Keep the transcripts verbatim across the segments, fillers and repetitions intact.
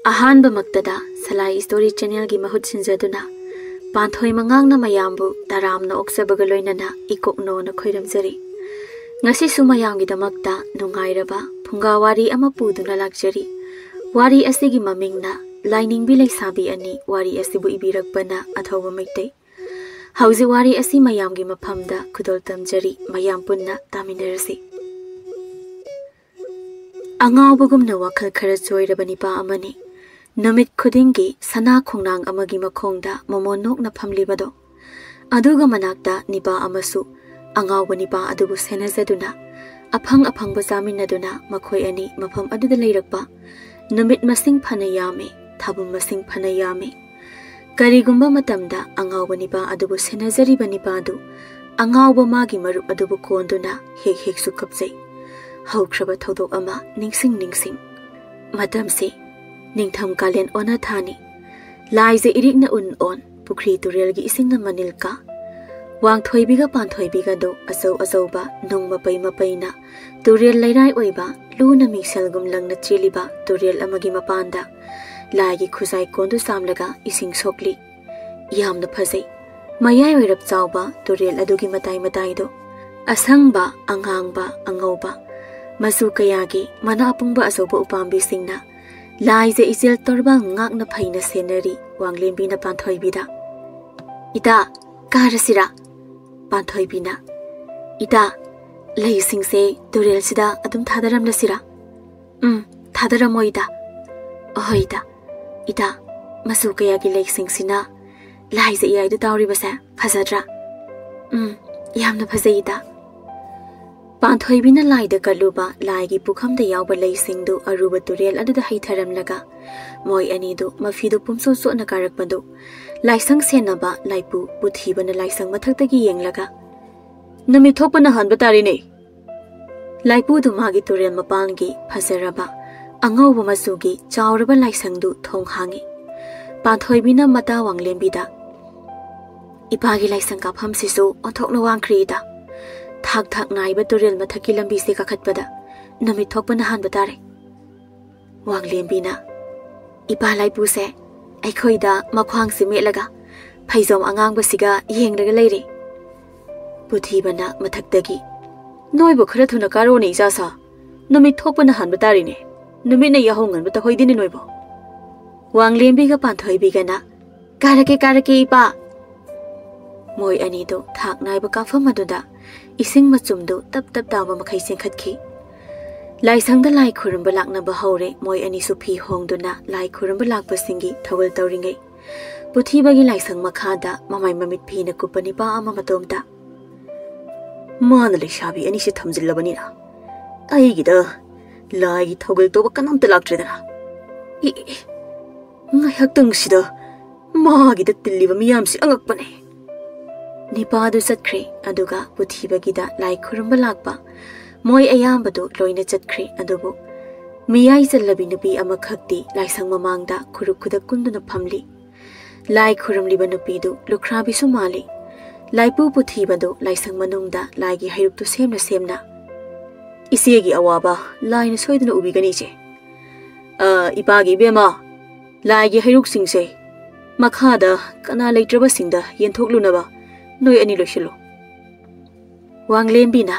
ꯑꯍꯥꯟꯕꯃꯛꯇꯗ ꯁꯂꯥꯏ story ꯆꯦꯅꯦꯜꯒꯤ ꯃꯍꯨꯠ ꯁꯤꯟꯖꯗꯨꯅ ꯄꯥꯟꯊꯣꯏ ꯃꯉꯥꯡꯅ ꯃꯌꯥꯝꯕꯨ ꯇꯔꯥꯝꯅ ꯑꯣꯛꯆꯕꯒ ꯂꯣꯏꯅꯅ ꯏꯀꯣꯛꯅꯣꯅ ꯈꯣꯏꯔꯝꯖꯔꯤ꯫ ꯉꯁꯤꯁꯨ ꯃꯌꯥꯝꯒꯤꯗꯃꯛꯇ ꯅꯨꯡꯉꯥꯏꯔꯕ ꯐꯨꯡꯒꯥ ꯋꯥꯔꯤ ꯑꯃ ꯄꯨꯗꯨꯅ ꯂꯥꯛꯆꯔꯤ꯫ ꯋꯥꯔꯤ ꯑꯁꯤꯒꯤ ꯃꯃꯤꯡꯅ ꯂꯥꯏꯅꯤꯡꯕꯤ ꯂꯩꯁꯥꯕꯤ ꯑꯅꯤ꯫ ꯋꯥꯔꯤ ꯑꯁꯤꯕꯨ ꯏꯕꯤꯔꯛꯄꯅ ꯑꯊꯧꯕ ꯃꯩꯇꯩ꯫ ꯍꯧꯖꯤꯛ ꯋꯥꯔꯤ ꯑꯁꯤ ꯃꯌꯥꯝꯒꯤ ꯃꯐꯝꯗ ꯈꯨꯗꯣꯜ ꯇꯝꯖꯔꯤ, ꯃꯌꯥꯝ ꯄꯨꯟꯅ ꯇꯥꯃꯤꯟꯅꯔꯁꯤ꯫ ꯑꯉꯥꯎꯕꯒꯨꯝꯅ ꯋꯥꯈꯜ ꯈꯔ ꯆꯣꯏꯔꯕ ꯅꯤꯄꯥ ꯑꯃꯅꯤ꯫ ꯅꯨꯃꯤꯠ ꯈꯨꯗꯤꯡꯒꯤ ꯁꯅꯥ ꯈꯣꯡꯅꯥꯡ ꯑꯃꯒꯤ ꯃꯈꯣꯡꯗ ꯃꯃꯣꯟ ꯅꯣꯛꯅ ꯐꯝꯂꯤꯕꯗꯣ꯫ ꯑꯗꯨꯒ ꯃꯅꯥꯛꯇ ꯅꯤꯄꯥ ꯑꯃꯁꯨ ꯑꯉꯥꯎꯕ ꯅꯤꯄꯥ ꯑꯗꯨꯕꯨ ꯁꯦꯟꯅꯖꯗꯨꯅ, ꯑꯐꯪ ꯑꯐꯪꯕ ꯆꯥꯃꯤꯟꯅꯗꯨꯅ ꯃꯈꯣꯏ ꯑꯅꯤ ꯃꯐꯝ ꯑꯗꯨꯗ ꯂꯩꯔꯛꯄ꯫ ꯅꯨꯃꯤꯠ ꯃꯁꯤꯡ ꯐꯅ ꯌꯥꯝꯃꯤ, ꯊꯥꯕꯨꯝ ꯃꯁꯤꯡ ꯐꯅ ꯌꯥꯝꯃꯤ꯫ ꯀꯔꯤꯒꯨꯝꯕ ꯃꯇꯝꯗ ꯑꯉꯥꯎꯕ ꯅꯤꯄꯥ ꯑꯗꯨꯕꯨ ꯁꯦꯟꯅꯖꯔꯤꯕ ꯅꯤꯄꯥꯗꯨ ꯑꯉꯥꯎꯕ ꯃꯥꯒꯤ ꯃꯔꯨꯞ ꯑꯗꯨꯕꯨ ꯀꯣꯟꯗꯨꯅ ꯍꯦꯛ ꯍꯦꯛꯁꯨ ꯀꯞꯆꯩ꯫ ꯍꯧꯈ꯭ꯔꯕ ꯊꯧꯗꯣꯛ ꯑꯃ ꯅꯤꯡꯁꯤꯡ ꯅꯤꯡꯁꯤꯡ꯫ ꯃꯇꯝꯁꯤ ꯅꯤꯡꯊꯝ ꯀꯥꯂꯦꯟ ꯑꯣꯟꯅ ꯊꯥꯅꯤ꯫ ꯂꯥꯏꯖ ꯏꯔꯤꯛꯅ ꯎꯟ ꯑꯣꯟ, ꯄꯨꯈ꯭ꯔꯤ ꯇꯨꯔꯦꯜꯒꯤ ꯏꯁꯤꯡꯅ ꯃꯅꯤꯜ ꯀꯥ꯫ ꯋꯥꯡꯊꯣꯏꯕꯤꯒ ꯄꯥꯟꯊꯣꯏꯕꯤꯒꯗꯣ ꯑꯆꯧ ꯑꯆꯧꯕ ꯅꯨꯡ ꯃꯄꯩ ꯃꯄꯩꯅ ꯇꯨꯔꯦꯜ ꯂꯩꯔꯥꯏ ꯑꯣꯏꯕ ꯂꯨꯅ ꯃꯤꯡꯁꯦꯜꯒꯨꯝ ꯂꯪꯅ ꯆꯦꯜꯂꯤꯕ ꯇꯨꯔꯦꯜ ꯑꯃꯒꯤ ꯃꯄꯥꯟꯗ ꯂꯥꯏꯒꯤ ꯈꯨꯖꯥꯏ ꯀꯣꯟꯗꯨ ꯆꯥꯝꯂꯒ ꯏꯁꯤꯡ ꯁꯣꯛꯂꯤ꯫ ꯌꯥꯝꯅ ꯐꯖꯩ꯫ ꯃꯌꯥꯏ ꯑꯣꯏꯔꯞ ꯆꯥꯎꯕ ꯇꯨꯔꯦꯜ ꯑꯗꯨꯒꯤ ꯃꯇꯥꯏ ꯃꯇꯥꯏꯗꯣ ꯑꯁꯪꯕ, ꯑꯉꯥꯡꯕ, ꯑꯉꯧꯕ ꯃꯆꯨ ꯀꯌꯥꯒꯤ ꯃꯅꯥ ꯑꯄꯨꯡꯕ ꯑꯆꯧꯕ ꯎꯄꯥꯝꯕꯤꯁꯤꯡꯅ ꯂꯥꯏꯖ ꯏꯆꯦꯜ ꯇꯣꯔꯕꯥꯡ ꯉꯥꯛꯅ ꯐꯩꯅ ꯁꯦꯟꯅꯔꯤ꯫ ꯋꯥꯡꯂꯦꯝꯕꯤꯅ ꯄꯥꯟꯊꯣꯏꯕꯤꯗ, "ꯏꯇꯥ, ꯀꯥꯔꯁꯤꯔꯥ?" ꯄꯥꯟꯊꯣꯏꯕꯤꯅ, "ꯏꯇꯥ, ꯂꯩꯁꯤꯡꯁꯦ ꯇꯨꯔꯦꯜꯁꯤꯗ ꯑꯗꯨꯝ ꯊꯥꯗꯔꯝꯂꯁꯤꯔꯥ?" "ꯎꯝ, ꯊꯥꯗꯔꯝꯃꯣ ꯏꯇꯥ꯫" "ꯑꯍꯣꯏ ꯏꯇꯥ꯫ ꯏꯇꯥ, ꯃꯆꯨ ꯀꯌꯥꯒꯤ ꯂꯩꯁꯤꯡꯁꯤꯅ ꯂꯥꯏꯖ ꯏꯌꯥꯏꯗ ꯇꯥꯎꯔꯤꯕꯁꯦ ꯐꯖꯗ꯭ꯔꯥ?" "ꯎꯝ, ꯌꯥꯝꯅ ꯐꯖꯩ ꯏꯇꯥ꯫" ꯄꯥꯟꯊꯣꯏꯕꯤꯅ ꯂꯥꯏꯗ ꯀꯠꯂꯨꯕ ꯂꯥꯏꯒꯤ ꯄꯨꯈꯝꯗ ꯌꯥꯎꯕ ꯂꯩꯁꯤꯡꯗꯨ ꯑꯔꯨꯕ ꯇꯨꯔꯦꯜ ꯑꯗꯨꯗ ꯍꯩꯊꯔꯝꯂꯒ ꯃꯣꯏ ꯑꯅꯤꯗꯨ ꯃꯐꯤꯗꯨ ꯄꯨꯝꯆꯣꯠ ꯆꯣꯠꯅ ꯀꯥꯔꯛꯄꯗꯨ ꯂꯥꯏꯁꯪ ꯁꯦꯟꯅꯕ ꯂꯥꯏꯄꯨ ꯄꯨꯊꯤꯕꯅ ꯂꯥꯏꯁꯪ ꯃꯊꯛꯇꯒꯤ ꯌꯦꯡꯂꯒ, "ꯅꯨꯃꯤꯠ ꯊꯣꯛꯄꯅ ꯍꯥꯟꯕ ꯇꯥꯔꯦꯅꯦ!" ꯂꯥꯏꯄꯨꯗꯨ ꯃꯥꯒꯤ ꯇꯨꯔꯦꯜ ꯃꯄꯥꯟꯒꯤ ꯐꯖꯔꯕ ꯑꯉꯧꯕ ꯃꯆꯨꯒꯤ ꯆꯥꯎꯔꯕ ꯂꯥꯏꯁꯪꯗꯨ ꯊꯣꯡ ꯍꯥꯡꯉꯤ꯫ ꯄꯥꯟꯊꯣꯏꯕꯤꯅ ꯃꯇꯥ ꯋꯥꯡꯂꯦꯝꯕꯤꯗ, "ꯏꯄꯥꯒꯤ ꯂꯥꯏꯁꯪ ꯀꯥꯐꯝꯁꯤꯁꯨ ꯑꯣꯟꯊꯣꯛꯅ ꯋꯥꯡꯈ꯭ꯔꯦ ꯏꯇꯥ꯫ ꯊꯥꯛ ꯊꯥꯛ ꯅꯥꯏꯕ ꯇꯨꯔꯦꯜ ꯃꯊꯛꯀꯤ ꯂꯝꯕꯤꯁꯦ ꯀꯥꯈꯠꯄꯗ ꯅꯨꯃꯤꯠ ꯊꯣꯛꯄꯅ ꯍꯥꯟꯕ ꯇꯥꯔꯦ꯫" ꯋꯥꯡꯂꯦꯝꯕꯤꯅ, "ꯏꯄꯥ ꯂꯥꯏꯄꯨꯁꯦ ꯑꯩꯈꯣꯏꯗ ꯃꯈ꯭ꯋꯥꯡꯁꯦ ꯃꯦꯠꯂꯒ ꯐꯩꯖꯣꯝ ꯑꯉꯥꯡꯕꯁꯤꯒ ꯌꯦꯡꯂꯒ ꯂꯩꯔꯦ꯫" ꯄꯨꯊꯤꯕꯅ ꯃꯊꯛꯇꯒꯤ, "ꯅꯣꯏꯕꯨ ꯈꯔ ꯊꯨꯅ ꯀꯥꯔꯣꯅꯦ, ꯏꯆꯥ ꯁꯥ꯫ ꯅꯨꯃꯤꯠ ꯊꯣꯛꯄꯅ ꯍꯥꯟꯕ ꯇꯥꯔꯤꯅꯦ꯫ ꯅꯨꯃꯤꯠꯅ ꯌꯥꯍꯧ ꯉꯟꯕ ꯇꯧꯍꯩꯗꯦꯅꯦ ꯅꯣꯏꯕꯨ꯫" ꯋꯥꯡꯂꯦꯝꯕꯤꯒ ꯄꯥꯟꯊꯣꯏꯕꯤꯒꯅ, "ꯀꯥꯔꯛꯀꯦ, ꯀꯥꯔꯛꯀꯦ, ꯏꯄꯥ꯫" ꯃꯣꯏ ꯑꯅꯤꯗꯨ ꯊꯥꯛ ꯅꯥꯏꯕ ꯀꯥꯐꯝ ꯑꯗꯨꯗ ꯏꯁꯤꯡ ꯃꯆꯨꯝꯗꯨ ꯇꯞ ꯇꯞ ꯇꯥꯕ ꯃꯈꯩ ꯆꯦꯟꯈꯠꯈꯤ꯫ ꯂꯥꯏꯁꯪꯗ ꯂꯥꯏ ꯈꯨꯔꯨꯝꯕ ꯂꯥꯛꯅꯕ ꯍꯧꯔꯦ꯫ ꯃꯣꯏ ꯑꯅꯤꯁꯨ ꯐꯤ ꯍꯣꯡꯗꯨꯅ ꯂꯥꯏ ꯈꯨꯔꯨꯝꯕ ꯂꯥꯛꯄꯁꯤꯡꯒꯤ ꯊꯧꯒꯜ ꯇꯧꯔꯤꯉꯩ, ꯄꯨꯊꯤꯕꯒꯤ ꯂꯥꯏꯁꯪ ꯃꯈꯥꯗ ꯃꯃꯥꯏ ꯃꯃꯤꯠ ꯐꯤꯅ ꯀꯨꯞꯄ ꯅꯤꯄꯥ ꯑꯃ ꯃꯇꯣꯝꯇ, "ꯃꯥꯅ ꯂꯩꯁꯥꯕꯤ ꯑꯅꯤꯁꯦ ꯊꯝꯖꯤꯜꯂꯕꯅꯤꯅ ꯑꯩꯒꯤꯗ ꯂꯥꯏꯒꯤ ꯊꯧꯒꯜ ꯇꯧꯕ ꯀꯅꯥꯝꯇ ꯂꯥꯛꯇ꯭ꯔꯦꯗꯅ꯫ ꯏ, ꯏ, ꯉꯥꯏꯍꯥꯛꯇꯪꯁꯤꯗ ꯃꯥꯒꯤꯗ ꯇꯤꯜꯂꯤꯕ ꯃꯤꯌꯥꯝꯁꯤ ꯑꯉꯛꯄꯅꯦ꯫" ꯅꯤꯄꯥꯗꯨ ꯆꯠꯈ꯭ꯔꯦ, ꯑꯗꯨꯒ ꯄꯨꯊꯤꯕꯒꯤꯗ ꯂꯥꯏ ꯈꯨꯔꯨꯝꯕ ꯂꯥꯛꯄ ꯃꯣꯏ ꯑꯌꯥꯝꯕꯗꯨ ꯂꯣꯏꯅ ꯆꯠꯈ꯭ꯔꯦ꯫ ꯑꯗꯨꯕꯨ ꯃꯤꯌꯥꯏ ꯆꯜꯂꯕꯤ ꯅꯨꯄꯤ ꯑꯃꯈꯛꯇꯤ ꯂꯥꯏꯁꯪ ꯃꯃꯥꯡꯗ ꯈꯨꯔꯨ ꯈꯨꯗꯛ ꯀꯨꯟꯗꯨꯅ ꯐꯝꯂꯤ꯫ ꯂꯥꯏ ꯈꯨꯔꯨꯝꯂꯤꯕ ꯅꯨꯄꯤꯗꯨ ꯂꯨꯈ꯭ꯔꯥꯕꯤꯁꯨ ꯃꯥꯜꯂꯤ꯫ ꯂꯥꯏꯄꯨ ꯄꯨꯊꯤꯕꯗꯨ ꯂꯥꯏꯁꯪ ꯃꯅꯨꯡꯗ ꯂꯥꯏꯒꯤ ꯍꯩꯔꯨꯛꯇꯨ ꯁꯦꯝꯅ ꯁꯦꯝꯅ, "ꯏꯆꯦꯒꯤ ꯑꯋꯥꯕ ꯂꯥꯏꯅ ꯁꯣꯏꯗꯅ ꯎꯕꯤꯒꯅꯤ, ꯏꯆꯦ꯫ ꯑ, ꯏꯄꯥꯒꯤ ꯏꯕꯦꯝꯃ, ꯂꯥꯏꯒꯤ ꯍꯩꯔꯨꯛꯁꯤꯡꯁꯦ ꯃꯈꯥꯗ ꯀꯅꯥ ꯂꯩꯇ꯭ꯔꯕꯁꯤꯡꯗ ꯌꯦꯟꯊꯣꯛꯂꯨꯅꯕ ꯅꯣꯏ ꯑꯅꯤ ꯂꯣꯏꯁꯤꯜꯂꯨ꯫" ꯋꯥꯡꯂꯦꯝꯕꯤꯅ,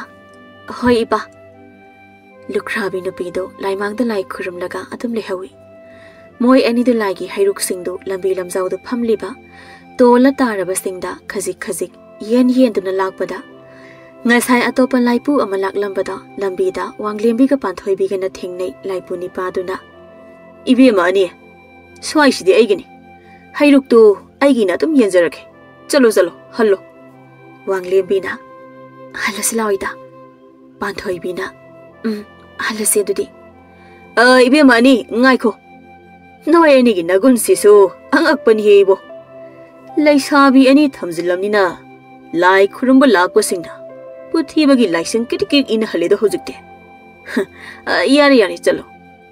"ꯍꯣꯏ, ꯏꯄꯥ꯫" ꯂꯨꯈ꯭ꯔꯥꯕꯤ ꯅꯨꯄꯤꯗꯨ ꯂꯥꯏꯃꯥꯡꯗ ꯂꯥꯏ ꯈꯨꯔꯨꯝꯂꯒ ꯑꯗꯨꯝ ꯂꯩꯍꯧꯏ꯫ ꯃꯣꯏ ꯑꯅꯤꯗꯨ ꯂꯥꯏꯒꯤ ꯍꯩꯔꯨꯛꯁꯤꯡꯗꯨ ꯂꯝꯕꯤ ꯂꯝꯖꯥꯎꯗ ꯐꯝꯂꯤꯕ ꯇꯣꯜꯂ ꯇꯥꯔꯕꯁꯤꯡꯗ ꯈꯖꯤꯛ ꯈꯖꯤꯛ ꯌꯦꯟ ꯌꯦꯟꯗꯨꯅ ꯂꯥꯛꯄꯗ, ꯉꯁꯥꯏ ꯑꯇꯣꯞꯄ ꯂꯥꯏꯄꯨ ꯑꯃ ꯂꯥꯛꯂꯝꯕꯗꯣ ꯂꯝꯕꯤꯗ ꯋꯥꯡꯂꯦꯝꯕꯤꯒ ꯄꯥꯟꯊꯣꯏꯕꯤꯒꯅ ꯊꯦꯡꯅꯩ꯫ ꯂꯥꯏꯄꯨ ꯅꯤꯄꯥꯗꯨꯅ, "ꯏꯕꯦꯝꯃ ꯑꯅꯤ, ꯁ꯭ꯋꯥꯏꯁꯤꯗꯤ ꯑꯩꯒꯤꯅꯤ꯫ ꯍꯩꯔꯨꯛꯇꯨ ꯑꯩꯒꯤꯅ ꯑꯗꯨꯝ ꯌꯦꯟꯖꯔꯒꯦ꯫ ꯆꯠꯂꯣ, ꯆꯠꯂꯣ, ꯍꯜꯂꯣ꯫" ꯋꯥꯡꯂꯦꯝꯕꯤꯅ, "ꯍꯜꯂꯁꯤ ꯂꯥꯎ ꯏꯇꯥ꯫" ꯄꯥꯟꯊꯣꯏꯕꯤꯅ, "ꯎꯝ, ꯍꯜꯂꯁꯤ ꯑꯗꯨꯗꯤ꯫" "ꯑ, ꯏꯕꯦꯝꯃ ꯑꯅꯤ, ꯉꯥꯏꯈꯣ꯫ ꯅꯣꯏ ꯑꯅꯤꯒꯤ ꯅꯒꯨꯟꯁꯤꯁꯨ ꯑꯉꯛꯄꯅꯤꯍꯦ ꯏꯕꯣ꯫ ꯂꯩꯁꯥꯕꯤ ꯑꯅꯤ ꯊꯝꯖꯤꯜꯂꯝꯅꯤꯅ ꯂꯥꯏ ꯈꯨꯔꯨꯝꯕ ꯂꯥꯛꯄꯁꯤꯡꯅ ꯄꯨꯊꯤꯕꯒꯤ ꯂꯥꯏꯁꯪ ꯀꯤꯔꯤꯛ ꯀꯤꯔꯤꯛ ꯏꯟꯅꯍꯜꯂꯦꯗꯣ ꯍꯧꯖꯤꯛꯇꯤ꯫" "ꯑ, ꯌꯥꯔꯦ, ꯌꯥꯔꯦ, ꯆꯠꯂꯣ꯫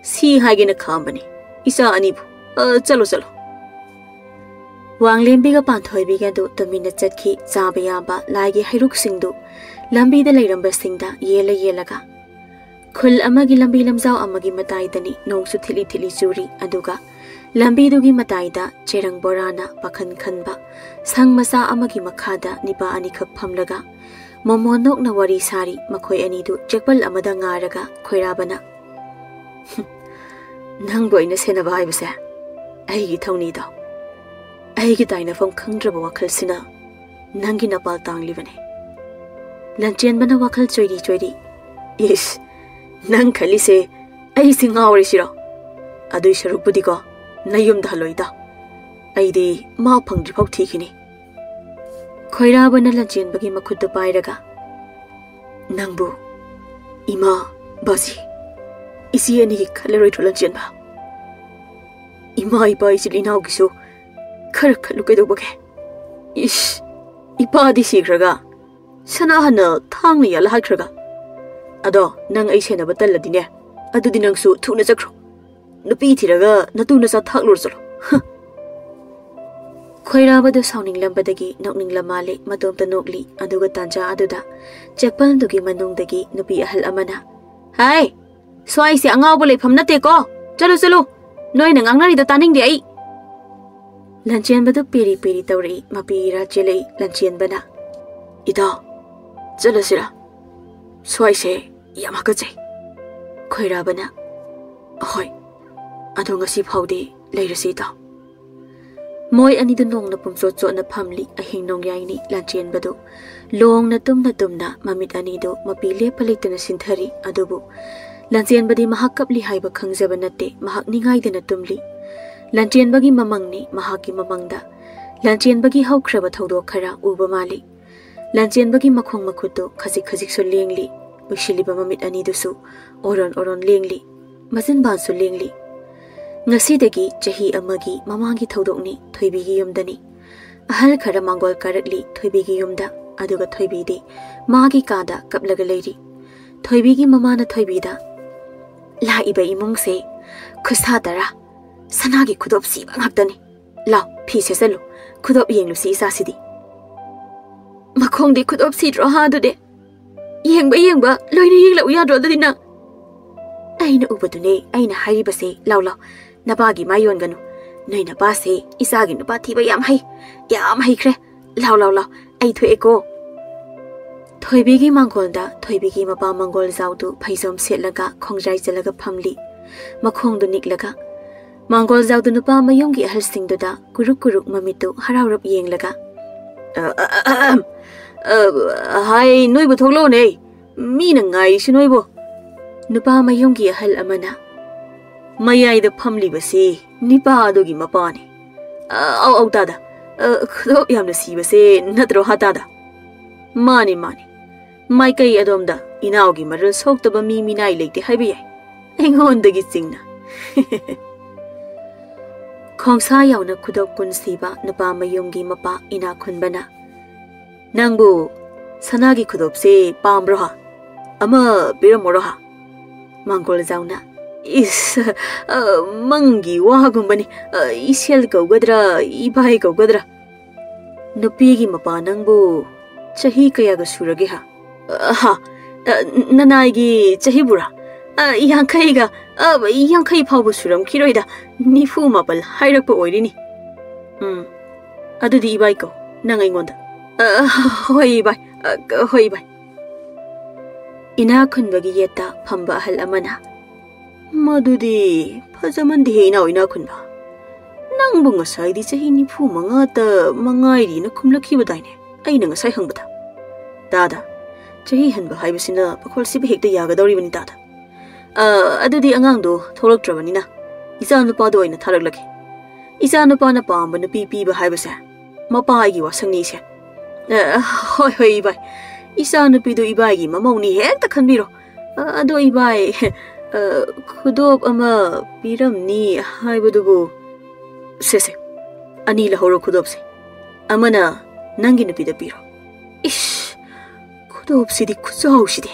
ꯁꯤ ꯍꯥꯏꯒꯦꯅ ꯈꯥꯝꯕꯅꯤ, ꯏꯆꯥ ꯑꯅꯤꯕꯨ꯫ ꯑ, ꯆꯠꯂꯣ, ꯆꯠꯂꯣ꯫" ꯋꯥꯡꯂꯦꯝꯕꯤꯒ ꯄꯥꯟꯊꯣꯏꯕꯤꯒꯗꯨ ꯇꯨꯃꯤꯟꯅ ꯆꯠꯈꯤ꯫ ꯆꯥꯕ ꯌꯥꯕ ꯂꯥꯏꯒꯤ ꯍꯩꯔꯨꯛꯁꯤꯡꯗꯨ ꯂꯝꯕꯤꯗ ꯂꯩꯔꯝꯕꯁꯤꯡꯗ ꯌꯦꯜꯂ ꯌꯦꯜꯂꯒ꯫ ꯈꯨꯜ ꯑꯃꯒꯤ ꯂꯝꯕꯤ ꯂꯝꯖꯥꯎ ꯑꯃꯒꯤ ꯃꯇꯥꯏꯗꯅꯤ ꯅꯣꯡꯁꯨ ꯊꯤꯠꯂꯤ ꯊꯤꯠꯂꯤ ꯆꯨꯔꯤ, ꯑꯗꯨꯒ ꯂꯝꯕꯤꯗꯨꯒꯤ ꯃꯇꯥꯏꯗ ꯆꯦꯔꯪ ꯕꯣꯔꯥꯅ ꯄꯥꯈꯟ ꯈꯟꯕ ꯁꯪ ꯃꯆꯥ ꯑꯃꯒꯤ ꯃꯈꯥꯗ ꯅꯤꯄꯥ ꯑꯅꯤꯈꯛ ꯐꯝꯂꯒ ꯃꯣꯃꯣꯟ ꯅꯣꯛꯅ ꯋꯥꯔꯤ ꯁꯥꯔꯤ꯫ ꯃꯈꯣꯏ ꯑꯅꯤꯗꯨ ꯆꯦꯛꯄꯜ ꯑꯃꯗ ꯉꯥꯔꯒ ꯈꯣꯏꯔꯥꯕꯅ, "ꯍꯨꯝ, ꯅꯪꯕꯨ ꯑꯩꯅ ꯁꯦꯟꯅꯕ ꯍꯥꯏꯕꯁꯦ ꯑꯩꯒꯤ ꯊꯧꯅꯤꯗꯣ꯫ ꯑꯩꯒꯤ ꯇꯥꯏꯅꯐꯝ ꯈꯪꯗ꯭ꯔꯕ ꯋꯥꯈꯜꯁꯤꯅ ꯅꯪꯒꯤ ꯅꯄꯥꯜ ꯇꯥꯡꯂꯤꯕꯅꯦ꯫" ꯂꯟꯆꯦꯟꯕꯅ ꯋꯥꯈꯜ ꯆꯣꯏꯔꯤ ꯆꯣꯏꯔꯤ, "ꯏꯁ, ꯅꯪ ꯈꯜꯂꯤꯁꯦ ꯑꯩꯁꯦ ꯉꯥꯎꯔꯦ ꯁꯤꯔꯣ? ꯑꯗꯨꯏ ꯁꯔꯨꯛꯄꯨꯗꯤꯀꯣ, ꯅꯌꯨꯝꯗ ꯍꯜꯂꯣꯏꯗ꯫ ꯑꯩꯗꯤ ꯃꯥ ꯐꯪꯗ꯭ꯔꯤꯐꯥꯎ ꯊꯤꯈꯤꯅꯤ꯫" ꯈꯣꯏꯔꯥꯕꯅ ꯂꯟꯆꯦꯟꯕꯒꯤ ꯃꯈꯨꯠꯇꯨ ꯄꯥꯏꯔꯒ, "ꯅꯪꯕꯨ ꯏꯃꯥ, ꯕꯥꯖꯤ, ꯏꯆꯦ ꯑꯅꯤꯒꯤ ꯈꯜꯂꯔꯣꯏꯗ꯭ꯔꯣ, ꯂꯟꯆꯦꯟꯕ? ꯏꯃꯥ ꯏꯄꯥ ꯏꯆꯤꯜ ꯏꯅꯥꯎꯒꯤꯁꯨ ꯈꯔ ꯈꯜꯂꯨ ꯀꯩꯗꯧꯕꯒꯦ? ꯏꯁ, ꯏꯄꯥꯗꯤ ꯁꯤꯈ꯭ꯔꯒ ꯁꯅꯥꯍꯟꯅ ꯊꯥꯡꯅ ꯌꯥꯜꯂ ꯍꯥꯠꯈ꯭ꯔꯒ꯫ ꯑꯗꯣ ꯅꯪ ꯑꯩ ꯁꯦꯟꯅꯕ ꯇꯜꯂꯗꯤꯅꯦ, ꯑꯗꯨꯗꯤ ꯅꯪꯁꯨ ꯊꯨꯅ ꯆꯠꯈ꯭ꯔꯣ꯫ ꯅꯨꯄꯤ ꯊꯤꯔꯒ ꯅꯇꯨ ꯅꯆꯥ ꯊꯥꯛꯂꯨꯔ ꯆꯠꯂꯣ꯫" ꯍ! ꯈꯣꯏꯔꯥꯕꯗꯨ ꯁꯥꯎꯅꯤꯡꯂꯝꯕꯗꯒꯤ ꯅꯣꯛꯅꯤꯡꯂ ꯃꯥꯜꯂꯦ꯫ ꯃꯇꯣꯝꯇ ꯅꯣꯛꯂꯤ꯫ ꯑꯗꯨꯒ ꯇꯥꯟꯖꯥ ꯑꯗꯨꯗ ꯆꯦꯛꯄꯜꯗꯨꯒꯤ ꯃꯅꯨꯡꯗꯒꯤ ꯅꯨꯄꯤ ꯑꯍꯜ ꯑꯃꯅ, "ꯍꯥꯏ, ꯁ꯭ꯋꯥꯏꯁꯦ ꯑꯉꯥꯎꯕ ꯂꯩꯐꯝ ꯅꯠꯇꯦꯀꯣ꯫ ꯆꯠꯂꯨ, ꯆꯠꯂꯨ꯫ ꯅꯣꯏꯅ ꯉꯥꯡꯅꯔꯤꯗꯣ ꯇꯥꯅꯤꯡꯗꯦ ꯑꯩ꯫" ꯂꯟꯆꯦꯟꯕꯗꯨ ꯄꯦꯔꯤ ꯄꯦꯔꯤ ꯇꯧꯔꯛꯏ꯫ ꯃꯄꯤ ꯏꯔꯥ ꯆꯦꯜꯂꯛꯏ꯫ ꯂꯟꯆꯦꯟꯕꯅ, "ꯏꯇꯥꯎ, ꯆꯠꯂꯁꯤꯔꯥ? ꯁ꯭ꯋꯥꯏꯁꯦ ꯌꯥꯝ ꯍꯥꯀꯠꯆꯩ꯫" ꯈꯣꯏꯔꯥꯕꯅ, "ꯍꯣꯏ, ꯑꯗꯣ ꯉꯁꯤ ꯐꯥꯎꯗꯤ ꯂꯩꯔꯁꯤ ꯏꯇꯥꯎ꯫" ꯃꯣꯏ ꯑꯅꯤꯗꯨ ꯅꯣꯡꯅ ꯄꯨꯝꯆꯣꯠ ꯆꯣꯠꯅ ꯐꯝꯂꯤ꯫ ꯑꯍꯤꯡ ꯅꯣꯡꯌꯥꯏꯅꯤ꯫ ꯂꯟꯆꯦꯟꯕꯗꯨ ꯂꯣꯡꯅ ꯇꯨꯝꯅ ꯇꯨꯝꯅ ꯃꯃꯤꯠ ꯑꯅꯤꯗꯨ ꯃꯄꯤ ꯂꯦꯞꯄ ꯂꯩꯇꯅ ꯁꯤꯟꯊꯔꯤ꯫ ꯑꯗꯨꯕꯨ ꯂꯟꯆꯦꯟꯕꯗꯤ ꯃꯍꯥꯛ ꯀꯞꯂꯤ ꯍꯥꯏꯕ ꯈꯪꯖꯕ ꯅꯠꯇꯦ꯫ ꯃꯍꯥꯛ ꯅꯤꯡꯉꯥꯏꯗꯅ ꯇꯨꯝꯂꯤ꯫ ꯂꯟꯆꯦꯟꯕꯒꯤ ꯃꯃꯪꯅꯤ꯫ ꯃꯍꯥꯛꯀꯤ ꯃꯃꯪꯗ ꯂꯟꯆꯦꯟꯕꯒꯤ ꯍꯧꯈ꯭ꯔꯕ ꯊꯧꯗꯣꯛ ꯈꯔ ꯎꯕ ꯃꯥꯜꯂꯤ꯫ ꯂꯟꯆꯦꯟꯕꯒꯤ ꯃꯈꯣꯡ ꯃꯈꯨꯠꯇꯨ ꯈꯖꯤꯛ ꯈꯖꯤꯛꯁꯨ ꯂꯦꯡꯂꯤ꯫ ꯎꯏꯁꯤꯜꯂꯤꯕ ꯃꯃꯤꯠ ꯑꯅꯤꯗꯨꯁꯨ ꯑꯣꯔꯣꯟ ꯑꯣꯔꯣꯟ ꯂꯦꯡꯂꯤ꯫ ꯃꯆꯤꯟꯕꯥꯜꯁꯨ ꯂꯦꯡꯂꯤ꯫ ꯉꯁꯤꯗꯒꯤ ꯆꯍꯤ ꯑꯃꯒꯤ ꯃꯃꯥꯡꯒꯤ ꯊꯧꯗꯣꯛꯅꯤ꯫ ꯊꯣꯏꯕꯤꯒꯤ ꯌꯨꯝꯗꯅꯤ꯫ ꯑꯍꯜ ꯈꯔ ꯃꯥꯡꯒꯣꯜ ꯀꯥꯔꯛꯂꯤ ꯊꯣꯏꯕꯤꯒꯤ ꯌꯨꯝꯗ꯫ ꯑꯗꯨꯒ ꯊꯣꯏꯕꯤꯗꯤ ꯃꯥꯒꯤ ꯀꯥꯗ ꯀꯞꯂꯒ ꯂꯩꯔꯤ꯫ ꯊꯣꯏꯕꯤꯒꯤ ꯃꯃꯥꯅ ꯊꯣꯏꯕꯤꯗ, "ꯂꯥꯛꯏꯕ ꯏꯃꯨꯡꯁꯦ ꯈꯨꯠꯁꯥ ꯇꯔꯥ, ꯁꯅꯥꯒꯤ ꯈꯨꯗꯣꯞ ꯁꯤꯕ ꯉꯥꯛꯇꯅꯤ꯫ ꯂꯥꯎ, ꯐꯤ ꯁꯦꯠꯆꯜꯂꯨ, ꯈꯨꯗꯣꯞ ꯌꯦꯡꯂꯨꯁꯤ ꯏꯆꯥꯁꯤꯗꯤ꯫" "ꯃꯈꯣꯡꯗꯤ ꯈꯨꯗꯣꯞ ꯁꯤꯗ꯭ꯔꯣ ꯍꯥ? ꯑꯗꯨꯗꯤ ꯌꯦꯡꯕ ꯌꯦꯡꯕ ꯂꯣꯏꯅ ꯌꯦꯡꯂꯛꯎ ꯌꯥꯗ꯭ꯔꯣ ꯑꯗꯨꯗꯤ ꯅꯪ?" "ꯑꯩꯅ ꯎꯕꯗꯨꯅꯦ ꯑꯩꯅ ꯍꯥꯏꯔꯤꯕꯁꯦ꯫ ꯂꯥꯎ ꯂꯥꯎ, ꯅꯄꯥꯒꯤ ꯃꯥ ꯌꯣꯟꯒꯅꯨ꯫ ꯅꯣꯏ ꯅꯄꯥꯁꯦ ꯏꯆꯥꯒꯤ ꯅꯨꯄꯥ ꯊꯤꯕ ꯌꯥꯝ ꯍꯩ, ꯌꯥꯝ ꯍꯩꯈ꯭ꯔꯦ꯫ ꯂꯥꯎ, ꯂꯥꯎ, ꯂꯥꯎ, ꯑꯩ ꯊꯣꯛꯑꯦꯀꯣ꯫" ꯊꯣꯏꯕꯤꯒꯤ ꯃꯥꯡꯒꯣꯜꯗ ꯊꯣꯏꯕꯤꯒꯤ ꯃꯄꯥ ꯃꯥꯡꯒꯣꯜꯖꯥꯎꯗꯨ ꯐꯩꯖꯣꯝ ꯁꯦꯠꯂꯒ ꯈꯣꯡꯖꯥꯏ ꯆꯜꯂꯒ ꯐꯝꯂꯤ꯫ ꯃꯈꯣꯡꯗꯨ ꯅꯤꯛꯂꯒ꯫ ꯃꯥꯡꯒꯣꯜꯖꯥꯎꯗꯨ ꯅꯨꯄꯥ ꯃꯌꯨꯝꯒꯤ ꯑꯍꯜꯁꯤꯡꯗꯨꯗ ꯀꯨꯔꯨꯛ ꯀꯨꯔꯨꯛ ꯃꯃꯤꯠꯇꯨ ꯍꯔꯥꯎꯔꯞ ꯌꯦꯡꯂꯒ, "ꯑ, ꯑ, ꯑ, ꯑ, ꯑ, ꯍꯥꯏ, ꯅꯣꯏꯕꯨ ꯊꯣꯛꯂꯛꯑꯣꯅꯦ꯫ ꯃꯤꯅ ꯉꯥꯏꯔꯤꯁꯤ ꯅꯣꯏꯕꯨ꯫" ꯅꯨꯄꯥ ꯃꯌꯨꯝꯒꯤ ꯑꯍꯜ ꯑꯃꯅ, "ꯃꯌꯥꯏꯗ ꯐꯝꯂꯤꯕꯁꯤ ꯅꯤꯄꯥ ꯑꯗꯨꯒꯤ ꯃꯄꯥꯅꯤ꯫ ꯑ, ꯑꯧ, ꯑꯧ, ꯇꯥꯗ꯫ ꯑ, ꯈꯨꯗꯣꯞ ꯌꯥꯝꯅ ꯁꯤꯕꯁꯦ ꯅꯠꯇ꯭ꯔꯣ ꯍꯥ, ꯇꯥꯗ?" "ꯃꯥꯅꯤ, ꯃꯥꯅꯤ꯫ ꯃꯥꯏꯀꯩ ꯑꯗꯣꯝꯗ ꯏꯅꯥꯎꯒꯤ ꯃꯔꯨꯜ ꯁꯣꯛꯇꯕ ꯃꯤ ꯃꯤꯅꯥꯏ ꯂꯩꯇꯦ ꯍꯥꯏꯕ ꯌꯥꯏ, ꯑꯩꯉꯣꯟꯗꯒꯤ ꯆꯤꯡꯅ꯫" ꯈꯣꯡꯁꯥ ꯌꯥꯎꯅ ꯈꯨꯗꯣꯞ ꯀꯨꯟ ꯁꯤꯕ ꯅꯨꯄꯥ ꯃꯌꯨꯝꯒꯤ ꯃꯄꯥ ꯏꯅꯥꯛ ꯈꯨꯟꯕꯅ, "ꯅꯪꯕꯨ ꯁꯅꯥꯒꯤ ꯈꯨꯗꯣꯞꯁꯦ ꯄꯥꯝꯕ꯭ꯔꯣ ꯍꯥ? ꯑꯃ ꯄꯤꯔꯝꯃꯣꯔꯣ ꯍꯥ?" ꯃꯥꯡꯒꯣꯜꯖꯥꯎꯅ, "ꯏꯁ, ꯑ, ꯃꯪꯒꯤ ꯋꯥꯒꯨꯝꯕꯅꯤ꯫ ꯑ, ꯏꯁꯦꯜ ꯀꯧꯒꯗ꯭ꯔꯥ, ꯏꯚꯥꯏ ꯀꯧꯒꯗ꯭ꯔꯥ?" "ꯅꯨꯄꯤꯒꯤ ꯃꯄꯥ ꯅꯪꯕꯨ ꯆꯍꯤ ꯀꯌꯥꯒ ꯁꯨꯔꯒꯦ ꯍꯥ?" "ꯑ, ꯍꯥ, ꯑ, ꯅꯅꯥꯏꯒꯤ ꯆꯍꯤꯕꯨꯔꯥ? ꯑ, ꯌꯥꯡꯈꯩꯒ, ꯑ, ꯌꯥꯡꯈꯩ ꯐꯥꯎꯕ ꯁꯨꯔꯝꯈꯤꯔꯣꯏꯗ, ꯅꯤꯐꯨ ꯃꯥꯄꯜ ꯍꯥꯏꯔꯛꯄ ꯑꯣꯏꯔꯤꯅꯤ꯫" "ꯎꯝ, ꯑꯗꯨꯗꯤ ꯏꯕꯥꯏ ꯀꯧ, ꯅꯪ ꯑꯩꯉꯣꯟꯗ꯫" "ꯑ, ꯍꯣꯏ ꯏꯕꯥꯏ, ꯑ, ꯍꯣꯏ ꯏꯕꯥꯏ꯫" ꯏꯅꯥꯛ ꯈꯨꯟꯕꯒꯤ ꯌꯦꯠꯇ ꯐꯝꯕ ꯑꯍꯜ ꯑꯃꯅ, "ꯃꯗꯨꯗꯤ ꯐꯖꯃꯟꯗꯦꯍꯦ ꯏꯅꯥꯎ ꯏꯅꯥꯛ ꯈꯨꯟꯕ꯫ ꯅꯪꯕꯨ ꯉꯁꯥꯏꯗꯤ ꯆꯍꯤ ꯅꯤꯐꯨ ꯃꯉꯥꯇ ꯃꯉꯥꯏꯔꯤꯅ ꯈꯨꯝꯂꯛꯈꯤꯕꯗꯥꯏꯅꯦ ꯑꯩꯅ ꯉꯁꯥꯏ ꯍꯪꯕꯗ?" "ꯇꯥꯗ, ꯆꯍꯤ ꯍꯟꯕ ꯍꯥꯏꯕꯁꯤꯅ ꯄꯥꯈꯣꯜ ꯁꯤꯕ ꯍꯦꯛꯇ ꯌꯥꯒꯗꯧꯔꯤꯕꯅꯤ ꯇꯥꯗ꯫ ꯑ, ꯑꯗꯨꯗꯤ ꯑꯉꯥꯡꯗꯣ ꯊꯣꯛꯂꯛꯇ꯭ꯔꯕꯅꯤꯅ ꯏꯆꯥ ꯅꯨꯄꯥꯗꯣ ꯑꯣꯏꯅ ꯊꯥꯔꯛꯂꯒꯦ꯫ ꯏꯆꯥ ꯅꯨꯄꯥꯅ ꯄꯥꯝꯕ ꯅꯨꯄꯤ ꯄꯤꯕ ꯍꯥꯏꯕꯁꯦ ꯃꯄꯥ ꯑꯩꯒꯤ ꯋꯥꯁꯛꯅꯤ ꯏꯆꯦ꯫" "ꯑ, ꯍꯣꯏ, ꯍꯣꯏ, ꯏꯕꯥꯏ꯫ ꯏꯆꯥ ꯅꯨꯄꯤꯗꯨ ꯏꯕꯥꯏꯒꯤ ꯃꯃꯧꯅꯤ ꯍꯦꯛꯇ ꯈꯟꯕꯤꯔꯣ꯫ ꯑ, ꯑꯗꯣ ꯏꯕꯥꯏ, ꯑ, ꯈꯨꯗꯣꯞ ꯑꯃ ꯄꯤꯔꯝꯅꯤ ꯍꯥꯏꯕꯗꯨꯕꯨ꯫" "ꯁꯦ, ꯁꯦ, ꯑꯅꯤ ꯂꯧꯍꯧꯔꯣ ꯈꯨꯗꯣꯞꯁꯦ꯫ ꯑꯃꯅ ꯅꯪꯒꯤ ꯅꯨꯄꯤꯗ ꯄꯤꯔꯣ꯫" "ꯏꯁ, ꯈꯨꯗꯣꯞꯁꯤꯗꯤ ꯈꯨꯆꯥꯎꯁꯤꯗꯤ꯫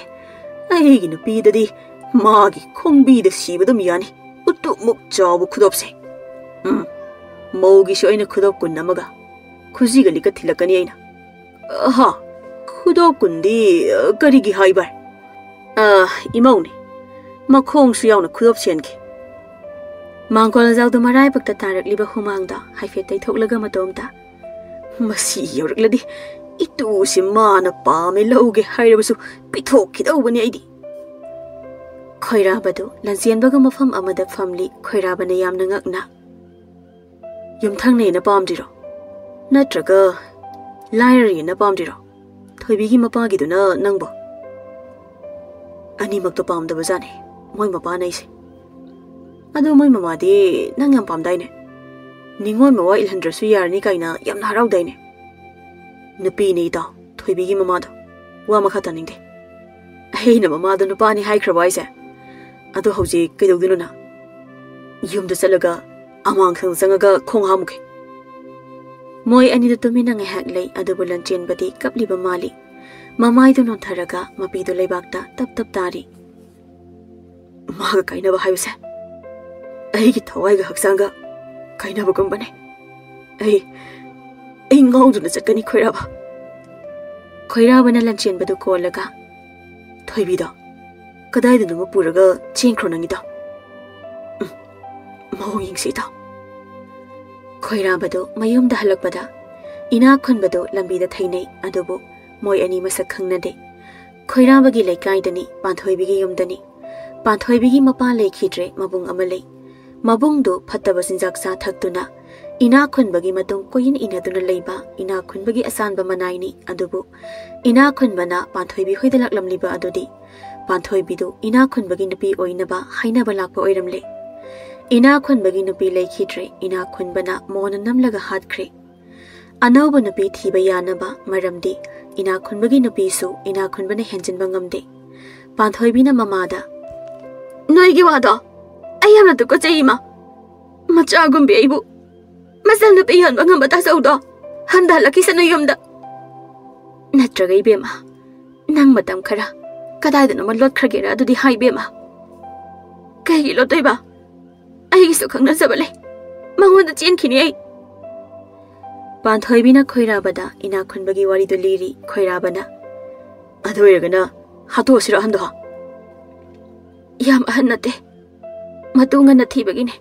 ꯑꯩꯒꯤ ꯅꯨꯄꯤꯗꯗꯤ ꯃꯥꯒꯤ ꯈꯣꯡꯕꯤꯗ ꯁꯤꯕ ꯑꯗꯨꯝ ꯌꯥꯅꯤ꯫ ꯎꯇꯨꯞꯃꯨꯛ ꯆꯥꯎꯕ ꯈꯨꯗꯣꯞꯁꯦ꯫ ꯎꯝ, ꯃꯧꯒꯤꯁꯨ ꯑꯩꯅ ꯈꯨꯗꯣꯞ ꯀꯨꯟ ꯑꯃꯒ ꯈꯨꯖꯤꯒ ꯂꯤꯛꯀ ꯊꯤꯜꯂꯛꯀꯅꯤ ꯑꯩꯅ꯫" "ꯑꯍꯥ, ꯈꯨꯗꯣꯞ ꯀꯨꯟꯗꯤ, ꯑ, ꯀꯔꯤꯒꯤ ꯍꯥꯏꯕ?" "ꯑ, ꯏꯃꯧꯅꯦ, ꯃꯈꯣꯡꯁꯨ ꯌꯥꯎꯅ ꯈꯨꯗꯣꯞ ꯁꯦꯟꯒꯦ꯫" ꯃꯥꯡꯒꯣꯜꯖꯥꯎꯗ ꯃꯔꯥꯏꯕꯛꯇ ꯇꯥꯔꯛꯂꯤꯕ ꯍꯨꯃꯥꯡꯗꯣ ꯍꯥꯏꯐꯦꯠ ꯇꯩꯊꯣꯛꯂꯒ ꯃꯇꯣꯝꯇ, "ꯃꯁꯤ ꯌꯧꯔꯛꯂꯗꯤ ꯏꯇꯨꯁꯤ ꯃꯥꯅ ꯄꯥꯝꯃꯦ ꯂꯧꯒꯦ ꯍꯥꯏꯔꯕꯁꯨ ꯄꯤꯊꯣꯛꯈꯤꯗꯧꯕꯅꯤ ꯑꯩꯗꯤ"꯫ ꯈꯣꯏꯔꯥꯕꯗꯨ ꯂꯟꯆꯦꯟꯕꯒ ꯃꯐꯝ ꯑꯃꯗ ꯐꯝꯂꯤ꯫ ꯈꯣꯏꯔꯥꯕꯅ ꯌꯥꯝꯅ ꯉꯛꯅ, "ꯌꯨꯝꯊꯪꯅꯩꯅ ꯄꯥꯝꯗ꯭ꯔꯤꯔꯣ? ꯅꯠꯇ꯭ꯔꯒ ꯂꯥꯏꯔꯔꯦꯅ ꯄꯥꯝꯗ꯭ꯔꯤꯔꯣ? ꯊꯣꯏꯕꯤꯒꯤ ꯃꯄꯥꯒꯤꯗꯨꯅ ꯅꯪꯕꯣ?" "ꯑꯅꯤꯃꯛꯇꯣ ꯄꯥꯝꯗꯕꯖꯥꯠꯅꯤ, ꯃꯣꯏ ꯃꯄꯥꯅ ꯑꯩꯁꯦ꯫ ꯑꯗꯣ ꯃꯣꯏ ꯃꯃꯥꯗꯤ ꯅꯪ ꯌꯥꯝ ꯄꯥꯝꯗꯥꯏꯅꯦ? ꯅꯤꯉꯣꯜ ꯃꯋꯥ ꯏꯜꯍꯟꯗ꯭ꯔꯁꯨ ꯌꯥꯔꯅꯤ ꯀꯥꯏꯅ ꯌꯥꯝꯅ ꯍꯔꯥꯎꯗꯥꯏꯅꯦ?" "ꯅꯨꯄꯤꯅꯦ ꯏꯇꯥꯎ, ꯊꯣꯏꯕꯤꯒꯤ ꯃꯃꯥꯗꯣ꯫ ꯋꯥ ꯃꯈꯥ ꯇꯥꯅꯤꯡꯗꯦ꯫ ꯑꯩꯅ ꯃꯃꯥꯗꯣ ꯅꯨꯄꯥꯅꯤ ꯍꯥꯏꯈ꯭ꯔꯕ ꯍꯥꯏꯁꯦ? ꯑꯗꯣ ꯍꯧꯖꯤꯛ ꯀꯩꯗꯧꯗꯣꯏꯅꯣ ꯅꯪ?" "ꯌꯨꯝꯗ ꯆꯠꯂꯒ ꯑꯃꯥꯡꯁꯪ ꯆꯪꯉꯒ ꯈꯣꯡ ꯍꯥꯝꯃꯨꯒꯦ"꯫ ꯃꯣꯏ ꯑꯅꯤꯗꯨ ꯇꯨꯃꯤꯟꯅ ꯉꯥꯏꯍꯥꯛ ꯂꯩ, ꯑꯗꯨꯕꯨ ꯂꯟꯆꯦꯟꯕꯗꯤ ꯀꯞꯂꯤꯕ ꯃꯥꯜꯂꯤ꯫ ꯃꯃꯥꯏꯗꯨ ꯅꯣꯟꯊꯔꯒ ꯃꯄꯤꯗꯨ ꯂꯩꯕꯥꯛꯇ ꯇꯞ ꯇꯞ ꯇꯥꯔꯤ꯫ "ꯃꯥꯒ ꯀꯥꯏꯅꯕ ꯍꯥꯏꯕꯁꯦ ꯑꯩꯒꯤ ꯊꯋꯥꯏꯒ ꯍꯛꯆꯥꯡꯒ ꯀꯥꯏꯅꯕꯒꯨꯝꯕꯅꯦ꯫ ꯑꯩ, ꯑꯩ ꯉꯥꯎꯗꯨꯅ ꯆꯠꯀꯅꯤ, ꯈꯣꯏꯔꯥꯕ"꯫ ꯈꯣꯏꯔꯥꯕꯅ ꯂꯟꯆꯦꯟꯕꯗꯨ ꯀꯣꯜꯂꯒ, "ꯊꯣꯏꯕꯤꯗꯣ ꯀꯗꯥꯏꯗꯅꯣꯃ ꯄꯨꯔꯒ ꯆꯦꯟꯈ꯭ꯔꯣ ꯅꯪꯒꯤꯗꯣ꯫ ꯎꯝ, ꯃꯑꯣꯡ ꯌꯦꯡꯁꯤ ꯏꯇꯥꯎ"꯫ ꯈꯣꯏꯔꯥꯕꯗꯨ ꯃꯌꯨꯝꯗ ꯍꯜꯂꯛꯄꯗ ꯏꯅꯥꯛ ꯈꯨꯟꯕꯗꯨ ꯂꯝꯕꯤꯗ ꯊꯦꯡꯅꯩ, ꯑꯗꯨꯕꯨ ꯃꯣꯏ ꯑꯅꯤ ꯃꯁꯛ ꯈꯪꯅꯗꯦ꯫ ꯈꯣꯏꯔꯥꯕꯒꯤ ꯂꯩꯀꯥꯏꯗꯅꯤ, ꯄꯥꯟꯊꯣꯏꯕꯤꯒꯤ ꯌꯨꯝꯗꯅꯤ꯫ ꯄꯥꯟꯊꯣꯏꯕꯤꯒꯤ ꯃꯄꯥ ꯂꯩꯈꯤꯗ꯭ꯔꯦ, ꯃꯕꯨꯡ ꯑꯃ ꯂꯩ꯫ ꯃꯕꯨꯡꯗꯨ ꯐꯠꯇꯕ ꯆꯤꯟꯖꯥꯛ ꯆꯥ ꯊꯛꯇꯨꯅ ꯏꯅꯥꯛ ꯈꯨꯟꯕꯒꯤ ꯃꯇꯨꯡ ꯀꯣꯏꯏꯟ ꯏꯟꯅꯗꯨꯅ ꯂꯩꯕ ꯏꯅꯥꯛ ꯈꯨꯟꯕꯒꯤ ꯑꯆꯥꯟꯕ ꯃꯅꯥꯏꯅꯤ꯫ ꯑꯗꯨꯕꯨ ꯏꯅꯥꯛ ꯈꯨꯟꯕꯅ ꯄꯥꯟꯊꯣꯏꯕꯤ ꯍꯣꯏꯗ ꯂꯥꯛꯂꯝꯂꯤꯕ ꯑꯗꯨꯗꯤ ꯄꯥꯟꯊꯣꯏꯕꯤꯗꯨ ꯏꯅꯥꯛ ꯈꯨꯟꯕꯒꯤ ꯅꯨꯄꯤ ꯑꯣꯏꯅꯕ ꯍꯥꯏꯅꯕ ꯂꯥꯛꯄ ꯑꯣꯏꯔꯝꯂꯦ꯫ ꯏꯅꯥꯛ ꯈꯨꯟꯕꯒꯤ ꯅꯨꯄꯤ ꯂꯩꯈꯤꯗ꯭ꯔꯦ, ꯏꯅꯥꯛ ꯈꯨꯟꯕꯅ ꯃꯣꯟꯅ ꯅꯝꯂꯒ ꯍꯥꯠꯈ꯭ꯔꯦ꯫ ꯑꯅꯧꯕ ꯅꯨꯄꯤ ꯊꯤꯕ ꯌꯥꯅꯕ, ꯃꯔꯝꯗꯤ ꯏꯅꯥꯛ ꯈꯨꯟꯕꯒꯤ ꯅꯨꯄꯤꯁꯨ ꯏꯅꯥꯛ ꯈꯨꯟꯕꯅ ꯍꯦꯟꯖꯤꯟꯕ ꯉꯝꯗꯦ꯫ ꯄꯥꯟꯊꯣꯏꯕꯤꯅ ꯃꯃꯥꯗ, "ꯅꯣꯏꯒꯤ ꯋꯥꯗꯣ ꯑꯩ ꯌꯥꯝꯅ ꯇꯨꯀꯠꯆꯩ ꯏꯃꯥ꯫ ꯃꯆꯥꯒꯨꯝꯕꯤ ꯑꯩꯕꯨ ꯃꯆꯟꯅꯨꯄꯤ ꯌꯣꯟꯕ ꯉꯝꯕ ꯇꯥꯆꯧꯗꯣ ꯍꯟꯊꯍꯜꯂꯛꯈꯤꯁꯅꯨ ꯌꯨꯝꯗ꯫ ꯅꯠꯇ꯭ꯔꯒ ꯏꯕꯦꯝꯃ, ꯅꯪ ꯃꯇꯝ ꯈꯔ ꯀꯗꯥꯏꯗꯅꯣꯃ ꯂꯣꯠꯈ꯭ꯔꯒꯦꯔꯥ ꯑꯗꯨꯗꯤ ꯍꯥꯏ ꯏꯕꯦꯝꯃ"꯫ "ꯀꯩꯒꯤ ꯂꯣꯠꯇꯣꯏꯕ? ꯑꯩꯒꯤꯁꯨ ꯈꯪꯅꯖꯕ ꯂꯩ, ꯃꯉꯣꯟꯗ ꯆꯦꯟꯈꯤꯅꯤ ꯑꯩ"꯫ ꯄꯥꯟꯊꯣꯏꯕꯤꯅ ꯈꯣꯏꯔꯥꯕꯗ ꯏꯅꯥꯛ ꯈꯨꯟꯕꯒꯤ ꯋꯥꯔꯤꯗꯨ ꯂꯤꯔꯤ꯫ ꯈꯣꯏꯔꯥꯕꯅ, "ꯑꯗꯨ ꯑꯣꯏꯔꯒꯅ ꯍꯥꯠꯇꯣꯛꯑꯁꯤꯔꯣ ꯑꯍꯟꯗꯣ?" "ꯌꯥꯝ ꯑꯍꯟ ꯅꯠꯇꯦ, ꯃꯇꯨ ꯉꯟꯅ ꯊꯤꯕꯒꯤꯅꯦ꯫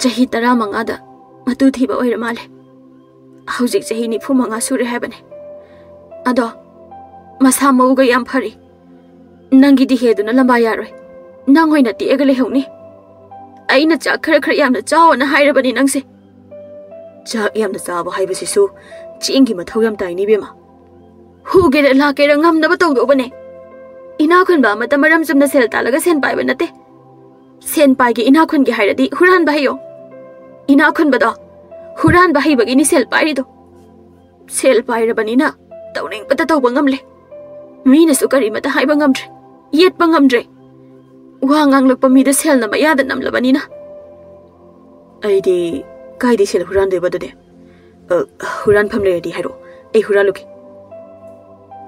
ꯆꯍꯤ ꯇꯔꯥꯃꯉꯥꯗ ꯃꯇꯨ ꯊꯤꯕ ꯑꯣꯏꯔ ꯃꯥꯜꯂꯦ꯫ ꯍꯧꯖꯤꯛ ꯆꯍꯤ ꯅꯤꯐꯨ ꯃꯉꯥ ꯁꯨꯔꯦ ꯍꯥꯏꯕꯅꯦ꯫ ꯑꯗꯣ ꯃꯁꯥ ꯃꯎꯒ ꯌꯥꯝ ꯐꯔꯤ꯫ ꯅꯪꯒꯤ ꯗꯤꯍꯦꯗꯨꯅ ꯂꯝꯕꯥ ꯌꯥꯔꯣꯏ꯫ ꯅꯪ ꯑꯣꯏꯅ ꯇꯦꯛꯑꯒ ꯂꯩꯍꯧꯅꯤ꯫ ꯑꯩꯅ ꯆꯥꯛ ꯈꯔ ꯈꯔ ꯌꯥꯝꯅ ꯆꯥꯎꯑꯣꯅ ꯍꯥꯏꯔꯕꯅꯤ ꯅꯪꯁꯦ꯫ ꯆꯥꯛ ꯌꯥꯝꯅ ꯆꯥꯕ ꯍꯥꯏꯕꯁꯤꯁꯨ ꯆꯦꯡꯒꯤ ꯃꯊꯧ ꯌꯥꯝ ꯇꯥꯏꯅꯦ ꯏꯕꯦꯝꯃ꯫ ꯍꯨꯒꯦꯔ ꯂꯥꯛꯀꯦꯔ ꯉꯝꯅꯕ ꯇꯧꯗꯧꯕꯅꯦ꯫ ꯏꯅꯥꯛ ꯈꯨꯟꯕ ꯑꯃꯠꯇ ꯃꯔꯝ ꯆꯨꯝꯅ ꯁꯦꯜ ꯇꯥꯜꯂꯒ ꯁꯦꯟ ꯄꯥꯏꯕ ꯅꯠꯇꯦ꯫ ꯁꯦꯟ ꯄꯥꯏꯒꯦ ꯏꯅꯥꯛ ꯈꯨꯟꯒꯦ ꯍꯥꯏꯔꯗꯤ ꯍꯨꯔꯥꯟꯕ ꯍꯩꯌꯣ꯫ ꯏꯅꯥꯛ ꯈꯨꯟꯕꯗꯣ ꯍꯨꯔꯥꯟꯕ ꯍꯩꯕꯒꯤꯅꯤ ꯁꯦꯜ ꯄꯥꯏꯔꯤꯗꯣ꯫ ꯁꯦꯜ ꯄꯥꯏꯔꯕꯅꯤꯅ ꯇꯧꯅꯤꯡꯕꯇ ꯇꯧꯕ ꯉꯝꯂꯦ꯫ ꯃꯤꯅꯁꯨ ꯀꯔꯤꯃꯇ ꯍꯥꯏꯕ ꯉꯝꯗ꯭ꯔꯦ, ꯌꯦꯠꯄ ꯉꯝꯗ꯭ꯔꯦ꯫ ꯋꯥ ꯉꯥꯡꯂꯛꯄ ꯃꯤꯗ ꯁꯦꯜꯅ ꯃꯌꯥꯗ ꯅꯝꯂꯕꯅꯤꯅ꯫ ꯑꯩꯗꯤ ꯀꯥꯏꯗꯩ ꯁꯦꯜ ꯍꯨꯔꯥꯟꯗꯣꯏꯕ ꯑꯗꯨꯗꯤ? ꯑ, ꯍꯨꯔꯥꯟꯐꯝ ꯂꯩꯔꯗꯤ ꯍꯥꯏꯔꯛꯑꯣ, ꯑꯩ ꯍꯨꯔꯥꯜꯂꯨꯒꯦ꯫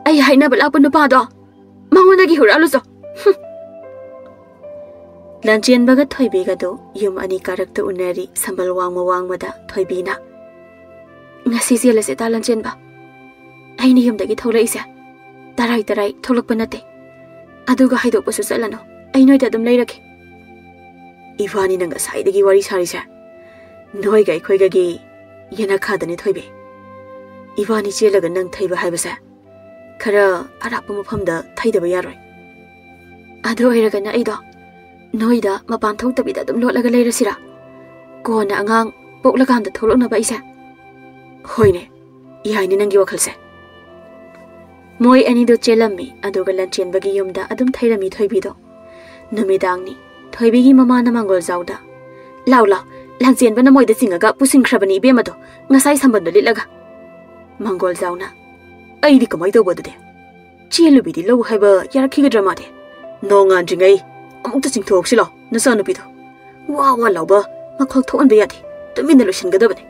ꯑꯩ ꯍꯥꯏꯅꯕ ꯂꯥꯛꯄ ꯅꯨꯄꯥꯗꯣ ꯃꯉꯣꯟꯗꯒꯤ ꯍꯨꯔꯥꯜꯂꯨꯆꯣ꯫ ꯍꯨꯝ꯫ ꯂꯥꯟꯆꯦꯟꯕꯒ ꯊꯣꯏꯕꯤꯒꯗꯨ ꯌꯨꯝ ꯑꯅꯤ ꯀꯥꯔꯛꯇ ꯎꯅꯔꯤ꯫ ꯁꯝꯕꯜ ꯋꯥꯡꯃ ꯋꯥꯡꯃꯗ ꯊꯣꯏꯕꯤꯅ, "ꯉꯁꯤ ꯆꯦꯜꯂꯁꯦ ꯇꯥ ꯂꯥꯟꯆꯦꯟꯕ꯫ ꯑꯩꯅ ꯌꯨꯝꯗꯒꯤ ꯊꯣꯛꯂꯛꯏꯁꯦ ꯇꯔꯥꯏ ꯇꯔꯥꯏ ꯊꯣꯛꯂꯛꯄ ꯅꯠꯇꯦ꯫ ꯑꯗꯨꯒ ꯍꯥꯏꯗꯣꯛꯄꯁꯨ ꯆꯠꯂꯅꯨ꯫ ꯑꯩ ꯅꯣꯏꯗ ꯑꯗꯨꯝ ꯂꯩꯔꯒꯦ꯫" "ꯏꯕꯥꯅꯤꯅ ꯉꯁꯥꯏꯗꯒꯤ ꯋꯥꯔꯤ ꯁꯥꯔꯤꯁꯦ ꯅꯣꯏꯒ ꯑꯩꯈꯣꯏꯒꯒꯤ ꯌꯦꯅꯈꯥꯗꯅꯤ ꯊꯣꯏꯕꯤ꯫ ꯏꯕꯥꯅꯤ ꯆꯦꯜꯂꯒ ꯅꯪ ꯊꯩꯕ ꯍꯥꯏꯕꯁꯦ ꯈꯔ ꯑꯔꯥꯞꯄ ꯃꯐꯝꯗ ꯊꯩꯗꯕ ꯌꯥꯔꯣꯏ꯫ ꯑꯗꯨ ꯑꯣꯏꯔꯒꯅ ꯑꯩꯗꯣ ꯅꯣꯏꯗ ꯃꯄꯥꯟ ꯊꯣꯛꯇꯕꯤꯗ ꯑꯗꯨꯝ ꯂꯣꯠꯂꯒ ꯂꯩꯔꯁꯤꯔꯥ? ꯀꯣꯟꯅ ꯑꯉꯥꯡ ꯄꯣꯛꯂꯀꯥꯟꯗ ꯊꯣꯛꯂꯛꯅꯕ ꯑꯩꯁꯦ?" "ꯍꯣꯏꯅꯦ, ꯌꯥꯏꯅꯦ ꯅꯪꯒꯤ ꯋꯥꯈꯜꯁꯦ꯫" ꯃꯣꯏ ꯑꯅꯤꯗꯣ ꯆꯦꯜꯂꯝꯃꯤ, ꯑꯗꯨꯒ ꯂꯟꯆꯦꯟꯕꯒꯤ ꯌꯨꯝꯗ ꯑꯗꯨꯝ ꯊꯩꯔꯝꯃꯤ ꯊꯣꯏꯕꯤꯗꯣ꯫ ꯅꯨꯃꯤꯗꯥꯡꯅꯤ꯫ ꯊꯣꯏꯕꯤꯒꯤ ꯃꯃꯥꯅ ꯃꯥꯡꯒꯣꯜꯖꯥꯎꯗ, "ꯂꯥꯎ, ꯂꯥꯎ, ꯂꯥꯡꯆꯦꯟꯕꯅ ꯃꯣꯏꯗ ꯆꯤꯡꯉꯒ ꯄꯨꯁꯤꯟꯈ꯭ꯔꯕꯅꯤ ꯏꯕꯦꯝꯃꯗꯣ, ꯉꯁꯥꯏ ꯁꯝꯕꯜꯗꯣ ꯂꯤꯠꯂꯒ꯫" ꯃꯥꯡꯒꯣꯜꯖꯥꯎꯅ, "ꯑꯩꯗꯤ ꯀꯃꯥꯏ ꯇꯧꯕ ꯑꯗꯨꯗꯤ? ꯆꯦꯜꯂꯨꯕꯤꯗꯤ ꯂꯧ ꯍꯥꯏꯕ ꯌꯥꯔꯛꯈꯤꯒꯗ꯭ꯔꯥ ꯃꯥꯗꯤ? ꯅꯣꯡꯉꯥꯟꯗ꯭ꯔꯤꯉꯩ ꯑꯃꯨꯛꯇ ꯆꯤꯡꯊꯣꯛꯍꯧꯁꯤ ꯂꯥꯎ, ꯅꯆꯥꯅꯨꯄꯤꯗꯣ꯫ ꯋꯥ ꯋꯥ ꯂꯥꯎꯕ, ꯃꯈꯣꯜ ꯊꯣꯛꯍꯟꯕ ꯌꯥꯗꯦ, ꯇꯨꯃꯤꯟꯅ ꯂꯣꯏꯁꯤꯟꯒꯗꯕꯅꯤ꯫"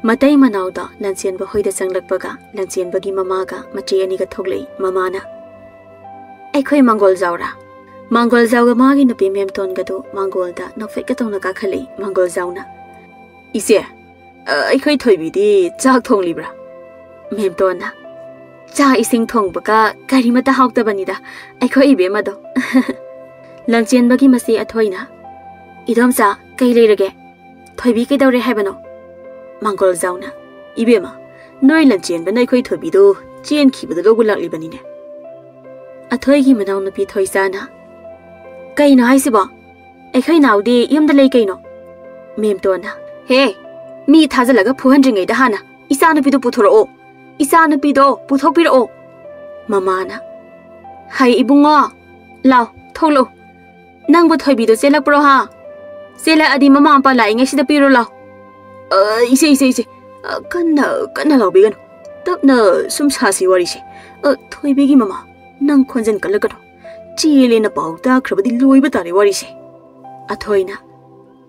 ꯃꯇꯩ ꯃꯅꯥꯎꯗ ꯂꯟꯆꯦꯟꯕ ꯍꯣꯏꯗ ꯆꯪꯂꯛꯄꯒ ꯂꯟꯆꯦꯟꯕꯒꯤ ꯃꯃꯥꯒ ꯃꯆꯦ ꯑꯅꯤꯒ ꯊꯣꯛꯂꯛꯏ꯫ ꯃꯃꯥꯅ, "ꯑꯩꯈꯣꯏ ꯃꯥꯡꯒꯣꯜꯖꯥꯎꯔꯥ?" ꯃꯥꯡꯒꯣꯜꯖꯥꯎꯒ ꯃꯥꯒꯤ ꯅꯨꯄꯤ ꯃꯦꯝꯇꯣꯟꯒꯗꯨ ꯃꯥꯡꯒꯣꯜꯗ ꯅꯣꯛꯐꯦꯠꯀ ꯇꯧꯅ ꯀꯥꯈꯠꯂꯛꯏ꯫ ꯃꯥꯡꯒꯣꯜꯖꯥꯎꯅ, "ꯏꯆꯦ, ꯑ, ꯑꯩꯈꯣꯏ ꯊꯣꯏꯕꯤꯗꯤ ꯆꯥꯛ ꯊꯣꯡꯂꯤꯕ꯭ꯔꯥ?" ꯃꯦꯝꯇꯣꯟꯅ, "ꯆꯥꯛ ꯏꯁꯤꯡ ꯊꯣꯡꯕꯒ ꯀꯔꯤꯃꯠꯇ ꯍꯥꯎꯇꯕꯅꯤꯗ ꯑꯩꯈꯣꯏ ꯏꯕꯦꯝꯃꯗꯣ꯫" ꯂꯟꯆꯦꯟꯕꯒꯤ ꯃꯆꯦ ꯑꯊꯣꯏꯅ, "ꯏꯗꯣꯝꯆꯥ, ꯀꯩ ꯂꯩꯔꯒꯦ? "ꯊꯣꯏꯕꯤ ꯀꯩꯗꯧꯔꯦ ꯍꯥꯏꯕꯅꯣ?" ꯃꯥꯡꯒꯣꯜꯖꯥꯎꯅ, "ꯏꯕꯦꯝꯃ, ꯅꯣꯏ ꯂꯟꯆꯦꯟꯕꯅ ꯑꯩꯈꯣꯏ ꯊꯣꯏꯕꯤꯗꯨ ꯆꯦꯟꯈꯤꯕꯗꯨ ꯂꯧꯕ ꯂꯥꯛꯂꯤꯕꯅꯤꯅꯦ꯫" ꯑꯊꯣꯏꯒꯤ ꯃꯅꯥꯎꯅꯨꯄꯤ ꯊꯣꯏꯁꯥꯅ, "ꯀꯩꯅꯣ ꯍꯥꯏꯁꯤꯕꯣ? ꯑꯩꯈꯣꯏ ꯅꯥꯎꯗꯤ ꯌꯨꯝꯗ ꯂꯩ ꯀꯩꯅꯣ?" ꯃꯦꯝꯇꯣꯟꯅ, "ꯍꯦ, ꯃꯤ ꯊꯥꯖꯤꯜꯂꯒ ꯐꯨꯍꯟꯗ꯭ꯔꯤꯉꯩꯗ ꯍꯥꯟꯅ ꯏꯆꯥꯅꯨꯄꯤꯗꯨ ꯄꯨꯊꯣꯔꯛꯑꯣ꯫ ꯏꯆꯥꯅꯨꯄꯤꯗꯣ ꯄꯨꯊꯣꯛꯄꯤꯔꯛꯑꯣ꯫" ꯃꯃꯥꯅ, "ꯍꯩ ꯏꯕꯨꯡꯉꯣ, ꯂꯥꯎ, ꯊꯣꯛꯂꯛꯎ꯫ ꯅꯪꯕꯨ ꯊꯣꯏꯕꯤꯗꯣ ꯆꯦꯜꯂꯛꯄ꯭ꯔꯣ ꯍꯥ? ꯆꯦꯜꯂꯛꯑꯗꯤ ꯃꯃꯥ ꯃꯄꯥ ꯂꯥꯛꯏꯉꯩꯁꯤꯗ ꯄꯤꯔꯣ ꯂꯥꯎ꯫" "ꯑ, ꯏꯆꯦ, ꯏꯆꯦ, ꯏꯆꯦ, ꯑ, ꯀꯟꯅ, ꯀꯟꯅ ꯂꯥꯎꯕꯤꯒꯅꯨ꯫ ꯇꯞꯅ ꯁꯨꯝ ꯁꯥꯁꯤ ꯋꯥꯔꯤꯁꯦ꯫ ꯑ, ꯊꯣꯏꯕꯤꯒꯤ ꯃꯃꯥ, ꯅꯪ ꯈꯣꯟꯖꯦꯜ ꯀꯜꯂꯛꯀꯅꯨ꯫ ꯆꯦꯜꯂꯦꯅ ꯄꯥꯎ ꯇꯥꯈ꯭ꯔꯕꯗꯤ ꯂꯣꯏꯕ ꯇꯥꯔꯦ ꯋꯥꯔꯤꯁꯦ꯫" ꯑꯊꯣꯏꯅ,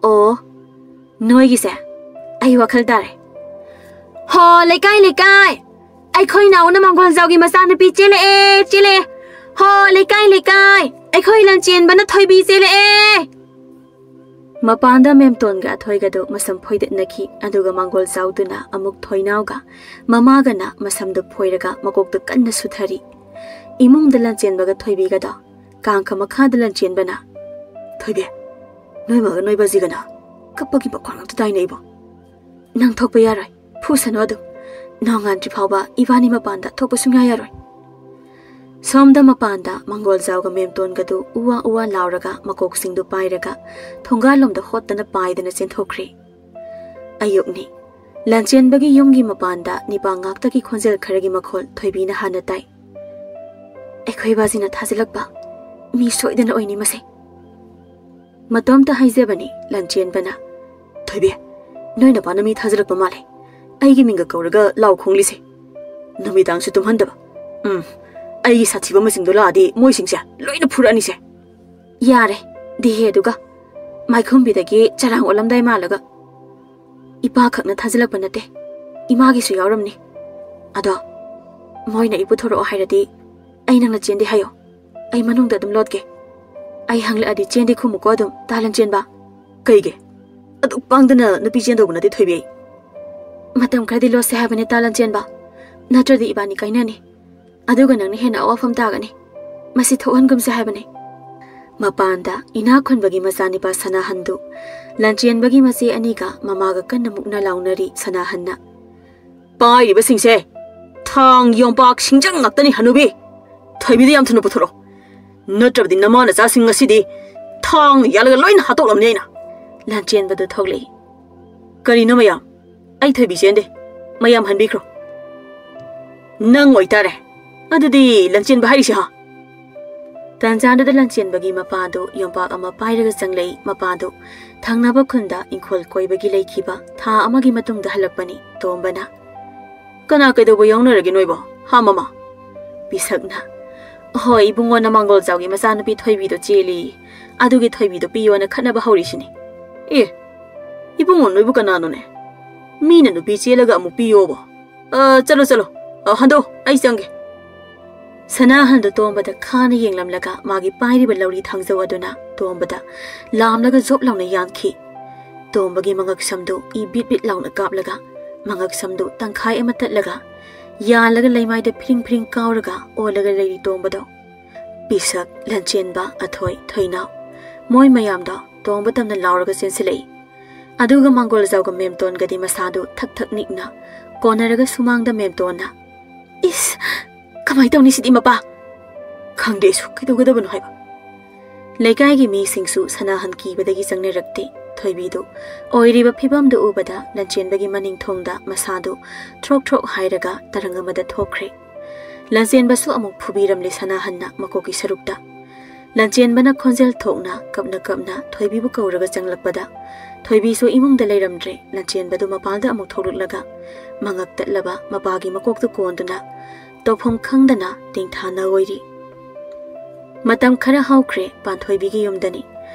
"ꯑꯣ, ꯅꯣꯏꯒꯤꯁꯦ ꯑꯩ ꯋꯥꯈꯜ ꯇꯥꯔꯦ꯫ ꯍꯣ, ꯂꯩꯀꯥꯏ, ꯂꯩꯀꯥꯏ! ꯑꯩꯈꯣꯏ ꯅꯥꯎꯅ ꯃꯥꯡꯒꯣꯜꯖꯥꯎꯒꯤ ꯃꯆꯥꯅꯨꯄꯤ ꯆꯦꯜꯂꯛꯑꯦ, ꯆꯦꯜꯂꯛꯑꯦ! ꯍꯣ, ꯂꯩꯀꯥꯏ, ꯂꯩꯀꯥꯏ! ꯑꯩꯈꯣꯏ ꯂꯟꯆꯦꯟꯕꯅ ꯊꯣꯏꯕꯤ ꯆꯦꯜꯂꯛꯑꯦ!" ꯃꯄꯥꯟꯗ ꯃꯦꯝꯇꯣꯟꯒ ꯑꯊꯣꯏꯒꯗꯨ ꯃꯁꯝ ꯐꯣꯏꯗꯠꯅꯈꯤ, ꯑꯗꯨꯒ ꯃꯥꯡꯒꯣꯜꯖꯥꯎꯗꯨꯅ ꯑꯃꯨꯛ ꯊꯣꯏꯅꯥꯎꯒ ꯃꯃꯥꯒꯅ ꯃꯁꯝꯗꯨ ꯐꯣꯏꯔꯒ ꯃꯀꯣꯛꯇ ꯀꯟꯅ ꯁꯨꯊꯔꯤ꯫ ꯏꯃꯨꯡꯗ ꯂꯟꯆꯦꯟꯕꯒ ꯊꯣꯏꯕꯤꯒꯗꯣ ꯀꯥꯡꯈ ꯃꯈꯥꯗ ꯂꯟꯆꯦꯟꯕꯅ, "ꯊꯣꯏꯕꯤ, ꯅꯣꯏ ꯃꯥꯒ ꯅꯣꯏ ꯕꯥꯖꯤꯒꯅ ꯀꯞꯄꯒꯤ ꯃꯈꯣꯟ ꯉꯥꯛꯇ ꯇꯥꯏꯅꯦ ꯏꯕꯣ꯫ ꯅꯪ ꯊꯣꯛꯄ ꯌꯥꯔꯣꯏ, ꯐꯨꯁꯅꯨ ꯑꯗꯨꯝ꯫ ꯅꯣꯡꯉꯥꯟꯗ꯭ꯔꯤ ꯐꯥꯎꯕ ꯏꯕꯥꯅꯤ ꯃꯄꯥꯟꯗ ꯊꯣꯛꯄ ꯁꯨꯡꯌꯥ ꯌꯥꯔꯣꯏ꯫" ꯁꯣꯝꯗ ꯃꯄꯥꯟꯗ ꯃꯪꯒꯣꯜꯖꯥꯎꯒ ꯃꯦꯝꯇꯣꯟꯒꯗꯨ ꯎꯋꯥ ꯎꯋꯥ ꯂꯥꯎꯔꯒ ꯃꯀꯣꯛꯁꯤꯡꯗꯨ ꯄꯥꯏꯔꯒ ꯊꯣꯡꯒꯥꯜꯂꯣꯝꯗ ꯍꯣꯠꯇꯅ ꯄꯥꯏꯗꯅ ꯆꯦꯟꯊꯣꯛꯈ꯭ꯔꯦ꯫ ꯑꯌꯨꯛꯅꯤ꯫ ꯂꯥꯟꯆꯦꯟꯕꯒꯤ ꯌꯨꯝꯒꯤ ꯃꯄꯥꯟꯗ ꯅꯤꯄꯥ ꯉꯥꯛꯇꯒꯤ ꯈꯣꯟꯖꯦꯜ ꯈꯔꯒꯤ ꯃꯈꯣꯜ ꯊꯣꯏꯕꯤꯅ ꯍꯥꯟꯅ ꯇꯥꯏ꯫ "ꯑꯩꯈꯣꯏ ꯕꯥꯖꯤꯅ ꯊꯥꯖꯤꯜꯂꯛꯄ ꯃꯤ ꯁꯣꯏꯗꯅ ꯑꯣꯏꯅꯤ ꯃꯁꯦ꯫" ꯃꯇꯣꯝꯇ ꯍꯥꯏꯖꯕꯅꯤ ꯂꯥꯟꯆꯦꯟꯕꯅ, "ꯊꯣꯏꯕꯤ, ꯅꯣꯏ ꯅꯄꯥꯅ ꯃꯤ ꯊꯥꯖꯤꯜꯂꯛꯄ ꯃꯥꯜꯂꯦ꯫ ꯑꯩꯒꯤ ꯃꯤꯡꯒ ꯀꯧꯔꯒ ꯂꯥꯎ ꯈꯣꯡꯂꯤꯁꯦ꯫ ꯅꯨꯃꯤꯗꯥꯡꯁꯨ ꯇꯨꯝꯍꯟꯗꯕ꯫ ꯎꯝ, ꯑꯩꯒꯤ ꯁꯥꯊꯤꯕ ꯃꯁꯤꯡꯗꯣ ꯂꯥꯛꯑꯗꯤ ꯃꯣꯏꯁꯤꯡꯁꯦ ꯂꯣꯏꯅ ꯐꯨꯔꯛꯑꯅꯤꯁꯦ꯫" "ꯌꯥꯔꯦ, ꯗꯤꯍꯦ ꯑꯗꯨꯒ꯫ ꯃꯥꯏꯈꯨꯝꯕꯤꯗꯒꯤ ꯆꯔꯥꯡ ꯑꯣꯜꯂꯝꯗꯥꯏ ꯃꯥꯜꯂꯒ꯫ ꯏꯄꯥ ꯈꯛꯅ ꯊꯥꯖꯤꯜꯂꯛꯄ ꯅꯠꯇꯦ, ꯏꯃꯥꯒꯤꯁꯨ ꯌꯥꯎꯔꯝꯅꯤ꯫ ꯑꯗꯣ ꯃꯣꯏꯅ ꯑꯩ ꯄꯨꯊꯣꯔꯛꯑꯣ ꯍꯥꯏꯔꯗꯤ ꯑꯩ ꯅꯪꯅ ꯆꯦꯟꯗꯦ ꯍꯥꯏꯌꯣ꯫ ꯑꯩ ꯃꯅꯨꯡꯗ ꯑꯗꯨꯝ ꯂꯣꯠꯀꯦ꯫ ꯑꯩ ꯍꯪꯂꯛꯑꯗꯤ ꯆꯦꯟꯗꯦ ꯈꯨꯝꯃꯨꯀꯣ ꯑꯗꯨꯝ, ꯇꯥ ꯂꯥꯟꯆꯦꯟꯕ꯫" "ꯀꯩꯒꯤ? ꯑꯗꯨꯛ ꯄꯥꯡꯗꯅ ꯅꯨꯄꯤ ꯆꯦꯟꯗꯧꯕ ꯅꯠꯇꯦ ꯊꯣꯏꯕꯤ ꯑꯩ꯫" "ꯃꯇꯝ ꯈꯔꯗꯤ ꯂꯣꯠꯁꯦ ꯍꯥꯏꯕꯅꯦ ꯇꯥ ꯂꯥꯟꯆꯦꯟꯕ, ꯅꯠꯇ꯭ꯔꯗꯤ ꯏꯕꯥꯅꯤ ꯀꯥꯏꯅꯅꯤ꯫ ꯑꯗꯨꯒ ꯅꯪꯅ ꯍꯦꯟꯅ ꯑꯋꯥꯐꯝ ꯇꯥꯒꯅꯤ꯫ ꯃꯁꯤ ꯊꯣꯛꯍꯟꯒꯨꯝꯁꯦ ꯍꯥꯏꯕꯅꯦ꯫" ꯃꯄꯥꯟꯗ ꯏꯅꯥꯛ ꯈꯨꯟꯕꯒꯤ ꯃꯆꯥꯅꯤꯄꯥ ꯁꯅꯥꯍꯟꯗꯨ ꯂꯟꯆꯦꯟꯕꯒꯤ ꯃꯆꯦ ꯑꯅꯤꯒ ꯃꯃꯥꯒ ꯀꯟꯅ ꯃꯨꯛꯅ ꯂꯥꯎꯅꯔꯤ꯫ ꯁꯅꯥꯍꯟꯅ, "ꯄꯥꯏꯔꯤꯕꯁꯤꯡꯁꯦ ꯊꯥꯡ ꯌꯣꯝꯄꯥꯛ ꯁꯤꯡꯖꯪ ꯉꯥꯛꯇꯅꯤ ꯍꯅꯨꯕꯤ꯫ ꯊꯣꯏꯕꯤꯗ ꯌꯥꯝ ꯊꯨꯅ ꯄꯨꯊꯣꯔꯛꯑꯣ, ꯅꯠꯇ꯭ꯔꯕꯗꯤ ꯅꯃꯥ ꯅꯆꯥꯁꯤꯡ ꯉꯁꯤꯗꯤ ꯊꯥꯡꯅ ꯌꯥꯜꯂꯒ ꯂꯣꯏꯅ ꯍꯥꯠꯇꯣꯛꯂꯝꯅꯤ ꯑꯩꯅ꯫" ꯂꯟꯆꯦꯟꯕꯗꯨ ꯊꯣꯛꯂꯛꯏ꯫ "ꯀꯔꯤꯅꯣ ꯃꯌꯥꯝ? ꯑꯩ ꯊꯣꯏꯕꯤ ꯆꯦꯟꯗꯦ꯫ ꯃꯌꯥꯝ ꯍꯟꯕꯤꯈ꯭ꯔꯣ꯫" "ꯅꯪ ꯑꯣꯏꯇꯥꯔꯦ꯫ ꯑꯗꯨꯗꯤ ꯂꯟꯆꯦꯟꯕ ꯍꯥꯏꯔꯤꯁꯦ ꯍꯥ?" ꯇꯥꯟꯖꯥꯗꯨꯗ ꯂꯟꯆꯦꯟꯕꯒꯤ ꯃꯄꯥꯗꯨ ꯌꯣꯝꯄꯥꯛ ꯑꯃ ꯄꯥꯏꯔꯒ ꯆꯪꯂꯛꯏ꯫ ꯃꯄꯥꯗꯨ ꯊꯪꯅꯕ ꯈꯨꯟꯗ ꯏꯪꯈꯣꯜ ꯀꯣꯏꯕꯒꯤ ꯂꯩꯈꯤꯕ ꯊꯥ ꯑꯃꯒꯤ ꯃꯇꯨꯡꯗ ꯍꯜꯂꯛꯄꯅꯤ꯫ ꯇꯣꯝꯕꯅ, "ꯀꯅꯥ ꯀꯩꯗꯧꯕ ꯌꯥꯎꯅꯔꯒꯦ ꯅꯣꯏꯕꯣ, ꯍꯥ ꯃꯃꯥ?" ꯄꯤꯁꯛꯅ, "ꯍꯣꯏ ꯏꯕꯨꯡꯉꯣꯅ ꯃꯥꯡꯒꯣꯜꯖꯥꯎꯒꯤ ꯃꯆꯥꯅꯨꯄꯤ ꯊꯣꯏꯕꯤꯗꯣ ꯆꯦꯜꯂꯤ, ꯑꯗꯨꯒꯤ ꯊꯣꯏꯕꯤꯗꯣ ꯄꯤꯌꯣꯅ ꯈꯠꯅꯕ ꯍꯧꯔꯤꯁꯤꯅꯤ꯫" "ꯑꯦ, ꯏꯕꯨꯡꯉꯣ ꯅꯣꯏꯕꯨ ꯀꯅꯥꯅꯣꯅꯦ? ꯃꯤꯅ ꯅꯨꯄꯤ ꯆꯦꯜꯂꯒ ꯑꯃꯨꯛ ꯄꯤꯌꯣꯕꯣ? ꯑ, ꯆꯠꯂꯣ ꯆꯠꯂꯣ, ꯑ, ꯍꯟꯗꯣ, ꯑꯩ ꯆꯪꯒꯦ꯫" ꯁꯅꯥꯍꯟꯗꯨ ꯇꯣꯝꯕꯗ ꯈꯥꯅ ꯌꯦꯡꯂꯝꯂꯒ ꯃꯥꯒꯤ ꯄꯥꯏꯔꯤꯕ ꯂꯧꯔꯤ ꯊꯥꯡꯖꯧ ꯑꯗꯨꯅ ꯇꯣꯝꯕꯗ ꯂꯥꯝꯂꯒ ꯖꯣꯞ ꯂꯥꯎꯅ ꯌꯥꯟꯈꯤ꯫ ꯇꯣꯝꯕꯒꯤ ꯃꯉꯛ ꯁꯝꯗꯨ ꯏ ꯕꯤꯠ ꯕꯤꯠ ꯂꯥꯎꯅ ꯀꯥꯞꯂꯒ ꯃꯉꯛ ꯁꯝꯗꯨ ꯇꯪꯈꯥꯏ ꯑꯃ ꯇꯠꯂꯒ ꯌꯥꯜꯂꯒ ꯂꯩꯃꯥꯏꯗ ꯐꯤꯔꯤꯡ ꯐꯤꯔꯤꯡ ꯀꯥꯎꯔꯒ ꯑꯣꯜꯂꯒ ꯂꯩꯔꯤ ꯇꯣꯝꯕꯗꯣ꯫ ꯄꯤꯁꯛ, ꯂꯟꯆꯦꯟꯕ, ꯑꯊꯣꯏ, ꯊꯣꯏꯅꯥꯎ, ꯃꯣꯏ ꯃꯌꯥꯝꯗꯣ ꯇꯣꯝꯕ ꯇꯝꯅ ꯂꯥꯎꯔꯒ ꯆꯦꯟꯁꯤꯜꯂꯛꯏ꯫ ꯑꯗꯨꯒ ꯃꯥꯡꯒꯣꯜꯖꯥꯎꯒ ꯃꯦꯝꯇꯣꯟꯒꯗꯤ ꯃꯁꯥꯗꯨ ꯊꯛ ꯊꯛ ꯅꯤꯛꯅ ꯀꯣꯟꯅꯔꯒ ꯁꯨꯃꯥꯡꯗ ꯃꯦꯝꯇꯣꯟꯅ, "ꯏꯁ! ꯀꯃꯥꯏ ꯇꯧꯅꯤ ꯁꯤꯗꯤ ꯃꯄꯥ?" "ꯈꯪꯗꯦ ꯑꯩꯁꯨ ꯀꯩꯗꯧꯒꯗꯕꯅꯣ ꯍꯥꯏꯕ꯫" ꯂꯩꯀꯥꯏꯒꯤ ꯃꯤꯁꯤꯡꯁꯨ ꯁꯅꯥꯍꯟ ꯀꯤꯕꯗꯒꯤ ꯆꯪꯅꯔꯛꯇꯦ꯫ ꯊꯣꯏꯕꯤꯗꯨ ꯑꯣꯏꯔꯤꯕ ꯐꯤꯕꯝꯗꯨ ꯎꯕꯗ ꯂꯟꯆꯦꯟꯕꯒꯤ ꯃꯅꯤꯡ ꯊꯣꯡꯗ ꯃꯁꯥꯗꯨ ꯊ꯭ꯔꯣꯛ ꯊ꯭ꯔꯣꯛ ꯍꯥꯏꯔꯒ ꯇꯔꯪ ꯑꯃꯗ ꯊꯣꯛꯈ꯭ꯔꯦ꯫ ꯂꯟꯆꯦꯟꯕꯁꯨ ꯑꯃꯨꯛ ꯐꯨꯕꯤꯔꯝꯂꯦ ꯁꯅꯥꯍꯟꯅ ꯃꯀꯣꯛꯀꯤ ꯁꯔꯨꯛꯇ꯫ ꯂꯟꯆꯦꯟꯕꯅ ꯈꯣꯟꯖꯦꯜ ꯊꯣꯛꯅ ꯀꯞꯅ ꯀꯞꯅ ꯊꯣꯏꯕꯤꯕꯨ ꯀꯧꯔꯒ ꯆꯪꯂꯛꯄꯗ ꯊꯣꯏꯕꯤꯁꯨ ꯏꯃꯨꯡꯗ ꯂꯩꯔꯝꯗ꯭ꯔꯦ꯫ ꯂꯟꯆꯦꯟꯕꯗꯨ ꯃꯄꯥꯟꯗ ꯑꯃꯨꯛ ꯊꯣꯛꯂꯛꯂꯒ ꯃꯉꯛ ꯇꯠꯂꯕ ꯃꯄꯥꯒꯤ ꯃꯀꯣꯛꯇꯨ ꯀꯣꯟꯗꯨꯅ ꯇꯧꯐꯝ ꯈꯪꯗꯅ ꯇꯦꯡꯊꯥꯅ ꯑꯣꯏꯔꯤ꯫ ꯃꯇꯝ ꯈꯔ ꯍꯧꯈ꯭ꯔꯦ, ꯄꯥꯟꯊꯣꯏꯕꯤꯒꯤ ꯌꯨꯝꯗꯅꯤ꯫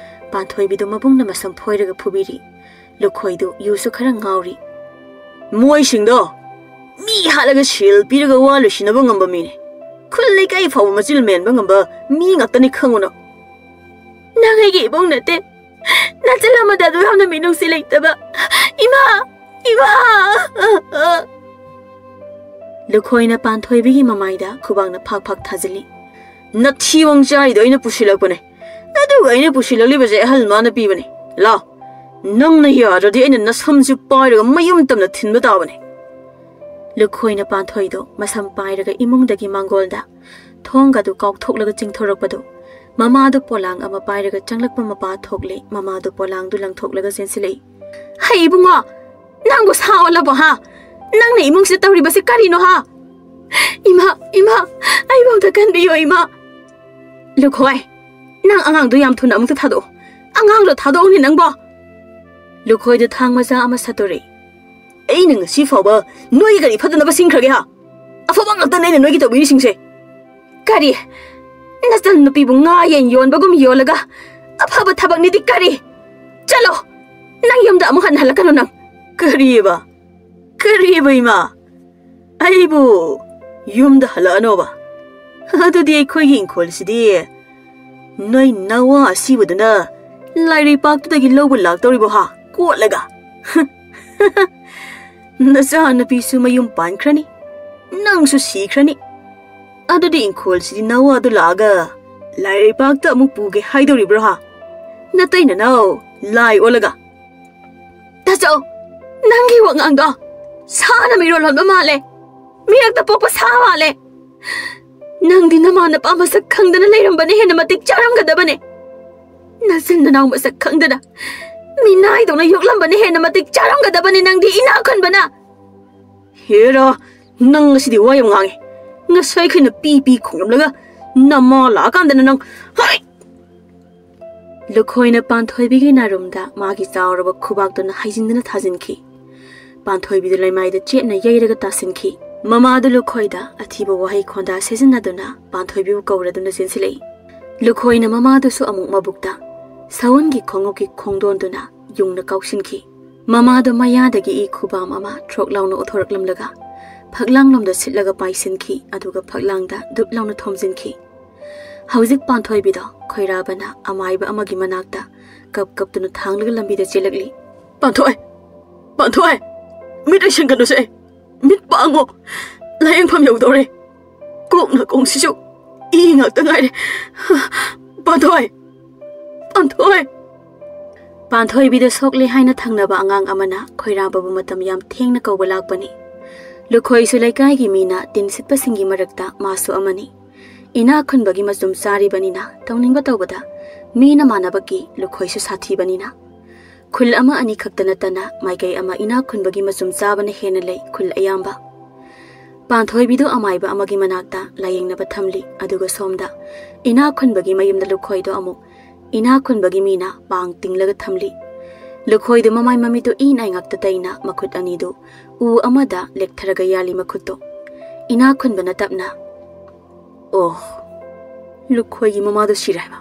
ꯄꯥꯟꯊꯣꯏꯕꯤꯗꯨ ꯃꯕꯨꯡꯅ ꯃꯁꯝ ꯐꯣꯏꯔꯒ ꯐꯨꯕꯤꯔꯤ꯫ ꯂꯨꯈꯣꯏꯗꯨ ꯌꯨꯁꯨ ꯈꯔ ꯉꯥꯎꯔꯤ꯫ "ꯃꯣꯏꯁꯤꯡꯗꯣ ꯃꯤ ꯍꯥꯠꯂꯒ ꯁꯦꯜ ꯄꯤꯔꯒ ꯋꯥ ꯂꯣꯏꯁꯤꯟꯅꯕ ꯉꯝꯕ ꯃꯤꯅꯦ꯫ ꯈꯨꯜ ꯂꯩꯀꯥꯏ ꯐꯥꯎꯕ ꯃꯆꯤꯜ ꯃꯦꯟꯕ ꯉꯝꯕ ꯃꯤ ꯉꯥꯛꯇꯅꯤ ꯈꯪꯉꯨꯅꯣ꯫" "ꯅꯪ ꯑꯩꯒꯤ ꯏꯕꯨꯡ ꯅꯠꯇꯦ꯫ ꯅꯆꯜ ꯑꯃꯗ ꯑꯗꯨ ꯌꯥꯝꯅ ꯃꯤꯅꯨꯡꯁꯤ ꯂꯩꯇꯕ꯫ ꯏꯃꯥ! ꯏꯃꯥ!" ꯂꯨꯈꯣꯏꯅ ꯄꯥꯟꯊꯣꯏꯕꯤꯒꯤ ꯃꯃꯥꯏꯗ ꯈꯨꯕꯥꯛꯅ ꯐꯥꯛ ꯐꯥꯛ ꯊꯥꯖꯤꯜꯂꯤ꯫ "ꯅꯊꯤꯕꯣꯡ ꯆꯥꯔꯤꯗꯣ ꯑꯩꯅ ꯄꯨꯁꯤꯜꯂꯛꯄꯅꯦ꯫ ꯑꯗꯨꯒ ꯑꯩꯅ ꯄꯨꯁꯤꯜꯂꯛꯂꯤꯕꯁꯦ ꯑꯍꯜ ꯃꯥꯅ ꯄꯤꯕꯅꯤ꯫ ꯂꯥꯎ, ꯅꯪꯅ ꯌꯥꯗ꯭ꯔꯗꯤ ꯑꯩꯅ ꯅꯁꯝꯁꯤ ꯄꯥꯏꯔꯒ ꯃꯌꯨꯝ ꯇꯝꯅ ꯊꯤꯟꯕ ꯇꯥꯕꯅꯤ꯫ ꯂꯨꯈꯣꯏꯅ ꯄꯥꯟꯊꯣꯏꯗꯣ ꯃꯁꯝ ꯄꯥꯏꯔꯒ ꯏꯃꯨꯡꯗꯒꯤ ꯃꯥꯡꯒꯣꯜꯗ ꯊꯣꯡꯒꯗꯨ ꯀꯥꯎꯊꯣꯛꯂꯒ ꯆꯤꯡꯊꯣꯔꯛꯄꯗꯨ, ꯃꯃꯥꯗꯨ ꯄꯣꯂꯥꯡ ꯑꯃ ꯄꯥꯏꯔꯒ ꯆꯪꯂꯛꯄ ꯃꯄꯥ ꯊꯣꯛꯂꯦ꯫ ꯃꯃꯥꯗꯨ ꯄꯣꯂꯥꯡꯗꯨ ꯂꯪꯊꯣꯛꯂꯒ ꯆꯦꯟꯁꯤꯜꯂꯛꯏ꯫ "ꯍꯩ ꯏꯕꯨꯡꯉꯣ, ꯅꯪꯕꯨ ꯁꯥ ꯑꯣꯜꯂꯕꯣ ꯍꯥ? ꯅꯪꯅ ꯏꯃꯨꯡꯁꯤꯗ ꯇꯧꯔꯤꯕꯁꯤ ꯀꯔꯤꯅꯣ ꯍꯥ? ꯏꯃꯥ, ꯏꯃꯥ, ꯑꯩꯕꯨ ꯑꯝꯇ ꯀꯟꯕꯤꯌꯣ ꯏꯃꯥ꯫ ꯂꯨꯈꯣꯏ, ꯅꯪ ꯑꯉꯥꯡꯗꯣ ꯌꯥꯝ ꯊꯨꯅ ꯑꯃꯨꯛꯇ ꯊꯥꯗꯣꯛꯑꯣ꯫ ꯑꯉꯥꯡꯗꯣ ꯊꯥꯗꯣꯛꯎꯅꯦ ꯅꯪꯕꯣ!" ꯂꯨꯈꯣꯏꯗ ꯊꯥꯡ ꯃꯆꯥ ꯑꯃ ꯁꯠꯇꯣꯔꯛꯏ꯫ "ꯑꯩꯅ ꯉꯁꯤ ꯐꯥꯎꯕ ꯅꯣꯏꯒꯤ ꯀꯔꯤ ꯐꯠꯇꯅꯕ ꯁꯤꯟꯈ꯭ꯔꯒꯦ ꯍꯥ? ꯑꯐꯕ ꯉꯥꯛꯇꯅꯦ ꯑꯩꯅ ꯅꯣꯏꯒꯤ ꯇꯧꯕꯤꯔꯤꯁꯤꯡꯁꯦ꯫" "ꯀꯔꯤ? ꯅꯆꯟ ꯅꯨꯄꯤꯕꯨ ꯉꯥ ꯌꯦꯟ ꯌꯣꯟꯕꯒꯨꯝ ꯌꯣꯜꯂꯒ ꯑꯐꯕ ꯊꯕꯛꯅꯤꯗꯤ ꯀꯔꯤ? ꯆꯠꯂꯣ, ꯅꯪ ꯌꯨꯝꯗ ꯑꯃꯨꯛ ꯍꯟꯅ ꯍꯜꯂꯛꯀꯅꯨ ꯅꯪ꯫" "ꯀꯔꯤꯑꯕ? ꯀꯔꯤꯑꯕ ꯏꯃꯥ? ꯑꯩꯕꯨ ꯌꯨꯝꯗ ꯍꯜꯂꯛꯑꯅꯣꯕ? ꯑꯗꯨꯗꯤ ꯑꯩꯈꯣꯏꯒꯤ ꯏꯪꯈꯣꯜꯁꯤꯗꯤ ꯅꯣꯏ ꯅꯋꯥ ꯑꯁꯤꯕꯗꯨꯅ ꯂꯥꯏꯔꯩꯄꯥꯛꯇꯨꯗꯒꯤ ꯂꯧꯕ ꯂꯥꯛꯇꯧꯔꯤꯕꯣ ꯍꯥ? ꯀꯣꯠꯂꯒ?" "ꯅꯆꯥꯅꯨꯄꯤꯁꯨ ꯃꯌꯨꯝ ꯄꯥꯟꯈ꯭ꯔꯅꯤ, ꯅꯪꯁꯨ ꯁꯤꯈ꯭ꯔꯅꯤ꯫ ꯑꯗꯨꯗꯤ ꯏꯪꯈꯣꯜꯁꯤꯗꯤ ꯅꯋꯥꯗꯣ ꯂꯥꯛꯑꯒ ꯂꯥꯏꯔꯩꯄꯥꯛꯇ ꯑꯃꯨꯛ ꯄꯨꯒꯦ ꯍꯥꯏꯗꯧꯔꯤꯕ꯭ꯔꯣ ꯍꯥ? ꯅꯇꯩ ꯅꯅꯥꯎ ꯂꯥꯏ ꯑꯣꯜꯂꯒ?" "ꯇꯥꯆꯧ, ꯅꯪꯒꯤ ꯋꯥꯉꯥꯡꯗꯣ ꯁꯥꯅ ꯃꯤꯔꯣꯜ ꯂꯣꯟꯕ ꯃꯥꯜꯂꯦ꯫ ꯃꯤꯔꯛꯇ ꯄꯣꯛꯄ ꯁꯥ ꯃꯥꯜꯂꯦ꯫ ꯅꯪꯗꯤ ꯅꯃꯥ ꯅꯄꯥ ꯃꯁꯛ ꯈꯪꯗꯅ ꯂꯩꯔꯝꯕꯅ ꯍꯦꯟꯅ ꯃꯇꯤꯛ ꯆꯥꯔꯝꯒꯗꯕꯅꯦ꯫ ꯅꯆꯤꯟ ꯅꯅꯥꯎ ꯃꯁꯛ ꯈꯪꯗꯅ ꯃꯤꯅꯥꯏꯗꯧꯅ ꯌꯣꯛꯂꯝꯕꯅ ꯍꯦꯟꯅ ꯃꯇꯤꯛ ꯆꯥꯔꯝꯒꯗꯕꯅꯦ ꯅꯪꯗꯤ ꯏꯅꯥꯛ ꯈꯨꯟꯕꯅ꯫" "ꯍꯦꯔꯥ, ꯅꯪ ꯉꯁꯤꯗꯤ ꯋꯥ ꯌꯥꯝ ꯉꯥꯡꯉꯦ꯫ ꯉꯁꯥꯏꯈꯩꯅ ꯄꯤ ꯄꯤ ꯈꯣꯡꯂꯝꯂꯒ ꯅꯃꯥ ꯂꯥꯛꯑꯀꯥꯟꯗꯅ ꯅꯪ, ꯍꯥꯏ!" ꯂꯨꯈꯣꯏꯅ ꯄꯥꯟꯊꯣꯏꯕꯤꯒꯤ ꯅꯥꯔꯨꯝꯗ ꯃꯥꯒꯤ ꯆꯥꯎꯔꯕ ꯈꯨꯕꯥꯛꯇꯨꯅ ꯍꯩꯖꯤꯟꯗꯨꯅ ꯊꯥꯖꯤꯟꯈꯤ꯫ ꯄꯥꯟꯊꯣꯏꯕꯤꯗꯨ ꯂꯩꯃꯥꯏꯗ ꯆꯦꯠꯅ ꯌꯩꯔꯒ ꯇꯥꯁꯤꯟꯈꯤ꯫ ꯃꯃꯥꯗꯨ ꯂꯨꯈꯣꯏꯗ ꯑꯊꯤꯕ ꯋꯥꯍꯩ ꯈꯣꯟꯗꯥ ꯁꯤꯖꯤꯟꯅꯗꯨꯅ ꯄꯥꯟꯊꯣꯏꯕꯤꯕꯨ ꯀꯧꯔꯗꯨꯅ ꯆꯦꯟꯁꯤꯜꯂꯛꯏ꯫ ꯂꯨꯈꯣꯏꯅ ꯃꯃꯥꯗꯨꯁꯨ ꯑꯃꯨꯛ ꯃꯕꯨꯛꯇ ꯁꯎꯟꯒꯤ ꯈꯣꯡꯎꯞꯀꯤ ꯈꯣꯡꯗꯣꯟꯗꯨꯅ ꯌꯨꯡꯅ ꯀꯥꯎꯁꯤꯟꯈꯤ꯫ ꯃꯃꯥꯗꯨ ꯃꯌꯥꯗꯒꯤ ꯏ ꯈꯨꯕꯥꯝ ꯑꯃ ꯊ꯭ꯔꯣꯛ ꯂꯥꯎꯅ ꯑꯣꯊꯣꯔꯛꯂꯝꯂꯒ ꯐꯛꯂꯥꯡꯂꯣꯝꯗ ꯁꯤꯠꯂꯒ ꯄꯥꯏꯁꯤꯟꯈꯤ, ꯑꯗꯨꯒ ꯐꯛꯂꯥꯡꯗ ꯗꯨꯞ ꯂꯥꯎꯅ ꯊꯣꯝꯖꯤꯟꯈꯤ꯫ ꯍꯧꯖꯤꯛ ꯄꯥꯟꯊꯣꯏꯕꯤꯗꯣ ꯈꯣꯏꯔꯥꯕꯅ ꯑꯃꯥꯏꯕ ꯑꯃꯒꯤ ꯃꯅꯥꯛꯇ ꯀꯞ ꯀꯞꯇꯨꯅ ꯊꯥꯡꯂꯒ ꯂꯝꯕꯤꯗ ꯆꯦꯜꯂꯛꯂꯤ꯫ "ꯄꯥꯟꯊꯣꯏ! ꯄꯥꯟꯊꯣꯏ! ꯃꯤꯠ ꯎꯏꯁꯤꯟꯒꯅꯨꯁꯦ! ꯃꯤꯠ ꯄꯥꯡꯉꯣ! ꯂꯥꯌꯦꯡꯐꯝ ꯌꯧꯗꯧꯔꯦ꯫ ꯀꯣꯛ ꯅꯥꯀꯣꯡꯁꯤꯁꯨ ꯏ ꯉꯥꯛꯇ ꯉꯥꯏꯔꯦ꯫ ꯄꯥꯟꯊꯣꯏ!" ꯄꯥꯟꯊꯣꯏ! ꯄꯥꯟꯊꯣꯏꯕꯤꯗ ꯁꯣꯛꯂꯦ ꯍꯥꯏꯅ ꯊꯪꯅꯕ ꯑꯉꯥꯡ ꯑꯃꯅ ꯈꯣꯏꯔꯥꯕꯕꯨ ꯃꯇꯝ ꯌꯥꯝ ꯊꯦꯡꯅ ꯀꯧꯕ ꯂꯥꯛꯄꯅꯤ꯫ ꯂꯨꯈꯣꯏꯁꯨ ꯂꯩꯀꯥꯏꯒꯤ ꯃꯤꯅ ꯇꯤꯟ ꯁꯤꯠꯄꯁꯤꯡꯒꯤ ꯃꯔꯛꯇ ꯃꯥꯁꯨ ꯑꯃꯅꯤ꯫ ꯏꯅꯥꯛ ꯈꯨꯟꯕꯒꯤ ꯃꯆꯨꯝ ꯆꯥꯔꯤꯕꯅꯤꯅ ꯇꯧꯅꯤꯡꯕ ꯇꯧꯕꯗ ꯃꯤꯅ ꯃꯥꯟꯅꯕꯒꯤ ꯂꯨꯈꯣꯏꯁꯨ ꯁꯥꯊꯤꯕꯅꯤꯅ꯫ ꯈꯨꯜ ꯑꯃ ꯑꯅꯤ ꯈꯛꯇ ꯅꯠꯇꯅ ꯃꯥꯏꯀꯩ ꯑꯃ ꯏꯅꯥꯛ ꯈꯨꯟꯕꯒꯤ ꯃꯆꯨꯝ ꯆꯥꯕꯅ ꯍꯦꯟꯅ ꯂꯩ ꯈꯨꯜ ꯑꯌꯥꯝꯕ꯫ ꯄꯥꯟꯊꯣꯏꯕꯤꯗꯨ ꯑꯃꯥꯏꯕ ꯑꯃꯒꯤ ꯃꯅꯥꯛꯇ ꯂꯥꯌꯦꯡꯅꯕ ꯊꯝꯂꯤ, ꯑꯗꯨꯒ ꯁꯣꯝꯗ ꯏꯅꯥꯛ ꯈꯨꯟꯕꯒꯤ ꯃꯌꯨꯝꯗ ꯂꯨꯈꯣꯏꯗꯣ ꯑꯃꯨꯛ ꯏꯅꯥꯛ ꯈꯨꯟꯕꯒꯤ ꯃꯤꯅ ꯄꯥꯡ ꯇꯤꯡꯂꯒ ꯊꯝꯂꯤ꯫ ꯂꯨꯈꯣꯏꯗꯨ ꯃꯃꯥꯏ ꯃꯃꯤꯠꯇꯨ ꯏ ꯅꯥꯏ ꯉꯥꯛꯇ ꯇꯩꯅ ꯃꯈꯨꯠ ꯑꯅꯤꯗꯨ ꯎ ꯑꯃꯗ ꯂꯦꯛꯊꯔꯒ ꯌꯥꯜꯂꯤ ꯃꯈꯨꯠꯇꯣ꯫ ꯏꯅꯥꯛ ꯈꯨꯟꯕꯅ ꯇꯞꯅ, "ꯑꯣ, ꯂꯨꯈꯣꯏꯒꯤ ꯃꯃꯥꯗꯣ ꯁꯤꯔꯦ ꯍꯥꯏꯕ꯫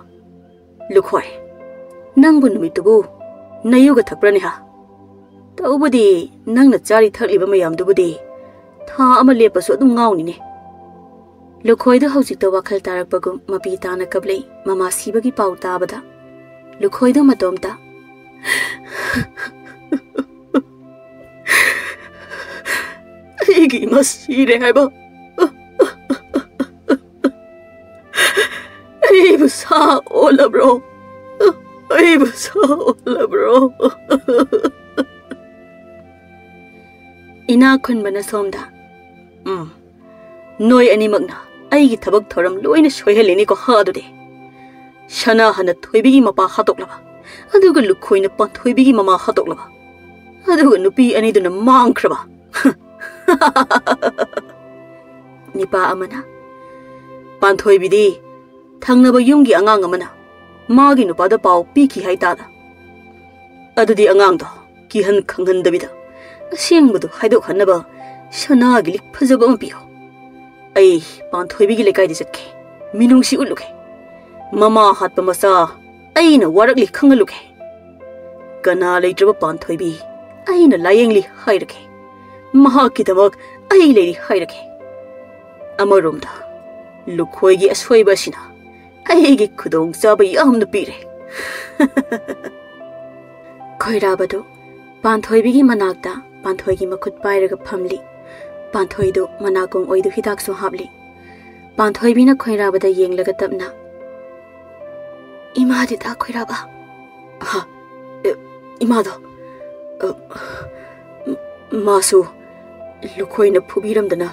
ꯂꯨꯈꯣꯏ, ꯅꯪꯕꯨ ꯅꯨꯃꯤꯠꯇꯨꯕꯨ ꯅꯌꯨꯒ ꯊꯛꯄ꯭ꯔꯅꯦ ꯍꯥ? ꯇꯧꯕꯗꯤ ꯅꯪꯅ ꯆꯥꯔꯤ ꯊꯛꯂꯤꯕ ꯃꯌꯥꯝꯗꯨꯕꯨꯗꯤ ꯊꯥ ꯑꯃ ꯂꯦꯞꯄꯁꯨ ꯑꯗꯨꯝ ꯉꯥꯎꯅꯤꯅꯦ꯫" ꯂꯨꯈꯣꯏꯗꯨ ꯍꯧꯖꯤꯛꯇ ꯋꯥꯈꯜ ꯇꯥꯔꯛꯄꯒꯨꯝ ꯃꯄꯤ ꯇꯥꯅ ꯀꯞꯂꯛꯏ ꯃꯃꯥ ꯁꯤꯕꯒꯤ ꯄꯥꯎ ꯇꯥꯕꯗ꯫ ꯂꯨꯈꯣꯏꯗꯨ ꯃꯇꯣꯝꯇ, "ꯑꯩꯒꯤ ꯏꯃꯥ ꯁꯤꯔꯦ ꯍꯥꯏꯕ꯫ ꯑꯩꯕꯨ ꯁꯥ ꯑꯣꯜꯂꯕ꯭ꯔꯣ? ꯑꯩꯕꯨ ꯁꯥ ꯑꯣꯜꯂꯕ꯭ꯔꯣ?" ꯏꯅꯥꯛ ꯈꯨꯟꯕꯅ ꯁꯣꯝꯗ, "ꯎꯝ, ꯅꯣꯏ ꯑꯅꯤꯃꯛꯅ ꯑꯩꯒꯤ ꯊꯕꯛ ꯊꯧꯔꯝ ꯂꯣꯏꯅ ꯁꯣꯏꯍꯜꯂꯤꯅꯤꯀꯣ ꯍꯥ ꯑꯗꯨꯗꯤ꯫ ꯁꯅꯥ ꯍꯥꯟꯅ ꯊꯣꯏꯕꯤꯒꯤ ꯃꯄꯥ ꯍꯥꯠꯇꯣꯛꯂꯕ, ꯑꯗꯨꯒ ꯂꯨꯈꯣꯏꯅ ꯄꯥꯟꯊꯣꯏꯕꯤꯒꯤ ꯃꯃꯥ ꯍꯥꯠꯇꯣꯛꯂꯕ, ꯑꯗꯨꯒ ꯅꯨꯄꯤ ꯑꯅꯤꯗꯨꯅ ꯃꯥꯡꯈ꯭ꯔꯕ꯫" ꯅꯤꯄꯥ ꯑꯃꯅ, "ꯄꯥꯟꯊꯣꯏꯕꯤꯗꯤ ꯊꯪꯅꯕ ꯌꯨꯝꯒꯤ ꯑꯉꯥꯡ ꯑꯃꯅ ꯃꯥꯒꯤ ꯅꯨꯄꯥꯗ ꯄꯥꯎ ꯄꯤꯈꯤ ꯍꯥꯏꯇꯥꯗ꯫ ꯑꯗꯨꯗꯤ ꯑꯉꯥꯡꯗꯣ ꯀꯤꯍꯟ ꯈꯪꯍꯟꯗꯕꯤꯗ ꯑꯁꯦꯡꯕꯗꯨ ꯍꯥꯏꯗꯣꯛꯍꯟꯅꯕ ꯁꯅꯥꯒꯤ ꯂꯤꯛ ꯐꯖꯕ ꯑꯃ ꯄꯤꯌꯨ꯫ ꯑꯩ ꯄꯥꯟꯊꯣꯏꯕꯤꯒꯤ ꯂꯩꯀꯥꯏꯗ ꯆꯠꯀꯦ, ꯃꯤꯅꯨꯡꯁꯤ ꯎꯠꯂꯨꯒꯦ꯫ ꯃꯃꯥ ꯍꯥꯠꯄ ꯃꯆꯥ ꯑꯩꯅ ꯋꯥꯔꯛꯂꯤ ꯈꯪꯍꯜꯂꯨꯒꯦ꯫ ꯀꯅꯥ ꯂꯩꯇ꯭ꯔꯕ ꯄꯥꯟꯊꯣꯏꯕꯤ ꯑꯩꯅ ꯂꯥꯌꯦꯡꯂꯤ ꯍꯥꯏꯔꯒꯦ꯫ ꯃꯍꯥꯛꯀꯤꯗꯃꯛ ꯑꯩ ꯂꯩꯔꯤ ꯍꯥꯏꯔꯒꯦ꯫ ꯑꯃꯔꯣꯝꯗ ꯂꯨꯈꯣꯏꯒꯤ ꯑꯁꯣꯏꯕ ꯑꯁꯤꯅ ꯑꯩꯒꯤ ꯈꯨꯗꯣꯡꯆꯥꯕ ꯌꯥꯝꯅ ꯄꯤꯔꯦ꯫" ꯈꯣꯏꯔꯥꯕꯗꯨ ꯄꯥꯟꯊꯣꯏꯕꯤꯒꯤ ꯃꯅꯥꯛꯇ ꯄꯥꯟꯊꯣꯏꯒꯤ ꯃꯈꯨꯠ ꯄꯥꯏꯔꯒ ꯐꯝꯂꯤ꯫ ꯄꯥꯟꯊꯣꯏꯗꯨ ꯃꯅꯥꯀꯣꯡ ꯑꯣꯏꯗꯨ ꯍꯤꯗꯥꯛꯁꯨ ꯍꯥꯞꯂꯤ꯫ ꯄꯥꯟꯊꯣꯏꯕꯤꯅ ꯈꯣꯏꯔꯥꯕꯗ ꯌꯦꯡꯂꯒ ꯇꯞꯅ, ꯏꯃꯥꯗꯤ ꯇꯥ ꯈꯣꯏꯔꯥꯕ? ꯍꯥ? ꯑꯦ, ꯏꯃꯥꯗꯣ? ꯑ, ꯃꯥꯁꯨ ꯂꯨꯈꯣꯏꯅ ꯐꯨꯕꯤꯔꯝꯗꯅ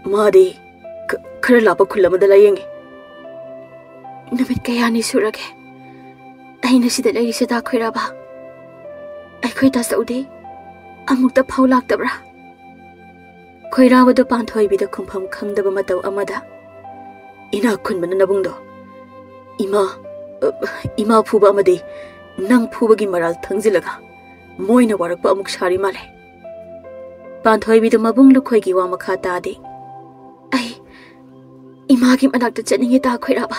ꯃꯥꯗꯤ ꯈ-, ꯈꯔ ꯂꯥꯞꯄ ꯈꯨꯜ ꯑꯃꯗ ꯂꯥꯌꯦꯡꯉꯤ꯫ ꯅꯨꯃꯤꯠ ꯀꯌꯥꯅꯤ ꯁꯨꯔꯒꯦ ꯑꯩꯅ ꯁꯤꯗ ꯂꯩꯔꯤꯁꯦ, ꯇꯥ ꯈꯣꯏꯔꯥꯕ? ꯑꯩꯈꯣꯏ ꯇꯥꯆꯧꯗꯤ ꯑꯃꯨꯛꯇ ꯐꯥꯎ ꯂꯥꯛꯇꯕ꯭ꯔꯥ? ꯈꯣꯏꯔꯥꯕꯗꯣ ꯄꯥꯟꯊꯣꯏꯕꯤꯗ ꯈꯨꯝꯐꯝ ꯈꯪꯗꯕ ꯃꯇꯧ ꯑꯃꯗ, "ꯏꯅꯥꯛ ꯈꯨꯟꯕꯅ ꯅꯕꯨꯡꯗꯣ ꯏꯃꯥ, ꯑ, ꯏꯃꯥ ꯐꯨꯕ ꯑꯃꯗꯤ ꯅꯪ ꯐꯨꯕꯒꯤ ꯃꯔꯥꯜ ꯊꯪꯖꯤꯜꯂꯒ ꯃꯣꯏꯅ ꯋꯥꯔꯛꯄ ꯑꯃꯨꯛ ꯁꯥꯔꯤ ꯃꯥꯜꯂꯦ꯫" ꯄꯥꯟꯊꯣꯏꯕꯤꯗꯨ ꯃꯕꯨꯡ ꯂꯨꯈꯣꯏꯒꯤ ꯋꯥ ꯃꯈꯥ ꯇꯥꯗꯦ꯫ "ꯑꯩ ꯏꯃꯥꯒꯤ ꯃꯅꯥꯛꯇ ꯆꯠꯅꯤꯡꯉꯦ, ꯇꯥ ꯈꯣꯏꯔꯥꯕ꯫"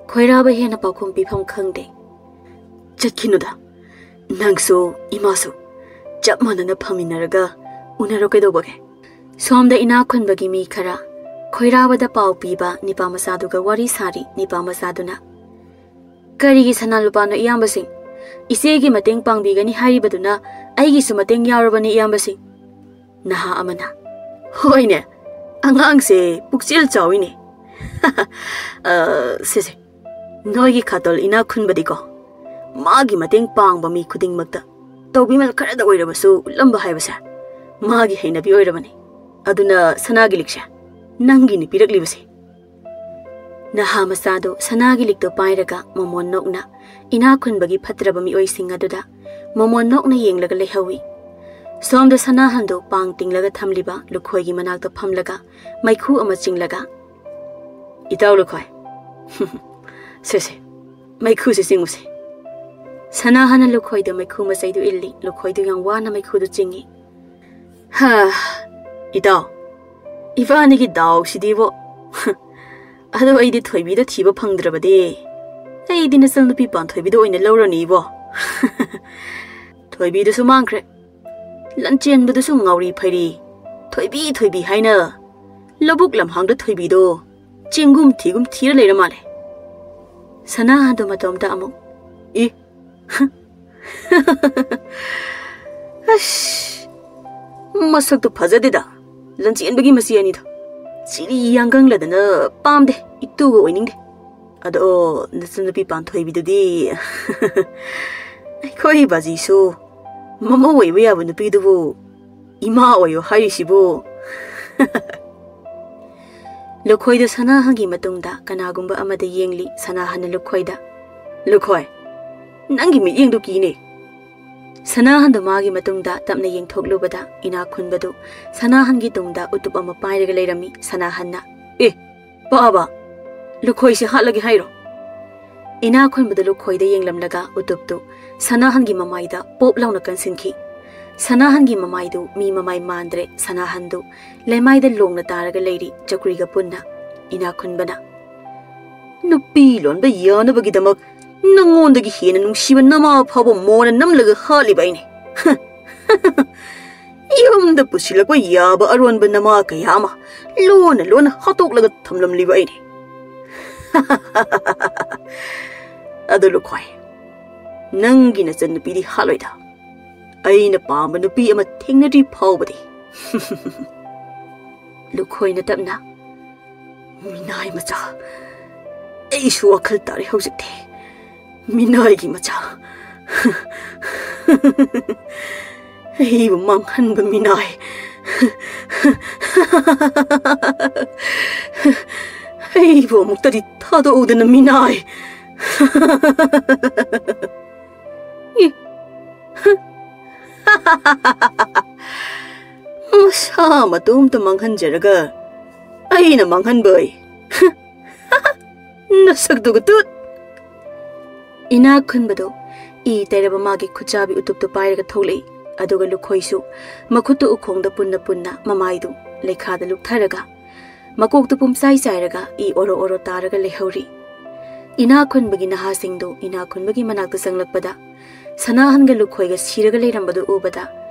ꯈꯣꯏꯔꯥꯕ ꯍꯦꯟꯅ ꯄꯥꯎꯈꯨꯝ ꯄꯤꯐꯝ ꯈꯪꯗꯦ꯫ "ꯆꯠꯈꯤꯅꯨꯗ, ꯅꯪꯁꯨ ꯏꯃꯥꯁꯨ ꯆꯞ ꯃꯥꯟꯅꯅ ꯐꯝꯃꯤꯟꯅꯔꯒ ꯎꯅꯔꯣ ꯀꯩꯗꯧꯕꯒꯦ?" ꯁꯣꯝꯗ ꯏꯅꯥꯛ ꯈꯨꯟꯕꯒꯤ ꯃꯤ ꯈꯔ ꯈꯣꯏꯔꯥꯕꯗ ꯄꯥꯎ ꯄꯤꯕ ꯅꯤꯄꯥ ꯃꯆꯥꯗꯨꯒ ꯋꯥꯔꯤ ꯁꯥꯔꯤ꯫ ꯅꯤꯄꯥ ꯃꯆꯥꯗꯨꯅ, "ꯀꯔꯤꯒꯤ ꯁꯅꯥ ꯂꯨꯄꯥꯅꯣ ꯏꯌꯥꯝꯕꯁꯤꯡ? ꯏꯆꯦꯒꯤ ꯃꯇꯦꯡ ꯄꯥꯡꯕꯤꯒꯅꯤ ꯍꯥꯏꯔꯤꯕꯗꯨꯅ ꯑꯩꯒꯤꯁꯨ ꯃꯇꯦꯡ ꯌꯥꯎꯔꯕꯅꯤ ꯏꯌꯥꯝꯕꯁꯤꯡ꯫" ꯅꯍꯥ ꯑꯃꯅ, "ꯍꯣꯏꯅꯦ, ꯑꯉꯥꯡꯁꯦ ꯄꯨꯛꯆꯦꯜ ꯆꯥꯎꯏꯅꯦ꯫" "ꯑ, ꯁꯦ ꯁꯦ, ꯅꯣꯏꯒꯤ ꯈꯥꯇꯣꯜ ꯏꯅꯥꯛ ꯈꯨꯟꯕꯗꯤꯀꯣ, ꯃꯥꯒꯤ ꯃꯇꯦꯡ ꯄꯥꯡꯕ ꯃꯤ ꯈꯨꯗꯤꯡꯃꯛꯇ ꯇꯧꯕꯤꯃꯜ ꯈꯔꯗ ꯑꯣꯏꯔꯕꯁꯨ ꯎꯠꯂꯝꯕ ꯍꯥꯏꯕꯁꯦ ꯃꯥꯒꯤ ꯍꯩꯅꯕꯤ ꯑꯣꯏꯔꯕꯅꯤ꯫ ꯑꯗꯨꯅ ꯁꯅꯥꯒꯤ ꯂꯤꯛꯁꯦ ꯅꯪꯒꯤꯅꯤ ꯄꯤꯔꯛꯂꯤꯕꯁꯦ꯫" ꯅꯍꯥ ꯃꯆꯥꯗꯨ ꯁꯅꯥꯒꯤ ꯂꯤꯛꯇꯨ ꯄꯥꯏꯔꯒ ꯃꯣꯃꯣꯟ ꯅꯣꯛꯅ ꯏꯅꯥꯛ ꯈꯨꯟꯕꯒꯤ ꯐꯠꯇ꯭ꯔꯕ ꯃꯤꯑꯣꯏꯁꯤꯡ ꯑꯗꯨꯗ ꯃꯣꯃꯣꯟ ꯅꯣꯛꯅ ꯌꯦꯡꯂꯒ ꯂꯩꯍꯧꯏ꯫ ꯁꯣꯝꯗ ꯁꯅꯥꯍꯟꯗꯨ ꯄꯥꯡ ꯇꯤꯡꯂꯒ ꯊꯝꯂꯤꯕ ꯂꯨꯈꯣꯏꯒꯤ ꯃꯅꯥꯛꯇ ꯐꯝꯂꯒ ꯃꯩꯈꯨ ꯑꯃ ꯆꯤꯡꯂꯒ, "ꯏꯇꯥꯎ ꯂꯨꯈꯣꯏ, ꯁꯦ ꯁꯦ, ꯃꯩꯈꯨꯁꯦ ꯆꯤꯡꯉꯨꯁꯦ꯫" ꯁꯅꯥꯍꯟꯅ ꯂꯨꯈꯣꯏꯗ ꯃꯩꯈꯨ ꯃꯆꯩꯗꯨ ꯏꯜꯂꯤ꯫ ꯂꯨꯈꯣꯏꯗꯨ ꯌꯥꯝ ꯋꯥꯅ ꯃꯩꯈꯨꯗꯨ ꯆꯤꯡꯉꯤ꯫ "ꯍꯥ, ꯏꯇꯥꯎ, ꯏꯕꯥꯅꯤꯒꯤ ꯗꯥꯎꯁꯤꯗꯤꯕꯣ꯫ ꯑꯗꯣ ꯑꯩꯗꯤ ꯊꯣꯏꯕꯤꯗ ꯊꯤꯕ ꯐꯪꯗ꯭ꯔꯕꯗꯤ ꯑꯩꯗꯤ ꯅꯆꯟꯅꯨꯄꯤ ꯄꯥꯟꯊꯣꯏꯕꯤꯗ ꯑꯣꯏꯅ ꯂꯧꯔꯅꯤꯕꯣ꯫" "ꯊꯣꯏꯕꯤꯗꯨꯁꯨ ꯃꯥꯡꯈ꯭ꯔꯦ, ꯂꯟꯆꯦꯟꯕꯗꯨꯁꯨ ꯉꯥꯎꯔꯤ ꯐꯩꯔꯤ, ꯊꯣꯏꯕꯤ ꯊꯣꯏꯕꯤ ꯍꯥꯏꯅ ꯂꯧꯕꯨꯛ ꯂꯝꯍꯥꯡꯗ ꯊꯣꯏꯕꯤꯗꯣ ꯆꯦꯡꯒꯨꯝ ꯊꯤꯒꯨꯝ ꯊꯤꯔ ꯂꯩꯔ ꯃꯥꯜꯂꯦ꯫" ꯁꯅꯥꯍꯟꯗꯨ ꯃꯇꯣꯝꯇ ꯑꯃꯨꯛ, "ꯏ, ꯑꯁ, ꯃꯁꯛꯇꯨ ꯐꯖꯗꯦꯗ, ꯂꯟꯆꯦꯟꯕꯒꯤ ꯃꯆꯦ ꯑꯅꯤꯗꯣ꯫ ꯆꯤꯔꯤ ꯌꯥꯡꯒꯪꯂꯗꯅ ꯄꯥꯝꯗꯦ, ꯏꯇꯨꯒ ꯑꯣꯏꯅꯤꯡꯗꯦ꯫ ꯑꯗꯣ, ꯅꯆꯟꯅꯨꯄꯤ ꯄꯥꯟꯊꯣꯏꯕꯤꯗꯨꯗꯤ? ꯑꯩꯈꯣꯏ ꯕꯥꯖꯤꯁꯨ ꯃꯃꯧ ꯑꯣꯏꯕ ꯌꯥꯕ ꯅꯨꯄꯤꯗꯨꯕꯨ ꯏꯃꯥ ꯑꯣꯏꯌꯣ ꯍꯥꯏꯔꯤꯁꯤꯕꯨ? ꯂꯨꯈꯣꯏꯗ ꯁꯅꯥꯍꯟꯒꯤ ꯃꯇꯨꯡꯗ ꯀꯅꯥꯒꯨꯝꯕ ꯑꯃꯗ ꯌꯦꯡꯂꯤ꯫ ꯁꯅꯥꯍꯟꯅ ꯂꯨꯈꯣꯏꯗ, "ꯂꯨꯈꯣꯏ, ꯅꯪꯒꯤ ꯃꯤꯠꯌꯦꯡꯗꯨ ꯀꯤꯅꯦ꯫ ꯁꯅꯥꯍꯟꯗꯨ ꯃꯥꯒꯤ ꯃꯇꯨꯡꯗ ꯇꯞꯅ ꯌꯦꯡꯊꯣꯛꯂꯨꯕꯗ ꯏꯅꯥꯛ ꯈꯨꯟꯕꯗꯨ ꯁꯅꯥꯍꯟꯒꯤ ꯇꯨꯡꯗ ꯎꯇꯨꯞ ꯑꯃ ꯄꯥꯏꯔꯒ ꯂꯩꯔꯝꯃꯤ꯫ ꯁꯅꯥꯍꯟꯅ, "ꯑꯦ, ꯄꯥꯕ, ꯂꯨꯈꯣꯏꯁꯦ ꯍꯥꯠꯂꯒꯦ ꯍꯥꯏꯔꯣ?" ꯏꯅꯥꯛ ꯈꯨꯟꯕꯗꯨ ꯂꯨꯈꯣꯏꯗ ꯌꯦꯡꯂꯝꯂꯒ ꯎꯇꯨꯞꯇꯨ ꯁꯅꯥꯍꯟꯒꯤ ꯃꯃꯥꯏꯗ ꯄꯣꯞ ꯂꯥꯎꯅ ꯀꯟꯁꯤꯟꯈꯤ꯫ ꯁꯅꯥꯍꯟꯒꯤ ꯃꯃꯥꯏꯗꯨ ꯃꯤ ꯃꯃꯥꯏ ꯃꯥꯟꯗ꯭ꯔꯦ꯫ ꯁꯅꯥꯍꯟꯗꯨ ꯂꯩꯃꯥꯏꯗ ꯂꯣꯡꯅ ꯇꯥꯔꯒ ꯂꯩꯔꯤ, ꯆꯧꯀ꯭ꯔꯤꯒ ꯄꯨꯟꯅ꯫ ꯏꯅꯥꯛ ꯈꯨꯟꯕꯅ, "ꯅꯨꯄꯤ ꯂꯣꯟꯕ ꯌꯥꯅꯕꯒꯤꯗꯃꯛ ꯅꯉꯣꯟꯗꯒꯤ ꯍꯦꯟꯅ ꯅꯨꯡꯁꯤꯕ ꯅꯃꯥ ꯐꯥꯎꯕ ꯃꯣꯟꯅ ꯅꯝꯂꯒ ꯍꯥꯠꯂꯤꯕ ꯑꯩꯅꯦ꯫ ꯌꯨꯝꯗ ꯄꯨꯁꯤꯜꯂꯛꯄ ꯌꯥꯕ ꯑꯔꯣꯟꯕ ꯅꯃꯥ ꯀꯌꯥ ꯑꯃ ꯂꯣꯟꯅ ꯂꯣꯟꯅ ꯍꯥꯠꯇꯣꯛꯂꯒ ꯊꯝꯂꯝꯂꯤꯕ ꯑꯩꯅꯦ꯫ ꯑꯗꯣ ꯂꯨꯈꯣꯏ, ꯅꯪꯒꯤ ꯅꯆꯟꯅꯨꯄꯤꯗꯤ ꯍꯥꯠꯂꯣꯏꯗ꯫ ꯑꯩꯅ ꯄꯥꯝꯕ ꯅꯨꯄꯤ ꯑꯃ ꯊꯦꯡꯅꯗ꯭ꯔꯤ ꯐꯥꯎꯕꯗꯤ꯫" ꯂꯨꯈꯣꯏꯅ ꯇꯞꯅ, "ꯃꯤꯅꯥꯏ ꯃꯆꯥ, ꯑꯩꯁꯨ ꯋꯥꯈꯜ ꯇꯥꯔꯦ ꯍꯧꯖꯤꯛꯇꯤ꯫ ꯃꯤꯅꯥꯏꯒꯤ ꯃꯆꯥ꯫ ꯑꯩꯕꯨ ꯃꯥꯡꯍꯟꯕ ꯃꯤꯅꯥꯏ꯫ ꯑꯩꯕꯨ ꯑꯃꯨꯛꯇꯗꯤ ꯊꯥꯗꯣꯛꯎꯗꯅ, ꯃꯤꯅꯥꯏ꯫" ꯏ, ꯃꯁꯥ ꯃꯇꯣꯝꯇ ꯃꯥꯡꯍꯟꯖꯔꯒ ꯑꯩꯅ ꯃꯥꯡꯍꯟꯕ ꯑꯩ꯫ ꯅꯁꯛꯇꯨꯒ ꯇꯨꯠ! ꯏꯅꯥꯛ ꯈꯨꯟꯕꯗꯣ ꯏ ꯇꯩꯔꯕ ꯃꯥꯒꯤ ꯈꯨꯠꯆꯥꯕꯤ ꯎꯇꯨꯞꯇꯨ ꯄꯥꯏꯔꯒ ꯊꯣꯛꯂꯛꯏ꯫ ꯑꯗꯨꯒ ꯂꯨꯈꯣꯏꯁꯨ ꯃꯈꯨꯠꯇꯨ ꯎꯈꯣꯡꯗ ꯄꯨꯟꯅ ꯄꯨꯟꯅ ꯃꯃꯥꯏꯗꯨ ꯂꯩꯈꯥꯗ ꯂꯨꯞꯊꯔꯒ ꯃꯀꯣꯛꯇꯨ ꯄꯨꯝꯆꯥꯏ ꯆꯥꯏꯔꯒ ꯏ ꯑꯣꯔꯣ ꯑꯣꯔꯣ ꯇꯥꯔꯒ ꯂꯩꯍꯧꯔꯤ꯫ ꯏꯅꯥꯛ ꯈꯨꯟꯕꯒꯤ ꯅꯍꯥꯁꯤꯡꯗꯨ ꯏꯅꯥꯛ ꯈꯨꯟꯕꯒꯤ ꯃꯅꯥꯛꯇ ꯆꯪꯂꯛꯄꯗ ꯁꯅꯥꯍꯟꯒ ꯂꯨꯈꯣꯏꯒ ꯁꯤꯔꯒ ꯂꯩꯔꯝꯕꯗꯨ ꯎꯕꯗ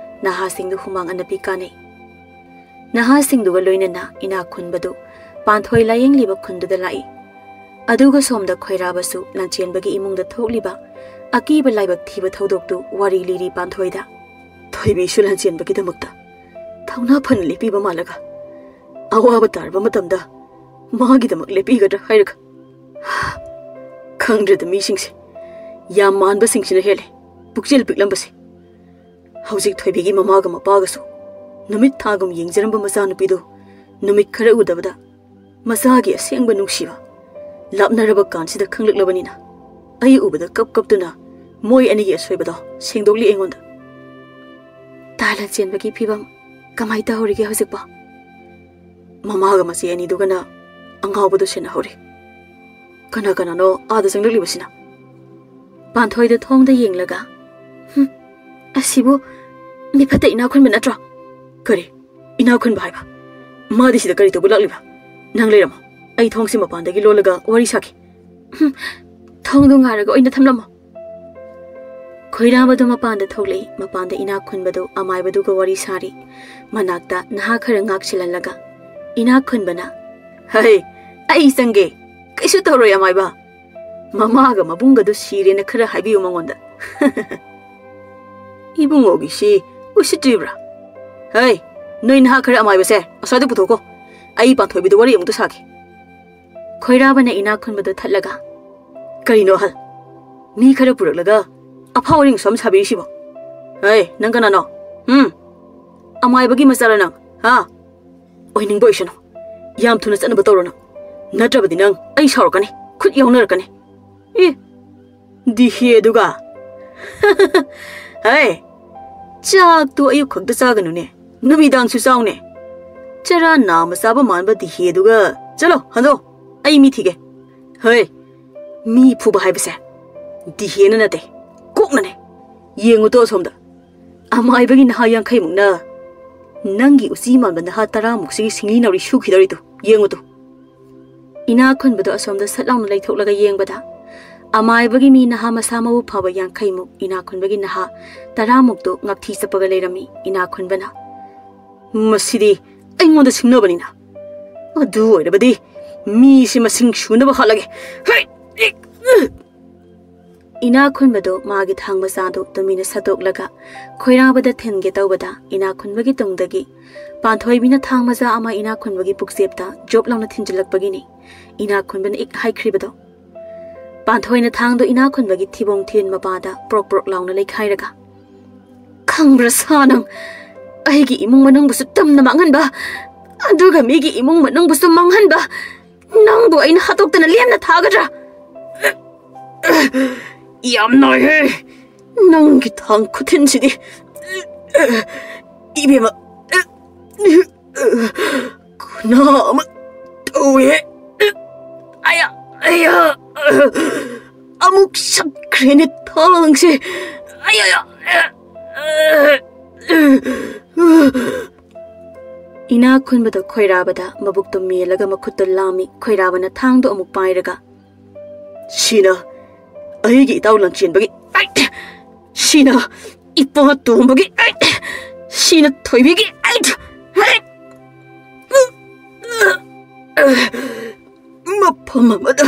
ꯅꯍꯥꯁꯤꯡꯗꯨ ꯍꯨꯃꯥꯡ ꯑꯅꯞꯄꯤ ꯀꯥꯅꯩ꯫ ꯅꯍꯥꯁꯤꯡꯗꯨꯒ ꯂꯣꯏꯅꯅ ꯏꯅꯥꯛ ꯈꯨꯟꯕꯗꯨ ꯄꯥꯟꯊꯣꯏ ꯂꯥꯌꯦꯡꯂꯤꯕ ꯈꯨꯟꯗꯨꯗ ꯂꯥꯛꯏ꯫ ꯑꯗꯨꯒ ꯁꯣꯝꯗ ꯈꯣꯏꯔꯥꯕꯁꯨ ꯂꯥꯟꯆꯦꯟꯕꯒꯤ ꯏꯃꯨꯡꯗ ꯊꯣꯛꯂꯤꯕ ꯑꯀꯤꯕ ꯂꯥꯏꯕꯛ ꯊꯤꯕ ꯊꯧꯗꯣꯛꯇꯨ ꯋꯥꯔꯤ ꯂꯤꯔꯤ ꯄꯥꯟꯊꯣꯏꯗ꯫ ꯊꯣꯏꯕꯤꯁꯨ ꯂꯥꯟꯆꯦꯟꯕꯒꯤꯗꯃꯛꯇ ꯊꯧꯅꯥ ꯐꯅ ꯂꯦꯞꯄꯤꯕ ꯃꯥꯜꯂꯒ ꯑꯋꯥꯕ ꯇꯥꯔꯕ ꯃꯇꯝꯗ ꯃꯥꯒꯤꯗꯃꯛ ꯂꯦꯞꯄꯤꯒꯗ꯭ꯔꯥ ꯍꯥꯏꯔꯒ ꯈꯪꯗ꯭ꯔꯦꯗ ꯃꯤꯁꯤꯡꯁꯦ꯫ ꯌꯥꯝ ꯃꯥꯟꯕꯁꯤꯡꯁꯤꯅ ꯍꯦꯜꯂꯦ ꯄꯨꯛꯆꯦꯜ ꯄꯤꯛꯂꯝꯕꯁꯦ꯫ ꯍꯧꯖꯤꯛ ꯊꯣꯏꯕꯤꯒꯤ ꯃꯃꯥꯒ ꯃꯄꯥꯒꯁꯨ ꯅꯨꯃꯤꯠ ꯊꯥꯒꯨꯝ ꯌꯦꯡꯖꯔꯝꯕ ꯃꯆꯥꯅꯨꯄꯤꯗꯨ ꯅꯨꯃꯤꯠ ꯈꯔ ꯎꯗꯕꯗ ꯃꯆꯥꯒꯤ ꯑꯁꯦꯡꯕ ꯅꯨꯡꯁꯤꯕ ꯂꯥꯞꯅꯔꯕ ꯀꯥꯟꯁꯤꯗ ꯈꯪꯂꯛꯂꯕꯅꯤꯅ, ꯑꯩ ꯎꯕꯗ ꯀꯞ ꯀꯞꯇꯨꯅ ꯃꯣꯏ ꯑꯅꯤꯒꯤ ꯑꯁꯣꯏꯕꯗꯣ ꯁꯦꯡꯗꯣꯛꯂꯤ ꯑꯩꯉꯣꯟꯗ꯫ ꯇꯥꯏꯂꯦꯟ ꯆꯦꯟꯕꯒꯤ ꯐꯤꯕꯝ ꯀꯃꯥꯏ ꯇꯧꯍꯧꯔꯤꯒꯦ ꯍꯧꯖꯤꯛꯄꯣ? ꯃꯃꯥꯒ ꯃꯆꯦ ꯑꯅꯤꯗꯨꯒꯅ ꯑꯉꯥꯎꯕꯗꯨ ꯁꯦꯟꯅꯍꯧꯔꯤ꯫ ꯀꯅꯥ ꯀꯅꯥꯅꯣ ꯑꯥꯗ ꯆꯪꯂꯛꯂꯤꯕꯁꯤꯅ? ꯄꯥꯟꯊꯣꯏꯗ ꯊꯣꯡꯗ ꯌꯦꯡꯂꯒ, "ꯍꯨꯝ, ꯑꯁꯤꯕꯨ ꯃꯤ ꯐꯠꯇ ꯏꯅꯥꯛ ꯈꯨꯟꯕ ꯅꯠꯇ꯭ꯔꯣ?" "ꯀꯔꯤ? ꯏꯅꯥꯛ ꯈꯨꯟꯕ ꯍꯥꯏꯕ? ꯃꯥꯗꯤ ꯁꯤꯗ ꯀꯔꯤ ꯇꯧꯕ ꯂꯥꯛꯂꯤꯕ? ꯅꯪ ꯂꯩꯔꯝꯃꯣ, ꯑꯩ ꯊꯣꯡꯁꯤ ꯃꯄꯥꯟꯗꯒꯤ ꯂꯣꯜꯂꯒ ꯋꯥꯔꯤ ꯁꯥꯈꯤ꯫" "ꯍꯨꯝ, ꯊꯣꯡꯗꯨ ꯉꯥꯔꯒ ꯑꯣꯏꯅ ꯊꯝꯂꯝꯃꯣ꯫" ꯈꯣꯏꯔꯥꯕꯗꯨ ꯃꯄꯥꯟꯗ ꯊꯣꯛꯂꯛꯏ꯫ ꯃꯄꯥꯟꯗ ꯏꯅꯥꯛ ꯈꯨꯟꯕꯗꯨ ꯑꯃꯥꯏꯕꯗꯨꯒ ꯋꯥꯔꯤ ꯁꯥꯔꯤ꯫ ꯃꯅꯥꯛꯇ ꯅꯍꯥ ꯈꯔ ꯉꯥꯛ ꯁꯤꯜꯍꯜꯂꯒ ꯏꯅꯥꯛ ꯈꯨꯟꯕꯅ, "ꯍꯩ, ꯑꯩ ꯆꯪꯒꯦ, ꯀꯩꯁꯨ ꯇꯧꯔꯣꯏ ꯑꯃꯥꯏꯕ꯫ ꯃꯃꯥꯒ ꯃꯕꯨꯡꯒꯗꯨ ꯁꯤꯔꯦꯅ ꯈꯔ ꯍꯥꯏꯕꯤꯌꯨ ꯃꯉꯣꯟꯗ꯫" "ꯏꯕꯨꯡꯉꯣꯒꯤꯁꯤ ꯎꯁꯤꯠꯇ꯭ꯔꯤꯕ꯭ꯔꯥ? ꯍꯩ, ꯅꯣꯏ ꯅꯍꯥ ꯈꯔ ꯑꯃꯥꯏꯕꯁꯦ ꯑꯁ꯭ꯋꯥꯏꯗ ꯄꯨꯊꯣꯛꯈꯣ꯫ ꯑꯩ ꯄꯥꯟꯊꯣꯏꯕꯤꯗ ꯋꯥꯔꯤ ꯑꯃꯨꯛꯇ ꯁꯥꯒꯦ꯫" ꯈꯣꯏꯔꯥꯕꯅ ꯏꯅꯥꯛ ꯈꯨꯟꯕꯗꯨ ꯊꯠꯂꯒ, "ꯀꯔꯤꯅꯣ ꯑꯍꯜ? ꯃꯤ ꯈꯔ ꯄꯨꯔꯛꯂꯒ ꯑꯐꯥ ꯋꯥꯔꯤ ꯁꯨꯝ ꯁꯥꯕꯤꯔꯤꯁꯤꯕꯣ? ꯍꯩ, ꯅꯪ ꯀꯅꯥꯅꯣ? ꯍꯨꯝ? ꯑꯃꯥꯏꯕꯒꯤ ꯃꯆꯥꯔ ꯅꯪ? ꯍꯥ? ꯑꯣꯏꯅꯤꯡꯕ ꯑꯣꯏꯁꯅꯨ꯫ ꯌꯥꯝ ꯊꯨꯅ ꯆꯠꯅꯕ ꯇꯧꯔꯣ ꯅꯪ꯫ ꯅꯠꯇ꯭ꯔꯕꯗꯤ ꯅꯪ ꯑꯩ ꯁꯥꯎꯔꯛꯀꯅꯤ, ꯈꯨꯠ ꯌꯥꯎꯅꯔꯛꯀꯅꯤ꯫" "ꯑꯦ, ꯗꯤꯍꯦꯗꯨꯒ?" "ꯍꯩ, ꯆꯥꯛꯇꯨ ꯑꯌꯨꯛ ꯈꯛꯇ ꯆꯥꯒꯅꯨꯅꯦ, ꯅꯨꯃꯤꯗꯥꯡꯁꯨ ꯆꯥꯎꯅꯦ꯫ ꯆꯔꯥ ꯅꯥꯝꯃ ꯆꯥꯕ ꯃꯥꯟꯕ ꯗꯤꯍꯦꯗꯨꯒ꯫ ꯆꯠꯂꯣ, ꯍꯟꯗꯣ, ꯑꯩ ꯃꯤ ꯊꯤꯒꯦ꯫ ꯍꯩ, ꯃꯤ ꯐꯨꯕ ꯍꯥꯏꯕꯁꯦ ꯗꯤꯍꯦꯅ ꯅꯠꯇꯦ, ꯀꯣꯛꯅꯅꯦ꯫ ꯌꯦꯡꯉꯨꯇꯣ ꯑꯁꯣꯝꯗ, ꯑꯃꯥꯏꯕꯒꯤ ꯅꯍꯥ ꯌꯥꯡꯈꯩꯃꯨꯛꯅ ꯅꯪꯒꯤ ꯎꯆꯤ ꯃꯥꯟꯕ ꯅꯍꯥ ꯇꯔꯥꯃꯨꯛꯁꯤꯒꯤ ꯁꯤꯡꯂꯤ ꯅꯥꯎꯔꯤ ꯁꯨꯈꯤꯗꯧꯔꯤꯗꯨ ꯌꯦꯡꯉꯨꯇꯣ꯫" ꯏꯅꯥꯛ ꯈꯨꯟꯕꯗꯣ ꯑꯁꯣꯝꯗ ꯁꯠ ꯂꯥꯎꯅ ꯂꯩꯊꯣꯛꯂꯒ ꯌꯦꯡꯕꯗ, ꯑꯃꯥꯏꯕꯒꯤ ꯃꯤ ꯅꯍꯥ ꯃꯁꯥ ꯃꯎ ꯐꯕ ꯌꯥꯡꯈꯩꯃꯨꯛ ꯏꯅꯥꯛ ꯈꯨꯟꯕꯒꯤ ꯅꯍꯥ ꯇꯔꯥꯃꯨꯛꯇꯨ ꯉꯥꯛꯊꯤ ꯆꯞꯄꯒ ꯂꯩꯔꯝꯃꯤ꯫ ꯏꯅꯥꯛ ꯈꯨꯟꯕꯅ, "ꯃꯁꯤꯗꯤ ꯑꯩꯉꯣꯟꯗ ꯁꯤꯡꯅꯕꯅꯤꯅ꯫ ꯑꯗꯨ ꯑꯣꯏꯔꯕꯗꯤ ꯃꯤꯁꯤ ꯃꯁꯤꯡ ꯁꯨꯅꯕ ꯍꯥꯠꯂꯒꯦ꯫ ꯍꯩ, ꯏꯛ, ꯎ!" ꯏꯅꯥꯛ ꯈꯨꯟꯕꯗꯨ ꯃꯥꯒꯤ ꯊꯥꯡ ꯃꯆꯥꯗꯨ ꯇꯨꯃꯤꯟꯅ ꯁꯠꯇꯣꯛꯂꯒ ꯈꯣꯏꯔꯥꯕꯗ ꯊꯤꯟꯒꯦ ꯇꯧꯕꯗ, ꯏꯅꯥꯛ ꯈꯨꯟꯕꯒꯤ ꯇꯨꯡꯗꯒꯤ ꯄꯥꯟꯊꯣꯏꯕꯤꯅ ꯊꯥꯡ ꯃꯆꯥ ꯑꯃ ꯏꯅꯥꯛ ꯈꯨꯟꯕꯒꯤ ꯄꯨꯛꯆꯦꯞꯇ ꯖꯣꯞ ꯂꯥꯎꯅ ꯊꯤꯟꯖꯤꯜꯂꯛꯄꯒꯤꯅꯤ ꯏꯅꯥꯛ ꯈꯨꯟꯕꯅ ꯏꯛ ꯍꯥꯏꯈ꯭ꯔꯤꯕꯗꯣ꯫ ꯄꯥꯟꯊꯣꯏꯅ ꯊꯥꯡꯗꯣ ꯏꯅꯥꯛ ꯈꯨꯟꯕꯒꯤ ꯊꯤꯕꯣꯡ ꯊꯤꯔꯤꯟ ꯃꯄꯥꯗ ꯄ꯭ꯔꯣꯛ ꯄ꯭ꯔꯣꯛ ꯂꯥꯎꯅ ꯂꯩꯈꯥꯏꯔꯒ, "ꯈꯪꯕ꯭ꯔꯥ ꯁꯥ ꯅꯪ? ꯑꯩꯒꯤ ꯏꯃꯨꯡ ꯃꯅꯨꯡꯕꯨꯁꯨ ꯇꯝꯅ ꯃꯥꯡꯍꯟꯕ, ꯑꯗꯨꯒ ꯃꯤꯒꯤ ꯏꯃꯨꯡ ꯃꯅꯨꯡꯕꯨꯁꯨ ꯃꯥꯡꯍꯟꯕ, ꯅꯪꯕꯨ ꯑꯩꯅ ꯍꯥꯠꯇꯣꯛꯇꯅ ꯂꯦꯝꯅ ꯊꯥꯒꯗ꯭ꯔꯥ?" "ꯌꯥꯝ ꯅꯥꯏꯍꯦ ꯅꯪꯒꯤ ꯊꯥꯡ ꯈꯨꯊꯤꯟꯁꯤꯗꯤ꯫ ꯏꯕꯦꯝꯃ, ꯈꯨꯅꯥ ꯑꯃ ꯇꯧꯋꯦ꯫ ꯑꯌꯥ, ꯑꯌꯥ, ꯑꯃꯨꯛ ꯁꯠꯈ꯭ꯔꯦꯅꯦ ꯊꯥꯡꯁꯦ꯫ ꯑꯌꯥ, ꯑꯌꯥ, ꯑꯌꯥ." ꯏꯅꯥꯛ ꯈꯨꯟꯕꯗꯣ ꯈꯣꯏꯔꯥꯕꯗ ꯃꯕꯨꯛꯇꯣ ꯃꯦꯜꯂꯒ ꯃꯈꯨꯠꯇꯣ ꯂꯥꯝꯃꯤ꯫ ꯈꯣꯏꯔꯥꯕꯅ ꯊꯥꯡꯗꯣ ꯑꯃꯨꯛ ꯄꯥꯏꯔꯒ, "ꯁꯤꯅ ꯑꯩꯒꯤ ꯏꯇꯥꯎ ꯂꯥꯟꯆꯦꯟꯕꯒꯤ, ꯑꯩ, ꯁꯤꯅ ꯏꯄꯥ ꯇꯣꯝꯕꯒꯤ, ꯑꯩ, ꯁꯤꯅ ꯊꯣꯏꯕꯤꯒꯤ, ꯑꯩ, ꯑꯩ, ꯃꯐꯝ ꯑꯃꯗ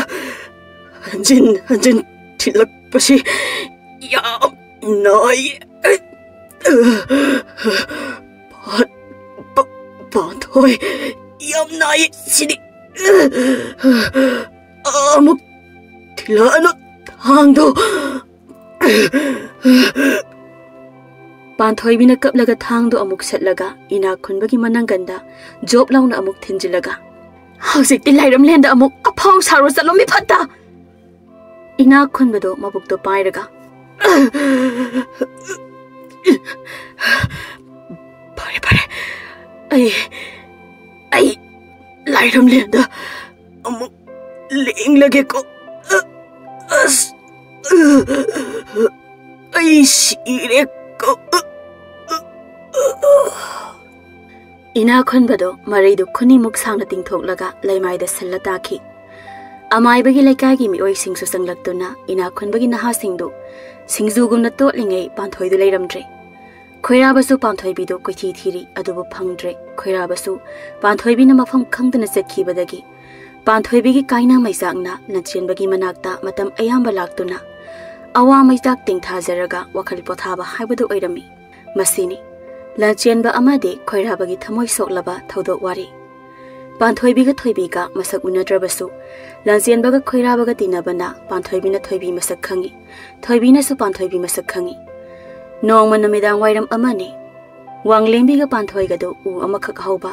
ꯍꯟꯖꯤꯟ ꯍꯟꯖꯤꯟ ꯊꯤꯜꯂꯛꯄꯁꯤ ꯌꯥꯝ ꯅꯥꯏ꯫ ꯄꯥꯟ-, ꯄ-, ꯄꯥꯟꯊꯣꯏ, ꯌꯥꯝ ꯅꯥꯏ ꯁꯤꯗꯤ꯫ ꯑꯃꯨꯛ ꯊꯤꯜꯂꯛꯑꯅꯨ ꯊꯥꯡꯗꯣ꯫" ꯄꯥꯟꯊꯣꯏꯕꯤꯅ ꯀꯞꯂꯒ ꯊꯥꯡꯗꯣ ꯑꯃꯨꯛ ꯁꯠꯂꯒ ꯏꯅꯥꯛ ꯈꯨꯟꯕꯒꯤ ꯃꯅꯪꯒꯟꯗ ꯖꯣꯞ ꯂꯥꯎꯅ ꯑꯃꯨꯛ ꯊꯤꯟꯖꯤꯜꯂꯒ, "ꯍꯧꯖꯤꯛꯇꯤ ꯂꯥꯏꯔꯝꯂꯦꯟꯗ ꯑꯃꯨꯛ ꯑꯐꯥꯎ ꯁꯥꯔꯣ ꯆꯠꯂꯣ ꯃꯤꯐꯠꯇ!" ꯏꯅꯥꯛ ꯈꯨꯟꯕꯗꯣ ꯃꯕꯨꯛꯇꯣ ꯄꯥꯏꯔꯒ, "ꯐꯔꯦ, ꯐꯔꯦ, ꯑꯩ, ꯑꯩ ꯂꯥꯏꯔꯝꯂꯦꯟꯗ ꯑꯃꯨꯛ ꯂꯦꯡꯂꯒꯦꯀꯣ꯫ ꯑꯁ, ꯑꯩ ꯁꯤꯔꯦꯀꯣ꯫" ꯏꯅꯥꯛ ꯈꯨꯟꯕꯗꯣ ꯃꯔꯩꯗꯨ ꯈꯨꯅꯤꯃꯨꯛ ꯁꯥꯡꯅ ꯇꯤꯡꯊꯣꯛꯂꯒ ꯂꯩꯃꯥꯏꯗ ꯁꯤꯜꯂ ꯇꯥꯈꯤ꯫ ꯑꯃꯥꯏꯕꯒꯤ ꯂꯩꯀꯥꯏꯒꯤ ꯃꯤꯑꯣꯏꯁꯤꯡꯁꯨ ꯆꯪꯂꯛꯇꯨꯅ ꯏꯅꯥꯛ ꯈꯨꯟꯕꯒꯤ ꯅꯍꯥꯁꯤꯡꯗꯨ ꯁꯤꯡꯖꯨꯒꯨꯝꯅ ꯇꯣꯠꯂꯤꯉꯩ ꯄꯥꯟꯊꯣꯏꯗꯨ ꯂꯩꯔꯝꯗ꯭ꯔꯦ꯫ ꯈꯣꯏꯔꯥꯕꯁꯨ ꯄꯥꯟꯊꯣꯏꯕꯤꯗꯨ ꯀꯣꯏꯊꯤ ꯊꯤꯔꯤ, ꯑꯗꯨꯕꯨ ꯐꯪꯗ꯭ꯔꯦ꯫ ꯈꯣꯏꯔꯥꯕꯁꯨ ꯄꯥꯟꯊꯣꯏꯕꯤꯅ ꯃꯐꯝ ꯈꯪꯗꯅ ꯆꯠꯈꯤꯕꯗꯒꯤ ꯄꯥꯟꯊꯣꯏꯕꯤꯒꯤ ꯀꯥꯏꯅ ꯃꯩꯆꯥꯛꯅ ꯂꯥꯟꯆꯦꯟꯕꯒꯤ ꯃꯅꯥꯛꯇ ꯃꯇꯝ ꯑꯌꯥꯝꯕ ꯂꯥꯛꯇꯨꯅ ꯑꯋꯥ ꯃꯩꯆꯥꯛ ꯇꯦꯡꯊꯥꯖꯔꯒ ꯋꯥꯈꯜ ꯄꯣꯊꯥꯕ ꯍꯥꯏꯕꯗꯨ ꯑꯣꯏꯔꯝꯃꯤ꯫ ꯃꯁꯤꯅꯤ ꯂꯥꯟꯆꯦꯟꯕ ꯑꯃꯗꯤ ꯈꯣꯏꯔꯥꯕꯒꯤ ꯊꯃꯣꯏ ꯁꯣꯛꯂꯕ ꯊꯧꯗꯣꯛ ꯋꯥꯔꯤ꯫ ꯄꯥꯟꯊꯣꯏꯕꯤꯒ ꯊꯣꯏꯕꯤꯒ ꯃꯁꯛ ꯎꯅꯗ꯭ꯔꯕꯁꯨ, ꯂꯥꯟꯆꯦꯟꯕꯒ ꯈꯣꯏꯔꯥꯕꯒ ꯇꯤꯟꯅꯕꯅ ꯄꯥꯟꯊꯣꯏꯕꯤꯅ ꯊꯣꯏꯕꯤ ꯃꯁꯛ ꯈꯪꯏ, ꯊꯣꯏꯕꯤꯅꯁꯨ ꯄꯥꯟꯊꯣꯏꯕꯤ ꯃꯁꯛ ꯈꯪꯏ꯫ ꯅꯣꯡꯃ ꯅꯨꯃꯤꯗꯥꯡ ꯋꯥꯏꯔꯝ ꯑꯃꯅꯤ꯫ ꯋꯥꯡꯂꯦꯝꯕꯤꯒ ꯄꯥꯟꯊꯣꯏꯒꯗꯨ ꯎ ꯑꯃꯈꯛ ꯍꯧꯕ,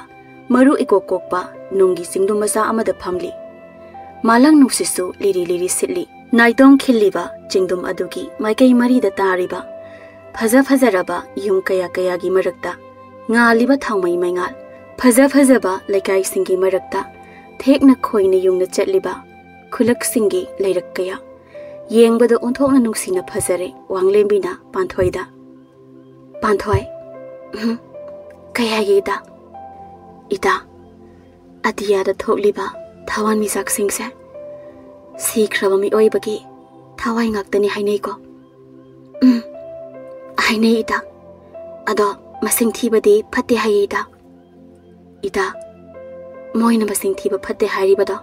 ꯃꯔꯨ ꯏꯀꯣꯛ ꯀꯣꯛꯄ ꯅꯨꯡꯒꯤ ꯆꯤꯡꯗꯨꯝ ꯃꯆꯥ ꯑꯃꯗ ꯐꯝꯂꯤ꯫ ꯃꯥꯂꯪ ꯅꯨꯡꯁꯤꯠꯁꯨ ꯂꯤꯔꯤ ꯂꯤꯔꯤ ꯁꯤꯠꯂꯤ꯫ ꯅꯥꯏꯇꯣꯝ ꯈꯤꯜꯂꯤꯕ ꯆꯤꯡꯗꯨꯝ ꯑꯗꯨꯒꯤ ꯃꯥꯏꯀꯩ ꯃꯔꯤꯗ ꯇꯥꯔꯤꯕ ꯐꯖ ꯐꯖꯔꯕ ꯌꯨꯝ ꯀꯌꯥ ꯀꯌꯥꯒꯤ ꯃꯔꯛꯇ ꯉꯥꯜꯂꯤꯕ ꯊꯥꯎꯃꯩ ꯃꯩꯉꯥꯜ, ꯐꯖ ꯐꯖꯕ ꯂꯩꯀꯥꯏꯁꯤꯡꯒꯤ ꯃꯔꯛꯇ ꯊꯦꯛꯅ ꯈꯣꯏꯅ ꯌꯨꯡꯅ ꯆꯠꯂꯤꯕ ꯈꯨꯜꯂꯛꯁꯤꯡꯒꯤ ꯂꯩꯔꯛ ꯀꯌꯥ, ꯌꯦꯡꯕꯗ ꯑꯣꯟꯊꯣꯛꯅ ꯅꯨꯡꯁꯤꯅ ꯐꯖꯔꯦ꯫ ꯋꯥꯡꯂꯦꯝꯕꯤꯅ ꯄꯥꯟꯊꯣꯏꯗ, "ꯄꯥꯟꯊꯣꯏ, ꯎꯝ, ꯀꯩ ꯍꯥꯏꯒꯦ ꯏꯇꯥ?" "ꯏꯇꯥ, ꯑꯇꯤꯌꯥꯗ ꯊꯣꯛꯂꯤꯕ ꯊꯋꯥꯟꯃꯤꯆꯥꯛꯁꯤꯡꯁꯦ ꯁꯤꯈ꯭ꯔꯕ ꯃꯤꯑꯣꯏꯕꯒꯤ ꯊꯋꯥꯏ ꯉꯥꯛꯇꯅꯤ ꯍꯥꯏꯅꯩꯀꯣ?" "ꯎꯝ, ꯍꯥꯏꯅꯩ ꯏꯇꯥ꯫ ꯑꯗꯣ ꯃꯁꯤꯡ ꯊꯤꯕꯗꯤ ꯐꯠꯇꯦ ꯍꯥꯏꯌꯦ ꯏꯇꯥ꯫" "ꯏꯇꯥ, ꯃꯣꯏꯅ ꯃꯁꯤꯡ ꯊꯤꯕ ꯐꯠꯇꯦ ꯍꯥꯏꯔꯤꯕꯗꯣ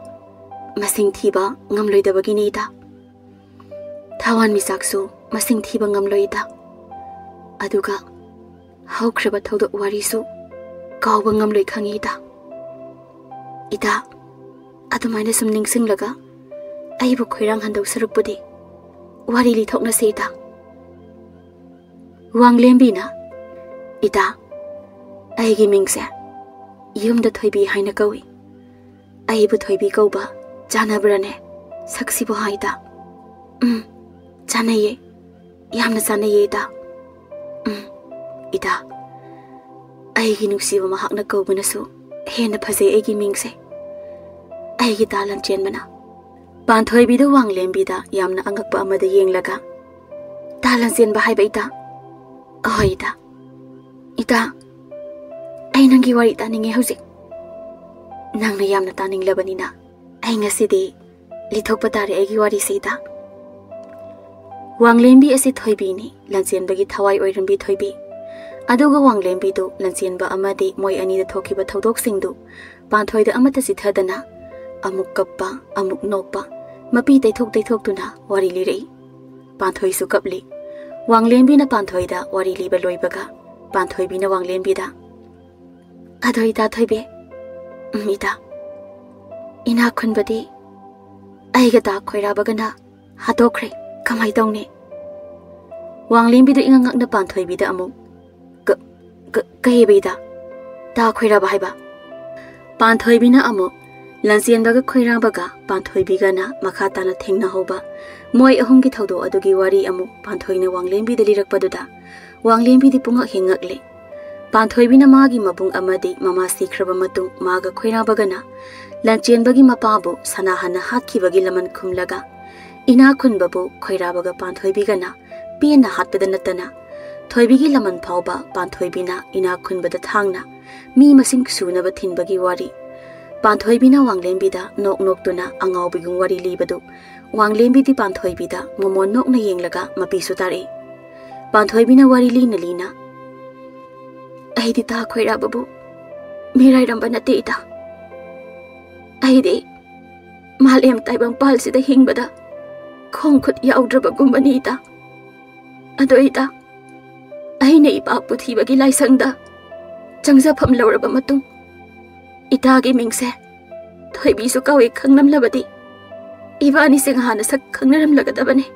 ꯃꯁꯤꯡ ꯊꯤꯕ ꯉꯝꯂꯣꯏꯗꯕꯒꯤꯅꯤ ꯏꯇꯥ꯫ ꯊꯋꯥꯟꯃꯤꯆꯥꯛꯁꯨ ꯃꯁꯤꯡ ꯊꯤꯕ ꯉꯝꯂꯣꯏ ꯏꯇꯥ꯫ ꯑꯗꯨꯒ ꯍꯧꯈ꯭ꯔꯕ ꯊꯧꯗꯣꯛ ꯋꯥꯔꯤꯁꯨ ꯀꯥꯎꯕ ꯉꯝꯂꯣꯏ ꯈꯪꯏ ꯏꯇꯥ꯫ ꯏꯇꯥ, ꯑꯗꯨꯃꯥꯏꯅ ꯁꯨꯝ ꯅꯤꯡꯁꯤꯡꯂꯒ ꯑꯩꯕꯨ ꯈꯣꯏꯔꯥꯡꯍꯟꯗꯧ ꯁꯔꯨꯛꯄꯨꯗꯤ ꯋꯥꯔꯤ ꯂꯤꯊꯣꯛꯅꯁꯦ ꯏꯇꯥ꯫" ꯋꯥꯡꯂꯦꯝꯕꯤꯅ, "ꯏꯇꯥ, ꯑꯩꯒꯤ ꯃꯤꯡꯁꯦ ꯌꯨꯝꯗ ꯊꯣꯏꯕꯤ ꯍꯥꯏꯅ ꯀꯧꯏ꯫ ꯑꯩꯕꯨ ꯊꯣꯏꯕꯤ ꯀꯧꯕ ꯆꯥꯟꯅꯕ꯭ꯔꯅꯦ? ꯁꯛꯁꯤꯕꯨ ꯍꯥꯏꯗ?" "ꯎꯝ, ꯆꯥꯟꯅꯩꯌꯦ꯫ ꯌꯥꯝꯅ ꯆꯥꯟꯅꯩꯌꯦ ꯏꯇꯥ꯫" "ꯎꯝ, ꯏꯇꯥ, ꯑꯩꯒꯤ ꯅꯨꯡꯁꯤꯕ ꯃꯍꯥꯛꯅ ꯀꯧꯕꯅꯁꯨ ꯍꯦꯟꯅ ꯐꯖꯩ ꯑꯩꯒꯤ ꯃꯤꯡꯁꯦ꯫ ꯑꯩꯒꯤ ꯇꯥ ꯂꯟꯆꯦꯟꯕꯅ꯫" ꯄꯥꯟꯊꯣꯏꯕꯤꯗ ꯋꯥꯡꯂꯦꯝꯕꯤꯗ ꯌꯥꯝꯅ ꯑꯉꯛꯄ ꯑꯃꯗ ꯌꯦꯡꯂꯒ, "ꯇꯥ ꯂꯟꯆꯦꯟꯕ ꯍꯥꯏꯕ ꯏꯇꯥ?" "ꯑꯍꯣꯏ ꯏꯇꯥ꯫" "ꯏꯇꯥ, ꯑꯩ ꯅꯪꯒꯤ ꯋꯥꯔꯤ ꯇꯥꯅꯤꯡꯉꯦ ꯍꯧꯖꯤꯛ꯫ ꯅꯪꯅ ꯌꯥꯝꯅ ꯇꯥꯅꯤꯡꯂꯕꯅꯤꯅ ꯑꯩ ꯉꯁꯤꯗꯤ ꯂꯤꯊꯣꯛꯄ ꯇꯥꯔꯦ ꯑꯩꯒꯤ ꯋꯥꯔꯤꯁꯦ ꯏꯇꯥ꯫" ꯋꯥꯡꯂꯦꯝꯕꯤ ꯑꯁꯤ ꯊꯣꯏꯕꯤꯅꯤ, ꯂꯟꯆꯦꯟꯕꯒꯤ ꯊꯋꯥꯏ ꯑꯣꯏꯔꯝꯕꯤ ꯊꯣꯏꯕꯤ꯫ ꯑꯗꯨꯒ ꯋꯥꯡꯂꯦꯝꯕꯤꯗꯨ ꯂꯟꯆꯦꯟꯕ ꯑꯃꯗꯤ ꯃꯣꯏ ꯑꯅꯤꯗ ꯊꯣꯛꯈꯤꯕ ꯊꯧꯗꯣꯛꯁꯤꯡꯗꯨ ꯄꯥꯟꯊꯣꯏꯗ ꯑꯃꯠꯇ ꯆꯤꯊꯗꯅ ꯑꯃꯨꯛ ꯀꯞꯄ, ꯑꯃꯨꯛ ꯅꯣꯛꯄ, ꯃꯄꯤ ꯇꯩꯊꯣꯛ ꯇꯩꯊꯣꯛꯇꯨꯅ ꯋꯥꯔꯤ ꯂꯤꯔꯛꯏ꯫ ꯄꯥꯟꯊꯣꯏꯁꯨ ꯀꯞꯂꯤ꯫ ꯋꯥꯡꯂꯦꯝꯕꯤꯅ ꯄꯥꯟꯊꯣꯏꯗ ꯋꯥꯔꯤ ꯂꯤꯕ ꯂꯣꯏꯕꯒ ꯄꯥꯟꯊꯣꯏꯕꯤꯅ ꯋꯥꯡꯂꯦꯝꯕꯤꯗ, "ꯑꯗꯣ ꯏꯇꯥ ꯊꯣꯏꯕꯤ, ꯎꯝ, ꯏꯇꯥ, ꯏꯅꯥꯛ ꯈꯨꯟꯕꯗꯤ ꯑꯩꯒ ꯇꯥ ꯈꯣꯏꯔꯥꯕꯒꯅ ꯍꯥꯠꯇꯣꯛꯈ꯭ꯔꯦ꯫ ꯀꯃꯥꯏ ꯇꯧꯅꯤ? ꯋꯥꯡꯂꯦꯝꯕꯤꯗꯨ ꯏꯉꯛ ꯉꯛꯅ ꯄꯥꯟꯊꯣꯏꯕꯤꯗ ꯑꯃꯨꯛ, "ꯀ-, ꯀ-, ꯀꯩꯕ ꯏꯇꯥ? ꯇꯥ ꯈꯣꯏꯔꯥꯕ ꯍꯥꯏꯕ?" ꯄꯥꯟꯊꯣꯏꯕꯤꯅ ꯑꯃꯨꯛ ꯂꯟꯆꯦꯟꯕꯒ ꯈꯣꯏꯔꯥꯕꯒ ꯄꯥꯟꯊꯣꯏꯕꯤꯒꯅ ꯃꯈꯥ ꯇꯥꯅ ꯊꯦꯡꯅꯍꯧꯕ ꯃꯣꯏ ꯑꯍꯨꯝꯒꯤ ꯊꯧꯗꯣꯛ ꯑꯗꯨꯒꯤ ꯋꯥꯔꯤ ꯑꯃꯨꯛ ꯄꯥꯟꯊꯣꯏꯅ ꯋꯥꯡꯂꯦꯝꯕꯤꯗ ꯂꯤꯔꯛꯄꯗꯨꯗ ꯋꯥꯡꯂꯦꯝꯕꯤꯗꯤ ꯄꯨꯡꯉꯛ ꯍꯦꯛ ꯉꯛꯂꯦ꯫ ꯄꯥꯟꯊꯣꯏꯕꯤꯅ ꯃꯥꯒꯤ ꯃꯕꯨꯡ ꯑꯃꯗꯤ ꯃꯃꯥ ꯁꯤꯈ꯭ꯔꯕ ꯃꯇꯨꯡ ꯃꯥꯒ ꯈꯣꯏꯔꯥꯕꯒꯅ ꯂꯟꯆꯦꯟꯕꯒꯤ ꯃꯄꯥꯕꯨ ꯁꯅꯥꯍꯟꯅ ꯍꯥꯠꯈꯤꯕꯒꯤ ꯂꯃꯟ ꯈꯨꯝꯂꯒ ꯏꯅꯥꯛ ꯈꯨꯟꯕꯕꯨ ꯈꯣꯏꯔꯥꯕꯒ ꯄꯥꯟꯊꯣꯏꯕꯤꯒꯅ ꯄꯦꯟꯅ ꯍꯥꯠꯄꯗ ꯅꯠꯇꯅ ꯊꯣꯏꯕꯤꯒꯤ ꯂꯃꯟ ꯐꯥꯎꯕ ꯄꯥꯟꯊꯣꯏꯕꯤꯅ ꯏꯅꯥꯛ ꯈꯨꯟꯕꯗ ꯊꯥꯡꯅ ꯃꯤ ꯃꯁꯤꯡ ꯁꯨꯅꯕ ꯊꯤꯟꯕꯒꯤ ꯋꯥꯔꯤ꯫ ꯄꯥꯟꯊꯣꯏꯕꯤꯅ ꯋꯥꯡꯂꯦꯝꯕꯤꯗ ꯅꯣꯛ ꯅꯣꯛꯇꯨꯅ ꯑꯉꯥꯎꯕꯤꯒꯨꯝ ꯋꯥꯔꯤ ꯂꯤꯕꯗꯨ ꯋꯥꯡꯂꯦꯝꯕꯤꯗꯤ ꯄꯥꯟꯊꯣꯏꯕꯤꯗ ꯃꯃꯣꯟ ꯅꯣꯛꯅ ꯌꯦꯡꯂꯒ ꯃꯄꯤꯁꯨ ꯇꯥꯔꯛꯏ꯫ ꯄꯥꯟꯊꯣꯏꯕꯤꯅ ꯋꯥꯔꯤ ꯂꯤꯅ ꯂꯤꯅ, "ꯑꯩꯗꯤ ꯇꯥ ꯈꯣꯏꯔꯥꯕꯕꯨ ꯃꯤꯔꯥꯏꯔꯝꯕ ꯅꯠꯇꯦ ꯏꯇꯥ꯫ ꯑꯩꯗꯤ ꯃꯥꯂꯦꯝ ꯇꯥꯏꯕꯪꯄꯥꯜꯁꯤꯗ ꯍꯤꯡꯕꯗ ꯈꯣꯡ ꯈꯨꯠ ꯌꯥꯎꯗ꯭ꯔꯕꯒꯨꯝꯕꯅꯤ ꯏꯇꯥ꯫ ꯑꯗꯣ ꯏꯇꯥ, ꯑꯩꯅ ꯏꯄꯥ ꯄꯨꯊꯤꯕꯒꯤ ꯂꯥꯏꯁꯪꯗ ꯆꯪꯖꯐꯝ ꯂꯧꯔꯕ ꯃꯇꯨꯡ ꯏꯇꯥꯒꯤ ꯃꯤꯡꯁꯦ ꯊꯣꯏꯕꯤꯁꯨ ꯀꯧꯏ ꯈꯪꯂꯝꯂꯕꯗꯤ ꯏꯕꯥꯅꯤꯁꯦ ꯉꯍꯥꯟꯅ ꯁꯛ ꯈꯪꯅꯔꯝꯂꯒꯗꯕꯅꯤ꯫"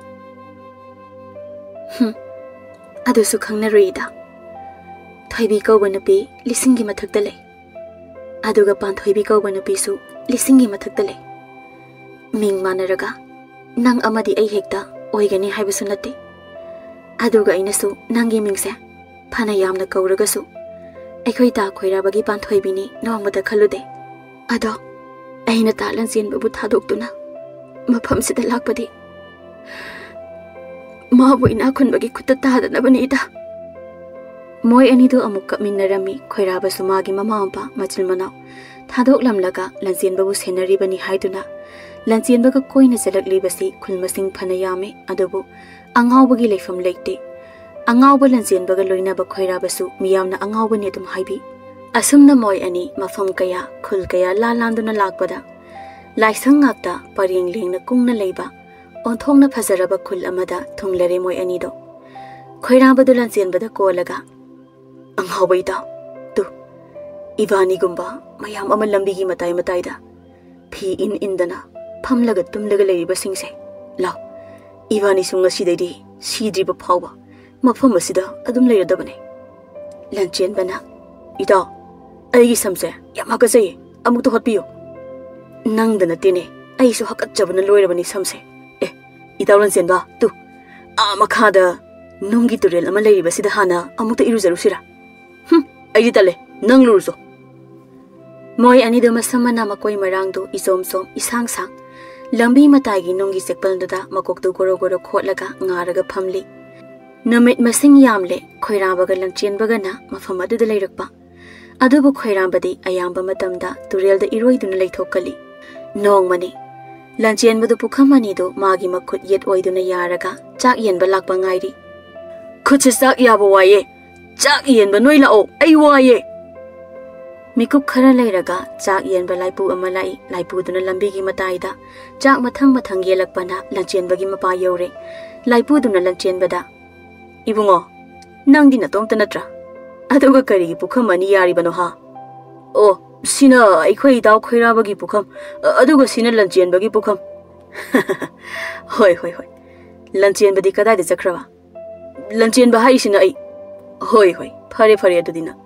"ꯍꯨꯝ, ꯑꯗꯨꯁꯨ ꯈꯪꯅꯔꯨꯏꯗ꯫ ꯊꯣꯏꯕꯤ ꯀꯧꯕ ꯅꯨꯄꯤ ꯂꯤꯁꯤꯡꯒꯤ ꯃꯊꯛꯇ ꯂꯩ, ꯑꯗꯨꯒ ꯄꯥꯟꯊꯣꯏꯕꯤ ꯀꯧꯕ ꯅꯨꯄꯤꯁꯨ ꯂꯤꯁꯤꯡꯒꯤ ꯃꯊꯛꯇ ꯂꯩ꯫ ꯃꯤꯡ ꯃꯥꯟꯅꯔꯒ ꯅꯪ ꯑꯃꯗꯤ ꯑꯩ ꯍꯦꯛꯇ ꯑꯣꯏꯒꯅꯤ ꯍꯥꯏꯕꯁꯨ ꯅꯠꯇꯦ꯫ ꯑꯗꯨꯒ ꯑꯩꯅꯁꯨ ꯅꯪꯒꯤ ꯃꯤꯡꯁꯦ ꯐꯅ ꯌꯥꯝꯅ ꯀꯧꯔꯒꯁꯨ ꯑꯩꯈꯣꯏ ꯇꯥ ꯈꯣꯏꯔꯥꯕꯒꯤ ꯄꯥꯟꯊꯣꯏꯕꯤꯅꯤ ꯅꯣꯡꯃꯇ ꯈꯜꯂꯨꯗꯦ꯫ ꯑꯗꯣ ꯑꯩꯅ ꯇꯥ ꯂꯟꯆꯦꯟꯕꯕꯨ ꯊꯥꯗꯣꯛꯇꯨꯅ ꯃꯐꯝꯁꯤꯗ ꯂꯥꯛꯄꯗꯤ ꯃꯥꯕꯨ ꯏꯅꯥꯛ ꯈꯨꯟꯕꯒꯤ ꯈꯨꯠꯇ ꯇꯥꯗꯅꯕꯅꯤ ꯏꯇꯥ꯫" ꯃꯣꯏ ꯑꯅꯤꯗꯨ ꯑꯃꯨꯛ ꯀꯞꯃꯤꯟꯅꯔꯝꯃꯤ꯫ ꯈꯣꯏꯔꯥꯕꯁꯨ ꯃꯥꯒꯤ ꯃꯃꯥ ꯃꯄꯥ, ꯃꯆꯤꯟ ꯃꯅꯥꯎ ꯊꯥꯗꯣꯛꯂꯝꯂꯒ ꯂꯟꯆꯦꯟꯕꯕꯨ ꯁꯦꯟꯅꯔꯤꯕꯅꯤ ꯍꯥꯏꯗꯨꯅ ꯂꯟꯆꯦꯟꯕꯒ ꯀꯣꯏꯅ ꯆꯠꯂꯛꯂꯤꯕꯁꯤ ꯈꯨꯜ ꯃꯁꯤꯡ ꯐꯅ ꯌꯥꯝꯃꯤ꯫ ꯑꯗꯨꯕꯨ ꯑꯉꯥꯎꯕꯒꯤ ꯂꯩꯐꯝ ꯂꯩꯇꯦ꯫ ꯑꯉꯥꯎꯕ ꯂꯟꯆꯦꯟꯕꯒ ꯂꯣꯏꯅꯕ ꯈꯣꯏꯔꯥꯕꯁꯨ ꯃꯤꯌꯥꯝꯅ ꯑꯉꯥꯎꯕꯅꯤ ꯑꯗꯨꯝ ꯍꯥꯏꯕꯤ꯫ ꯑꯁꯨꯝꯅ ꯃꯣꯏ ꯑꯅꯤ ꯃꯐꯝ ꯀꯌꯥ, ꯈꯨꯜ ꯀꯌꯥ ꯂꯥꯟ ꯂꯥꯟꯗꯨꯅ ꯂꯥꯛꯄꯗ ꯂꯥꯏꯁꯪ ꯉꯥꯛꯇ ꯄꯔꯦꯡ ꯂꯦꯡꯅ ꯀꯨꯡꯅ ꯂꯩꯕ ꯑꯣꯟꯊꯣꯛꯅ ꯐꯖꯔꯕ ꯈꯨꯜ ꯑꯃꯗ ꯊꯨꯡꯂꯔꯦ ꯃꯣꯏ ꯑꯅꯤꯗꯣ꯫ ꯈꯣꯏꯔꯥꯕꯗꯨ ꯂꯟꯆꯦꯟꯕꯗ ꯀꯣꯜꯂꯒ, "ꯑꯉꯥꯎꯕ ꯏꯇꯥꯎ, ꯇꯨ, ꯏꯕꯥꯅꯤꯒꯨꯝꯕ ꯃꯌꯥꯝ ꯑꯃ ꯂꯝꯕꯤꯒꯤ ꯃꯇꯥꯏ ꯃꯇꯥꯏꯗ ꯐꯤ ꯏꯟ ꯏꯟꯗꯅ ꯐꯝꯂꯒ ꯇꯨꯝꯂꯒ ꯂꯩꯔꯤꯕꯁꯤꯡꯁꯦ, ꯂꯥꯎ, ꯏꯕꯥꯅꯤꯁꯨ ꯉꯁꯤꯗꯩꯗꯤ ꯁꯤꯗ꯭ꯔꯤꯕ ꯐꯥꯎꯕ ꯃꯐꯝ ꯑꯁꯤꯗ ꯑꯗꯨꯝ ꯂꯩꯔꯗꯕꯅꯦ꯫ ꯂꯟꯆꯦꯟꯕꯅ, "ꯏꯇꯥꯎ, ꯑꯩꯒꯤ ꯁꯝꯁꯦ ꯌꯥꯝ ꯍꯥꯀꯠꯆꯩꯌꯦ, ꯑꯃꯨꯛꯇ ꯍꯣꯠꯄꯤꯌꯨ꯫" "ꯅꯪꯗ ꯅꯠꯇꯦꯅꯦ, ꯑꯩꯁꯨ ꯍꯥꯀꯠꯆꯕꯅ ꯂꯣꯏꯔꯕꯅꯤ ꯁꯝꯁꯦ꯫ ꯑꯦ, ꯏꯇꯥꯎ ꯂꯟꯆꯦꯟꯕ, ꯇꯨ, ꯑꯥ ꯃꯈꯥꯗ ꯅꯨꯡꯒꯤ ꯇꯨꯔꯦꯜ ꯑꯃ ꯂꯩꯔꯤꯕꯁꯤꯗ ꯍꯥꯟꯅ ꯑꯃꯨꯛꯇ ꯏꯔꯨꯖꯔꯨꯁꯤꯔꯥ?" "ꯍꯨꯝ, ꯑꯩꯗꯤ ꯇꯜꯂꯦ, ꯅꯪ ꯂꯨꯔꯨꯆꯣ꯫" ꯃꯣꯏ ꯑꯅꯤꯗꯨ ꯃꯁꯝ ꯃꯅꯥ ꯃꯀꯣꯏ ꯃꯔꯥꯡꯗꯨ ꯏꯆꯣꯝ ꯆꯣꯝ ꯏꯁꯥꯡ ꯁꯥꯡ, ꯂꯝꯕꯤ ꯃꯇꯥꯏꯒꯤ ꯅꯨꯡꯒꯤ ꯆꯦꯛꯄꯜꯗꯨꯗ ꯃꯀꯣꯛꯇꯨ ꯒꯣꯔꯣ ꯒꯣꯔꯣ ꯈꯣꯠꯂꯒ ꯉꯥꯔꯒ ꯐꯝꯂꯤ꯫ ꯅꯨꯃꯤꯠ ꯃꯁꯤꯡ ꯌꯥꯝꯂꯦ ꯈꯣꯏꯔꯥꯕꯒ ꯂꯟꯆꯦꯟꯕꯒꯅ ꯃꯐꯝ ꯑꯗꯨꯗ ꯂꯩꯔꯛꯄ꯫ ꯑꯗꯨꯕꯨ ꯈꯣꯏꯔꯥꯕꯗꯤ ꯑꯌꯥꯝꯕ ꯃꯇꯝꯗ ꯇꯨꯔꯦꯜꯗ ꯏꯔꯣꯏꯗꯨꯅ ꯂꯩꯊꯣꯛꯀꯜꯂꯤ꯫ ꯅꯣꯡꯃꯅꯤ ꯂꯟꯆꯦꯟꯕꯗꯨ ꯄꯨꯈꯝ ꯑꯅꯤꯗꯨ ꯃꯥꯒꯤ ꯃꯈꯨꯠ ꯌꯦꯠ ꯑꯣꯏꯗꯨꯅ ꯌꯥꯔꯒ ꯆꯥꯛ ꯌꯦꯟꯕ ꯂꯥꯛꯄ ꯉꯥꯏꯔꯤ꯫ "ꯈꯨꯠꯁꯦ ꯆꯥꯛ ꯌꯥꯕ ꯋꯥꯏꯌꯦ, ꯆꯥꯛ ꯌꯦꯟꯕ ꯅꯣꯏ ꯂꯥꯛꯑꯣ, ꯑꯩ ꯋꯥꯏꯌꯦ꯫" ꯃꯤꯀꯨꯞ ꯈꯔ ꯂꯩꯔꯒ ꯆꯥꯛ ꯌꯦꯟꯕ ꯂꯥꯏꯄꯨ ꯑꯃ ꯂꯥꯛꯏ꯫ ꯂꯥꯏꯄꯨꯗꯨꯅ ꯂꯝꯕꯤꯒꯤ ꯃꯇꯥꯏꯗ ꯆꯥꯛ ꯃꯊꯪ ꯃꯊꯪ ꯌꯦꯜꯂꯛꯄꯅ ꯂꯟꯆꯦꯟꯕꯒꯤ ꯃꯄꯥ ꯌꯧꯔꯦ꯫ ꯂꯥꯏꯄꯨꯗꯨꯅ ꯂꯟꯆꯦꯟꯕꯗ, "ꯏꯕꯨꯡꯉꯣ, ꯅꯪꯗꯤ ꯅꯇꯣꯝꯇ ꯅꯠꯇ꯭ꯔꯥ? ꯑꯗꯨꯒ ꯀꯔꯤꯒꯤ ꯄꯨꯈꯝ ꯑꯅꯤ ꯌꯥꯔꯤꯕꯅꯣ ꯍꯥ? ꯑꯣ, ꯁꯤꯅ ꯑꯩꯈꯣꯏ ꯏꯇꯥꯎ ꯈꯣꯏꯔꯥꯕꯒꯤ ꯄꯨꯈꯝ, ꯑ-, ꯑꯗꯨꯒ ꯁꯤꯅ ꯂꯟꯆꯦꯟꯕꯒꯤ ꯄꯨꯈꯝ꯫" "ꯍꯣꯏ, ꯍꯣꯏ, ꯍꯣꯏ꯫ ꯂꯟꯆꯦꯟꯕꯗꯤ ꯀꯗꯥꯏꯗ ꯆꯠꯈ꯭ꯔꯕ?" "ꯂꯟꯆꯦꯟꯕ ꯍꯥꯏꯔꯤꯁꯤꯅ ꯑꯩ꯫" "ꯍꯣꯏ, ꯍꯣꯏ, ꯐꯔꯦ, ꯐꯔꯦ, ꯑꯗꯨꯗꯤ ꯅꯪ,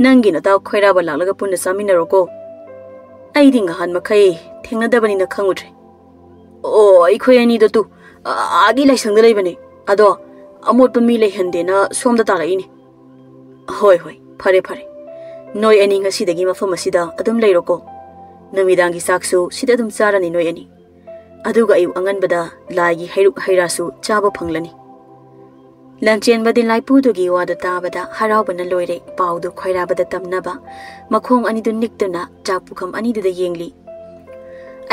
ꯅꯪꯒꯤ ꯅꯇꯥꯎ ꯈꯣꯏꯔꯥꯕ ꯂꯥꯛꯂꯒ ꯄꯨꯟꯅ ꯆꯥꯃꯤꯟꯅꯔꯣꯀꯣ꯫ ꯑꯩꯗꯤ ꯉꯍꯥꯟ ꯃꯈꯩ ꯊꯦꯡꯅꯗꯕꯅꯤꯅ ꯈꯪꯉꯨꯗ꯭ꯔꯦ꯫" "ꯑꯣ, ꯑꯩꯈꯣꯏ ꯑꯅꯤꯗꯣ ꯇꯨ, ꯑ-, ꯑꯥꯒꯤ ꯂꯥꯏꯁꯪꯗ ꯂꯩꯕꯅꯦ꯫ ꯑꯗꯣ ꯑꯃꯣꯠꯄ ꯃꯤ ꯂꯩꯍꯟꯗꯦꯅ ꯁꯣꯝꯗ ꯇꯥꯔꯛꯏꯅꯦ꯫" "ꯍꯣꯏ, ꯍꯣꯏ, ꯐꯔꯦ, ꯐꯔꯦ꯫ ꯅꯣꯏ ꯑꯅꯤ ꯉꯁꯤꯗꯒꯤ ꯃꯐꯝ ꯑꯁꯤꯗ ꯑꯗꯨꯝ ꯂꯩꯔꯣꯀꯣ꯫ ꯅꯨꯃꯤꯗꯥꯡꯒꯤ ꯆꯥꯛꯁꯨ ꯁꯤꯗ ꯑꯗꯨꯝ ꯆꯥꯔꯅꯤ ꯅꯣꯏ ꯑꯅꯤ꯫ ꯑꯗꯨꯒ ꯑꯌꯨꯛ ꯑꯉꯟꯕꯗ ꯂꯥꯏꯒꯤ ꯍꯩꯔꯨꯛ ꯍꯩꯔꯥꯁꯨ ꯆꯥꯕ ꯐꯪꯂꯅꯤ꯫" ꯂꯟꯆꯦꯟꯕꯗꯤ ꯂꯥꯏꯄꯨꯗꯨꯒꯤ ꯋꯥꯗꯨ ꯇꯥꯕꯗ ꯍꯔꯥꯎꯕꯅ ꯂꯣꯏꯔꯦ꯫ ꯄꯥꯎꯗꯨ ꯈꯣꯏꯔꯥꯕꯗ ꯇꯝꯅꯕ ꯃꯈꯣꯡ ꯑꯅꯤꯗꯨ ꯅꯤꯛꯇꯨꯅ ꯆꯥꯛ ꯄꯨꯈꯝ ꯑꯅꯤꯗꯨꯗ ꯌꯦꯡꯂꯤ꯫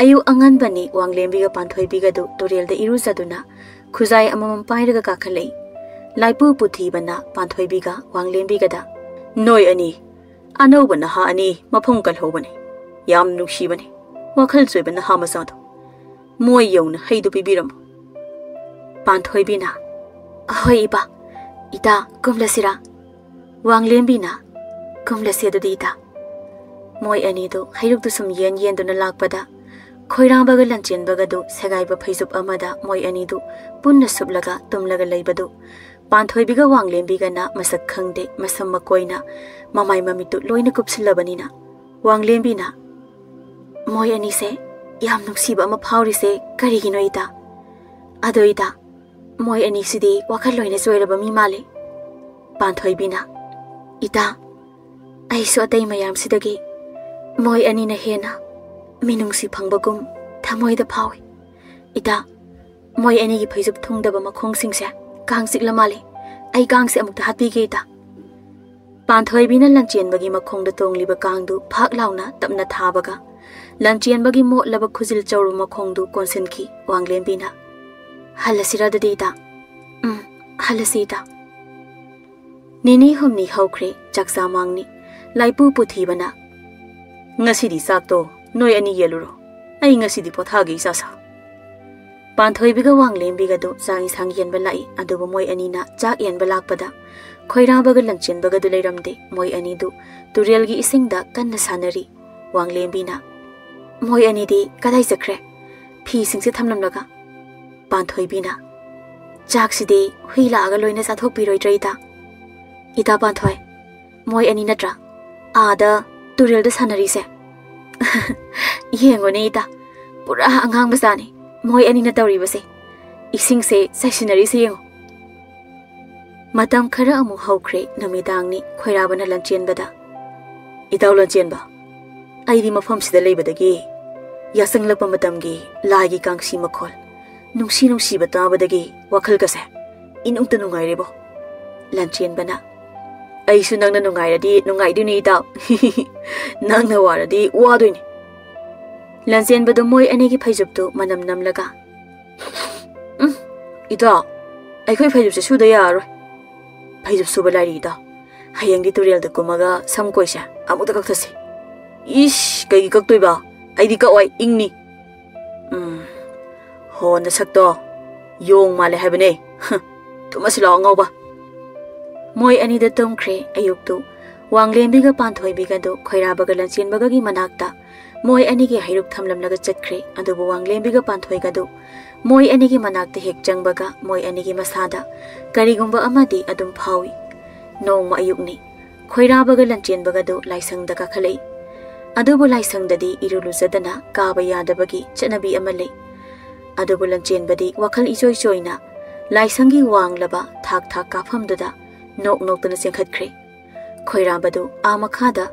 ꯑꯌꯨꯛ ꯑꯉꯟꯕꯅꯤ꯫ ꯋꯥꯡꯂꯦꯝꯕꯤꯒ ꯄꯥꯟꯊꯣꯏꯕꯤꯒꯗꯨ ꯇꯨꯔꯦꯜꯗ ꯏꯔꯨꯖꯗꯨꯅ ꯈꯨꯖꯥꯏ ꯑꯃꯃꯝ ꯄꯥꯏꯔꯒ ꯀꯥꯈꯠꯂꯛꯏ꯫ ꯂꯥꯏꯄꯨ ꯄꯨꯊꯤꯕꯅ ꯄꯥꯟꯊꯣꯏꯕꯤꯒ ꯋꯥꯡꯂꯦꯝꯕꯤꯒꯗ, "ꯅꯣꯏ ꯑꯅꯤ ꯑꯅꯧꯕ ꯅꯍꯥ ꯑꯅꯤ ꯃꯐꯝ ꯀꯜꯍꯧꯕꯅꯤ꯫ ꯌꯥꯝ ꯅꯨꯡꯁꯤꯕꯅꯤ, ꯋꯥꯈꯜ ꯆꯣꯏꯕ ꯅꯍꯥ ꯃꯆꯥꯗꯣ꯫ ꯃꯣꯏ ꯌꯧꯅ ꯍꯩꯗꯨ ꯄꯤꯕꯤꯔꯝꯃꯨ꯫" ꯄꯥꯟꯊꯣꯏꯕꯤꯅ, "ꯑꯍꯣꯏ ꯏꯄꯥ, ꯏꯇꯥ ꯀꯨꯝꯂꯁꯤꯔꯥ?" ꯋꯥꯡꯂꯦꯝꯕꯤꯅ, "ꯀꯨꯝꯂꯁꯤ ꯑꯗꯨꯗꯤ ꯏꯇꯥ꯫ ꯃꯣꯏ ꯑꯅꯤꯗꯨ ꯍꯩꯔꯨꯛꯇꯨ ꯁꯨꯝ ꯌꯦꯟ ꯌꯦꯟꯗꯨꯅ ꯂꯥꯛꯄꯗ, ꯈꯣꯏꯔꯥꯡꯕꯒ ꯂꯟꯆꯦꯟꯕꯒꯗꯨ ꯁꯦꯒꯥꯏꯕ ꯐꯩꯖꯨꯞ ꯑꯃꯗ ꯃꯣꯏ ꯑꯅꯤꯗꯨ ꯄꯨꯟꯅ ꯁꯨꯞꯂꯒ ꯇꯨꯝꯂꯒ ꯂꯩꯕꯗꯨ ꯄꯥꯟꯊꯣꯏꯕꯤꯒ ꯋꯥꯡꯂꯦꯝꯕꯤꯒꯅ ꯃꯁꯛ ꯈꯪꯗꯦ, ꯃꯁꯝ ꯃꯀꯣꯏꯅ ꯃꯃꯥꯏ ꯃꯃꯤꯠꯇꯨ ꯂꯣꯏꯅ ꯀꯨꯞꯁꯤꯜꯂꯕꯅꯤꯅ꯫ ꯋꯥꯡꯂꯦꯝꯕꯤꯅ, "ꯃꯣꯏ ꯑꯅꯤꯁꯦ ꯌꯥꯝ ꯅꯨꯡꯁꯤꯕ ꯑꯃ ꯐꯥꯎꯔꯤꯁꯦ ꯀꯔꯤꯒꯤꯅꯣ ꯏꯇꯥ? ꯑꯗꯣ ꯏꯇꯥ, ꯃꯣꯏ ꯑꯅꯤꯁꯤꯗꯤ ꯋꯥꯈꯜ ꯂꯣꯏꯅ ꯆꯣꯏꯔꯕ ꯃꯤ ꯃꯥꯜꯂꯤ꯫" ꯄꯥꯟꯊꯣꯏꯕꯤꯅ, "ꯏꯇꯥ, ꯑꯩꯁꯨ ꯑꯇꯩ ꯃꯌꯥꯝꯁꯤꯗꯒꯤ ꯃꯣꯏ ꯑꯅꯤꯅ ꯍꯦꯟꯅ ꯃꯤꯅꯨꯡꯁꯤ ꯐꯪꯕꯒꯨꯝ ꯊꯃꯣꯏꯗ ꯐꯥꯎꯏ꯫ ꯏꯇꯥ, ꯃꯣꯏ ꯑꯅꯤꯒꯤ ꯐꯩꯖꯨꯞ ꯊꯨꯡꯗꯕ ꯃꯈꯣꯡꯁꯤꯡꯁꯦ ꯀꯥꯡ ꯆꯤꯛꯂ ꯃꯥꯜꯂꯤ꯫ ꯑꯩ ꯀꯥꯡꯁꯦ ꯑꯃꯨꯛꯇ ꯍꯥꯠꯄꯤꯒꯦ ꯏꯇꯥ꯫" ꯄꯥꯟꯊꯣꯏꯕꯤꯅ ꯂꯟꯆꯦꯟꯕꯒꯤ ꯃꯈꯣꯡꯗ ꯇꯣꯡꯂꯤꯕ ꯀꯥꯡꯗꯨ ꯐꯥꯛ ꯂꯥꯎꯅ ꯇꯞꯅ ꯊꯥꯕꯒ, ꯂꯟꯆꯦꯟꯕꯒꯤ ꯃꯣꯠꯂꯕ ꯈꯨꯖꯤꯜ ꯆꯧꯔꯨ ꯃꯈꯣꯡꯗꯨ ꯀꯣꯟꯁꯤꯟꯈꯤ꯫ ꯋꯥꯡꯂꯦꯝꯕꯤꯅ, "ꯍꯜꯂꯁꯤꯔ ꯑꯗꯨꯗꯤ ꯏꯇꯥ?" "ꯎꯝ, ꯍꯜꯂꯁꯤ ꯏꯇꯥ꯫" ꯅꯤꯅꯤ ꯍꯨꯝꯅꯤ ꯍꯧꯈ꯭ꯔꯦ, ꯆꯥꯛꯆꯥ ꯃꯥꯡꯅꯤ꯫ ꯂꯥꯏꯄꯨ ꯄꯨꯊꯤꯕꯅ, "ꯉꯁꯤꯗꯤ ꯆꯥꯛꯇꯣ ꯅꯣꯏ ꯑꯅꯤ ꯌꯦꯜꯂꯨꯔꯣ, ꯑꯩ ꯉꯁꯤꯗꯤ ꯄꯣꯊꯥꯒꯦ ꯏꯆꯥꯁꯥ꯫" ꯄꯥꯟꯊꯣꯏꯕꯤꯒ ꯋꯥꯡꯂꯦꯝꯕꯤꯒꯗꯨ ꯆꯥꯛ ꯏꯟꯁꯥꯡ ꯌꯦꯟꯕ ꯂꯥꯛꯏ, ꯑꯗꯨꯕꯨ ꯃꯣꯏ ꯑꯅꯤꯅ ꯆꯥꯛ ꯌꯦꯟꯕ ꯂꯥꯛꯄꯗ ꯈꯣꯏꯔꯥꯕꯒ ꯂꯟꯆꯦꯟꯕꯒꯗꯨ ꯂꯩꯔꯝꯗꯦ꯫ ꯃꯣꯏ ꯑꯅꯤꯗꯨ ꯇꯨꯔꯦꯜꯒꯤ ꯏꯁꯤꯡꯗ ꯀꯟꯅ ꯁꯥꯟꯅꯔꯤ꯫ ꯋꯥꯡꯂꯦꯝꯕꯤꯅ, "ꯃꯣꯏ ꯑꯅꯤꯗꯤ ꯀꯗꯥꯏ ꯆꯠꯈ꯭ꯔꯦ? ꯐꯤꯁꯤꯡꯁꯦ ꯊꯝꯂꯝꯂꯒ?" ꯄꯥꯟꯊꯣꯏꯕꯤꯅ, "ꯆꯥꯛꯁꯤꯗꯤ ꯍꯨꯏ ꯂꯥꯛꯑꯒ ꯂꯣꯏꯅ ꯆꯥꯊꯣꯛꯄꯤꯔꯣꯏꯗ꯭ꯔꯥ ꯏꯇꯥ?" "ꯏꯇꯥ ꯄꯥꯟꯊꯣꯏ, ꯃꯣꯏ ꯑꯅꯤ ꯅꯠꯇ꯭ꯔꯥ ꯑꯥꯗ ꯇꯨꯔꯦꯜꯗ ꯁꯥꯟꯅꯔꯤꯁꯦ?" "ꯌꯦꯡꯉꯨꯅꯦ ꯏꯇꯥ, ꯄꯨꯔꯥ ꯑꯉꯥꯡ ꯃꯆꯥꯅꯤ ꯃꯣꯏ ꯑꯅꯤꯅ ꯇꯧꯔꯤꯕꯁꯦ꯫ ꯏꯁꯤꯡꯁꯦ ꯆꯥꯏꯁꯤꯟꯅꯔꯤꯁꯦ ꯌꯦꯡꯉꯨ꯫" ꯃꯇꯝ ꯈꯔ ꯑꯃꯨꯛ ꯍꯧꯈ꯭ꯔꯦ꯫ ꯅꯨꯃꯤꯗꯥꯡꯅꯤ꯫ ꯈꯣꯏꯔꯥꯕꯅ ꯂꯟꯆꯦꯟꯕꯗ, "ꯏꯇꯥꯎ ꯂꯟꯆꯦꯟꯕ, ꯑꯩꯗꯤ ꯃꯐꯝꯁꯤꯗ ꯂꯩꯕꯗꯒꯤ ꯌꯥꯆꯪꯂꯛꯄ ꯃꯇꯝꯒꯤ ꯂꯥꯏꯒꯤ ꯀꯥꯡꯁꯤ ꯃꯈꯣꯜ ꯅꯨꯡꯁꯤ ꯅꯨꯡꯁꯤꯕ ꯇꯥꯕꯗꯒꯤ ꯋꯥꯈꯜꯒꯁꯦ ꯏꯅꯨꯡꯇ ꯅꯨꯡꯉꯥꯏꯔꯦꯕꯣ꯫" ꯂꯟꯆꯦꯟꯕꯅ, "ꯑꯩꯁꯨ ꯅꯪꯅ ꯅꯨꯡꯉꯥꯏꯔꯗꯤ ꯅꯨꯡꯉꯥꯏꯗꯣꯏꯅꯤ ꯏꯇꯥꯎ꯫ ꯅꯪꯅ ꯋꯥꯔꯗꯤ ꯋꯥꯗꯣꯏꯅꯤ꯫" ꯂꯟꯆꯦꯟꯕꯗꯨ ꯃꯣꯏ ꯑꯅꯤꯒꯤ ꯐꯩꯖꯨꯞꯇꯨ ꯃꯅꯝ ꯅꯝꯂꯒ, "ꯎꯝ, ꯏꯇꯥꯎ, ꯑꯩꯈꯣꯏ ꯐꯩꯖꯨꯞꯁꯦ ꯁꯨꯗ ꯌꯥꯔꯔꯣꯏ꯫ ꯐꯩꯖꯨꯞ ꯁꯨꯕ ꯂꯥꯏꯔꯤ ꯏꯇꯥꯎ꯫ ꯍꯌꯦꯡꯗꯤ ꯇꯨꯔꯦꯜꯗ ꯀꯨꯝꯃꯒ ꯁꯝ ꯀꯣꯏꯁꯦ ꯑꯃꯨꯛꯇ ꯀꯛꯊꯁꯤ꯫" "ꯏꯁ, ꯀꯩꯒꯤ ꯀꯛꯇꯣꯏꯕ? ꯑꯩꯗꯤ ꯀꯛꯑꯣꯏ, ꯏꯪꯅꯤ꯫" "ꯎꯝ, ꯍꯣ, ꯅꯁꯛꯇꯣ ꯌꯣꯡ ꯃꯥꯜꯂꯦ ꯍꯥꯏꯕꯅꯦ꯫ ꯍ, ꯇꯨꯝꯃꯁꯤ ꯂꯥꯛꯑꯣ ꯑꯉꯥꯎꯕ꯫" ꯃꯣꯏ ꯑꯅꯤꯗ ꯇꯨꯝꯈ꯭ꯔꯦ꯫ ꯑꯌꯨꯛꯇꯨ ꯋꯥꯡꯂꯦꯝꯕꯤꯒ ꯄꯥꯟꯊꯣꯏꯕꯤꯒꯗꯨ ꯈꯣꯏꯔꯥꯕꯒ ꯂꯟꯆꯦꯟꯕꯒꯒꯤ ꯃꯅꯥꯛꯇ ꯃꯣꯏ ꯑꯅꯤꯒꯤ ꯍꯩꯔꯨꯛ ꯊꯝꯂꯝꯂꯒ ꯆꯠꯈ꯭ꯔꯦ꯫ ꯑꯗꯨꯕꯨ ꯋꯥꯡꯂꯦꯝꯕꯤꯒ ꯄꯥꯟꯊꯣꯏꯒꯗꯨ ꯃꯣꯏ ꯑꯅꯤꯒꯤ ꯃꯅꯥꯛꯇ ꯍꯦꯛ ꯆꯪꯕꯒ ꯃꯣꯏ ꯑꯅꯤꯒꯤ ꯃꯁꯥꯗ ꯀꯔꯤꯒꯨꯝꯕ ꯑꯃꯗꯤ ꯑꯗꯨꯝ ꯐꯥꯎꯏ꯫ ꯅꯣꯡꯃ ꯑꯌꯨꯛꯅꯤ꯫ ꯈꯣꯏꯔꯥꯕꯒ ꯂꯟꯆꯦꯟꯕꯒꯗꯨ ꯂꯥꯏꯁꯪꯗ ꯀꯥꯈꯠꯂꯛꯏ꯫ ꯑꯗꯨꯕꯨ ꯂꯥꯏꯁꯪꯗꯗꯤ ꯏꯔꯨ ꯂꯨꯖꯗꯅ ꯀꯥꯕ ꯌꯥꯗꯕꯒꯤ ꯆꯠꯅꯕꯤ ꯑꯃ ꯂꯩ꯫ ꯑꯗꯨꯕꯨ ꯂꯟꯆꯦꯟꯕꯗꯤ ꯋꯥꯈꯜ ꯏꯆꯣꯏ ꯆꯣꯏꯅ ꯂꯥꯏꯁꯪꯒꯤ ꯋꯥꯡꯂꯕ ꯊꯥꯛ ꯊꯥꯛ ꯀꯥꯐꯝꯗꯨꯗ ꯅꯣꯛ ꯅꯣꯛꯇꯅ ꯆꯦꯟꯈꯠꯈ꯭ꯔꯦ꯫ ꯈꯣꯏꯔꯥꯕꯗꯨ ꯑꯥ ꯃꯈꯥꯗ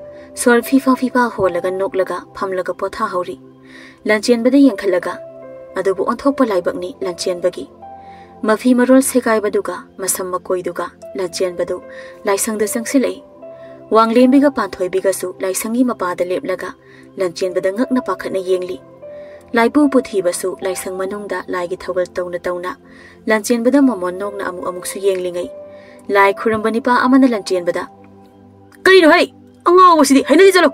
ꯁꯣꯔ ꯐꯤꯐꯥ ꯐꯤꯐꯥ ꯍꯣꯜꯂꯒ ꯅꯣꯛꯂꯒ ꯐꯝꯂꯒ ꯄꯣꯊꯥꯍꯧꯔꯤ꯫ ꯂꯟꯆꯦꯟꯕꯗ ꯌꯦꯡꯈꯠꯂꯒ, ꯑꯗꯨꯕꯨ ꯑꯣꯟꯊꯣꯛꯄ ꯂꯥꯏꯕꯛꯅꯤ ꯂꯟꯆꯦꯟꯕꯒꯤ꯫ ꯃꯐꯤ ꯃꯔꯣꯜ ꯁꯦꯒꯥꯏꯕꯗꯨꯒ ꯃꯁꯝ ꯃꯀꯣꯏꯗꯨꯒ ꯂꯟꯆꯦꯟꯕꯗꯨ ꯂꯥꯏꯁꯪꯗ ꯆꯪꯁꯤꯜꯂꯛꯏ꯫ ꯋꯥꯡꯂꯦꯝꯕꯤꯒ ꯄꯥꯟꯊꯣꯏꯕꯤꯒꯁꯨ ꯂꯥꯏꯁꯪꯒꯤ ꯃꯄꯥꯗ ꯂꯦꯞꯂꯒ ꯂꯟꯆꯦꯟꯕꯗ ꯉꯛꯅ ꯄꯥꯈꯠꯅ ꯌꯦꯡꯂꯤ꯫ ꯂꯥꯏꯄꯨ ꯄꯨꯊꯤꯕꯁꯨ ꯂꯥꯏꯁꯪ ꯃꯅꯨꯡꯗ ꯂꯥꯏꯒꯤ ꯊꯧꯒꯜ ꯇꯧꯅ ꯇꯧꯅ ꯂꯟꯆꯦꯟꯕꯗ ꯃꯃꯣꯟ ꯅꯣꯛꯅ ꯑꯃꯨꯛ ꯑꯃꯨꯛꯁꯨ ꯌꯦꯡꯂꯤꯉꯩ, ꯂꯥꯏ ꯈꯨꯔꯝꯕ ꯅꯤꯄꯥ ꯑꯃꯅ ꯂꯟꯆꯦꯟꯕꯗ, "ꯀꯔꯤꯅꯣ ꯍꯩ? ꯑꯉꯥꯎꯕꯁꯤꯗꯤ ꯍꯩꯅꯗꯤ ꯆꯠꯂꯨ!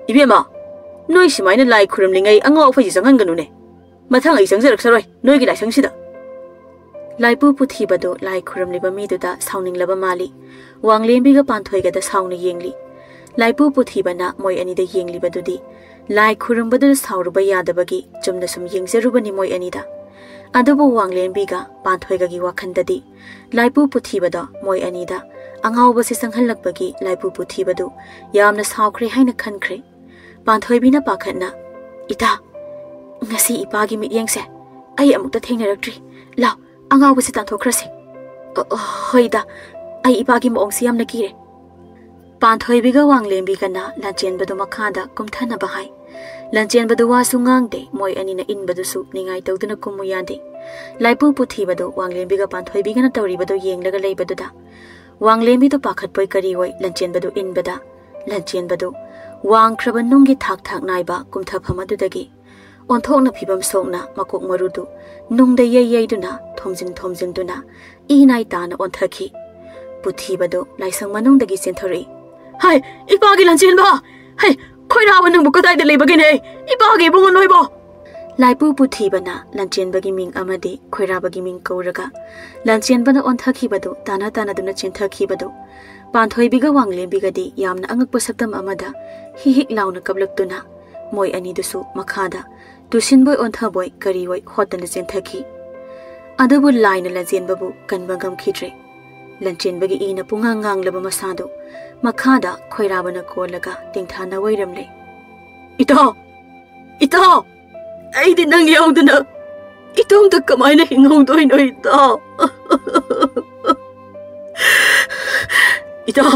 ꯏꯕꯦꯝꯃ, ꯅꯣꯏ ꯁꯨꯃꯥꯏꯅ ꯂꯥꯏ ꯈꯨꯔꯨꯝꯂꯤꯉꯩ ꯑꯉꯥꯎ ꯑꯐꯩꯁꯤ ꯆꯪꯍꯟꯒꯅꯨꯅꯦ꯫ ꯃꯊꯪ ꯑꯩ ꯆꯪꯖꯔꯛꯆꯔꯣꯏ ꯅꯣꯏꯒꯤ ꯂꯥꯏꯁꯪꯁꯤꯗ꯫" ꯂꯥꯏꯄꯨ ꯄꯨꯊꯤꯕꯗꯨ ꯂꯥꯏ ꯈꯨꯔꯨꯝꯂꯤꯕ ꯃꯤꯗꯨꯗ ꯁꯥꯎꯅꯤꯡꯂꯕ ꯃꯥꯜꯂꯤ꯫ ꯋꯥꯡꯂꯦꯝꯕꯤꯒ ꯄꯥꯟꯊꯣꯏꯒꯗ ꯁꯥꯎꯅ ꯌꯦꯡꯂꯤ꯫ ꯂꯥꯏꯄꯨ ꯄꯨꯊꯤꯕꯅ ꯃꯣꯏ ꯑꯅꯤꯗ ꯌꯦꯡꯂꯤꯕꯗꯨꯗꯤ ꯂꯥꯏ ꯈꯨꯔꯨꯝꯕꯗꯨꯗ ꯁꯥꯎꯔꯨꯕ ꯌꯥꯗꯕꯒꯤ ꯆꯨꯝꯅ ꯁꯨꯝ ꯌꯦꯡꯖꯔꯨꯕꯅꯤ ꯃꯣꯏ ꯑꯅꯤꯗ꯫ ꯑꯗꯨꯕꯨ ꯋꯥꯡꯂꯦꯝꯕꯤꯒ ꯄꯥꯟꯊꯣꯏꯒꯒꯤ ꯋꯥꯈꯟꯗꯗꯤ ꯂꯥꯏꯄꯨ ꯄꯨꯊꯤꯕꯗꯣ ꯃꯣꯏ ꯑꯅꯤꯗ ꯑꯉꯥꯎꯕꯁꯤ ꯆꯪꯍꯜꯂꯛꯄꯒꯤ ꯂꯥꯏꯄꯨ ꯄꯨꯊꯤꯕꯗꯨ ꯌꯥꯝꯅ ꯁꯥꯎꯈ꯭ꯔꯦ ꯍꯥꯏꯅ ꯈꯟꯈ꯭ꯔꯦ꯫ ꯄꯥꯟꯊꯣꯏꯕꯤꯅ ꯄꯥꯈꯠꯅ, "ꯏꯇꯥ, ꯉꯁꯤ ꯏꯄꯥꯒꯤ ꯃꯤꯠꯌꯦꯡꯁꯦ ꯑꯩ ꯑꯃꯨꯛꯇ ꯊꯦꯡꯅꯔꯛꯇ꯭ꯔꯤ꯫ ꯂꯥꯎ, ꯑꯉꯥꯎꯕꯁꯤ ꯇꯥꯟꯊꯣꯛꯈ꯭ꯔꯁꯤ꯫" "ꯑ, ꯑ, ꯍꯣꯏꯗ, ꯑꯩ ꯏꯄꯥꯒꯤ ꯃꯑꯣꯡꯁꯤ ꯌꯥꯝꯅ ꯀꯤꯔꯦ꯫" ꯄꯥꯟꯊꯣꯏꯕꯤꯒ ꯋꯥꯡꯂꯦꯝꯕꯤꯒꯅ ꯂꯟꯆꯦꯟꯕꯗꯨ ꯃꯈꯥꯗ ꯀꯨꯝꯊꯅꯕ ꯍꯥꯏ꯫ ꯂꯟꯆꯦꯟꯕꯗꯨ ꯋꯥꯁꯨ ꯉꯥꯡꯗꯦ, ꯃꯣꯏ ꯑꯅꯤꯅ ꯏꯟꯕꯗꯨꯁꯨ ꯅꯤꯡꯉꯥꯏ ꯇꯧꯗꯨꯅ ꯀꯨꯝꯃꯨ ꯌꯥꯗꯦ꯫ ꯂꯥꯏꯄꯨ ꯄꯨꯊꯤꯕꯗꯨ ꯋꯥꯡꯂꯦꯝꯕꯤꯒ ꯄꯥꯟꯊꯣꯏꯕꯤꯒꯅ ꯇꯧꯔꯤꯕꯗꯨ ꯌꯦꯡꯂꯒ ꯂꯩꯕꯗꯨꯗ ꯋꯥꯡꯂꯦꯝꯕꯤꯗꯨ ꯄꯥꯈꯠꯄꯣꯏ ꯀꯔꯤꯑꯣꯏ ꯂꯟꯆꯦꯟꯕꯗꯨ ꯏꯟꯕꯗ, ꯂꯟꯆꯦꯟꯕꯗꯨ ꯋꯥꯡꯈ꯭ꯔꯕ ꯅꯨꯡꯒꯤ ꯊꯥꯛ ꯊꯥꯛ ꯅꯥꯏꯕ ꯀꯨꯝꯊꯐꯝ ꯑꯗꯨꯗꯒꯤ ꯑꯣꯟꯊꯣꯛꯅ ꯐꯤꯕꯝ ꯁꯣꯛꯅ ꯃꯀꯣꯛ ꯃꯔꯨꯗꯨ ꯅꯨꯡꯗ ꯌꯩ ꯌꯩꯗꯨꯅ ꯊꯣꯝꯖꯤꯟ ꯊꯣꯝꯖꯤꯟꯗꯨꯅ ꯏ ꯅꯥꯏ ꯇꯥꯅ ꯑꯣꯟꯊꯈꯤ꯫ ꯄꯨꯊꯤꯕꯗꯨ ꯂꯥꯏꯁꯪ ꯃꯅꯨꯡꯗꯒꯤ ꯆꯦꯟꯊꯣꯔꯛꯏ꯫ "ꯍꯥꯏ, ꯏꯄꯥꯒꯤ ꯂꯟꯆꯦꯟꯕ! ꯍꯥꯏ, ꯈꯣꯏꯔꯥꯕ ꯅꯪꯕꯨ ꯀꯗꯥꯏꯗ ꯂꯩꯕꯒꯦꯅꯦ? ꯏꯄꯥꯒꯤ ꯏꯕꯨꯡꯉꯣ ꯅꯣꯏꯕꯣ!" ꯂꯥꯏꯄꯨ ꯄꯨꯊꯤꯕꯅ ꯂꯟꯆꯦꯟꯕꯒꯤ ꯃꯤꯡ ꯑꯃꯗꯤ ꯈꯣꯏꯔꯥꯕꯒꯤ ꯃꯤꯡ ꯀꯧꯔꯒ ꯂꯟꯆꯦꯟꯕꯅ ꯑꯣꯟꯊꯈꯤꯕꯗꯨ ꯇꯥꯅ ꯇꯥꯅꯗꯨꯅ ꯆꯦꯟꯊꯈꯤꯕꯗꯨ ꯄꯥꯟꯊꯣꯏꯕꯤꯒ ꯋꯥꯡꯂꯦꯝꯕꯤꯒꯗꯤ ꯌꯥꯝꯅ ꯑꯉꯛꯄ ꯁꯛꯇꯝ ꯑꯃꯗ ꯍꯤꯛ ꯍꯤꯛ ꯂꯥꯎꯅ ꯀꯞꯂꯛꯇꯨꯅ ꯃꯣꯏ ꯑꯅꯤꯗꯨꯁꯨ ꯃꯈꯥꯗ ꯇꯨꯁꯤꯟꯕꯣꯏ ꯑꯣꯟꯊꯕꯣꯏ ꯀꯔꯤꯑꯣꯏ ꯍꯣꯠꯇꯅ ꯆꯦꯟꯊꯈꯤ꯫ ꯑꯗꯨꯕꯨ ꯂꯥꯏꯅ ꯂꯟꯆꯦꯟꯕꯕꯨ ꯀꯟꯕ ꯉꯝꯈꯤꯗ꯭ꯔꯦ꯫ ꯂꯟꯆꯦꯟꯕꯒꯤ ꯏꯅ ꯄꯨꯡꯉꯥꯡ ꯉꯥꯡꯂꯕ ꯃꯁꯥꯗꯨ ꯃꯈꯥꯗ ꯈꯣꯏꯔꯥꯕꯅ ꯀꯣꯜꯂꯒ ꯇꯦꯡꯊꯥꯅ ꯋꯥꯏꯔꯝꯂꯦ꯫ "ꯏꯇꯥꯎ! ꯏꯇꯥꯎ! ꯑꯩꯗꯤ ꯅꯪ ꯌꯥꯎꯗꯅ ꯏꯇꯣꯝꯇ ꯀꯃꯥꯏꯅ ꯍꯤꯡꯍꯧꯗꯣꯏꯅꯣ, ꯏꯇꯥꯎ? ꯏꯇꯥꯎ,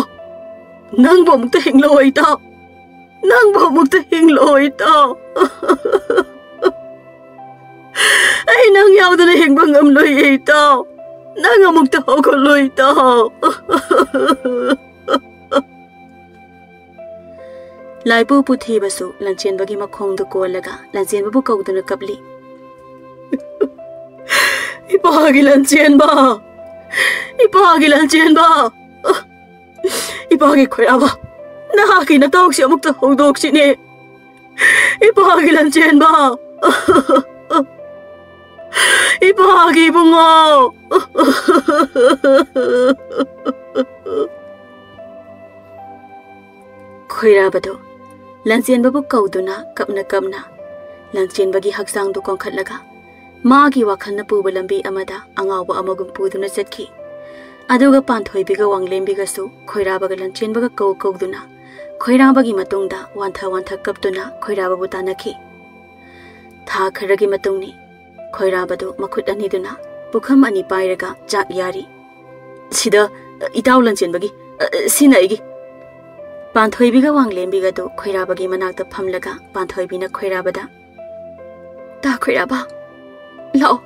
ꯅꯪꯕꯨ ꯑꯃꯨꯛꯇ ꯍꯤꯡꯂꯛꯑꯣ, ꯏꯇꯥꯎ꯫ ꯅꯪꯕꯨ ꯑꯃꯨꯛꯇ ꯍꯤꯡꯂꯛꯑꯣ, ꯏꯇꯥꯎ꯫ ꯑꯩ ꯅꯪ ꯌꯥꯎꯗꯅ ꯍꯤꯡꯕ ꯉꯝꯂꯣꯏꯌꯦ, ꯏꯇꯥꯎ꯫ ꯅꯪ ꯑꯃꯨꯛꯇ ꯍꯧꯒꯠꯂꯣ, ꯏꯇꯥꯎ꯫" ꯂꯥꯏꯄꯨ ꯄꯨꯊꯤꯕꯁꯨ ꯂꯟꯆꯦꯟꯕꯒꯤ ꯃꯈꯣꯡꯗꯨ ꯀꯣꯜꯂꯒ ꯂꯟꯆꯦꯟꯕꯕꯨ ꯀꯧꯗꯨꯅ ꯀꯞꯂꯤ꯫ "ꯏꯄꯥꯒꯤ ꯂꯟꯆꯦꯟꯕ! ꯏꯄꯥꯒꯤ ꯂꯟꯆꯦꯟꯕ! ꯏꯄꯥꯒꯤ ꯈꯣꯏꯔꯥꯕ! ꯅꯍꯥꯛꯀꯤ ꯅꯇꯥꯎꯁꯤ ꯑꯃꯨꯛꯇ ꯍꯧꯗꯣꯛꯁꯤꯅꯦ꯫ ꯏꯄꯥꯒꯤ ꯂꯟꯆꯦꯟꯕ! ꯏꯄꯥꯒꯤ ꯏꯕꯨꯡꯉꯣ!" ꯈꯣꯏꯔꯥꯕꯗꯣ ꯂꯟꯆꯦꯟꯕꯕꯨ ꯀꯧꯗꯨꯅ ꯀꯞꯅ ꯀꯞꯅ ꯂꯟꯆꯦꯟꯕꯒꯤ ꯍꯛꯆꯥꯡꯗꯨ ꯀꯣꯟꯈꯠꯂꯒ ꯃꯥꯒꯤ ꯋꯥꯈꯜꯅ ꯄꯨꯕ ꯂꯝꯕꯤ ꯑꯃꯗ ꯑꯉꯥꯎꯕ ꯑꯃꯒꯨꯝ ꯄꯨꯗꯨꯅ ꯆꯠꯈꯤ꯫ ꯑꯗꯨꯒ ꯄꯥꯟꯊꯣꯏꯕꯤꯒ ꯋꯥꯡꯂꯦꯝꯕꯤꯒꯁꯨ ꯈꯣꯏꯔꯥꯕꯒ ꯂꯟꯆꯦꯟꯕꯒ ꯀꯧ ꯀꯧꯗꯨꯅ ꯈꯣꯏꯔꯥꯕꯒꯤ ꯃꯇꯨꯡꯗ ꯋꯥꯟꯊ ꯋꯥꯟꯊ ꯀꯞꯇꯨꯅ ꯈꯣꯏꯔꯥꯕꯕꯨ ꯇꯥꯟꯅꯈꯤ꯫ ꯊꯥ ꯈꯔꯒꯤ ꯃꯇꯨꯡꯅꯤ꯫ ꯈꯣꯏꯔꯥꯕꯗꯨ ꯃꯈꯨꯠ ꯑꯅꯤꯗꯨꯅ ꯄꯨꯈꯝ ꯑꯅꯤ ꯄꯥꯏꯔꯒ ꯆꯥꯛ ꯌꯥꯔꯤ꯫ "ꯁꯤꯗ, ꯏꯇꯥꯎ ꯂꯟꯆꯦꯟꯕꯒꯤ, ꯁꯤꯅ ꯑꯩꯒꯤ꯫" ꯄꯥꯟꯊꯣꯏꯕꯤꯒ ꯋꯥꯡꯂꯦꯝꯕꯤꯒꯗꯨ ꯈꯣꯏꯔꯥꯕꯒꯤ ꯃꯅꯥꯛꯇ ꯐꯝꯂꯒ ꯄꯥꯟꯊꯣꯏꯕꯤꯅ ꯈꯣꯏꯔꯥꯕꯗ, "ꯇꯥ ꯈꯣꯏꯔꯥꯕ, ꯂꯥꯛꯑꯣ,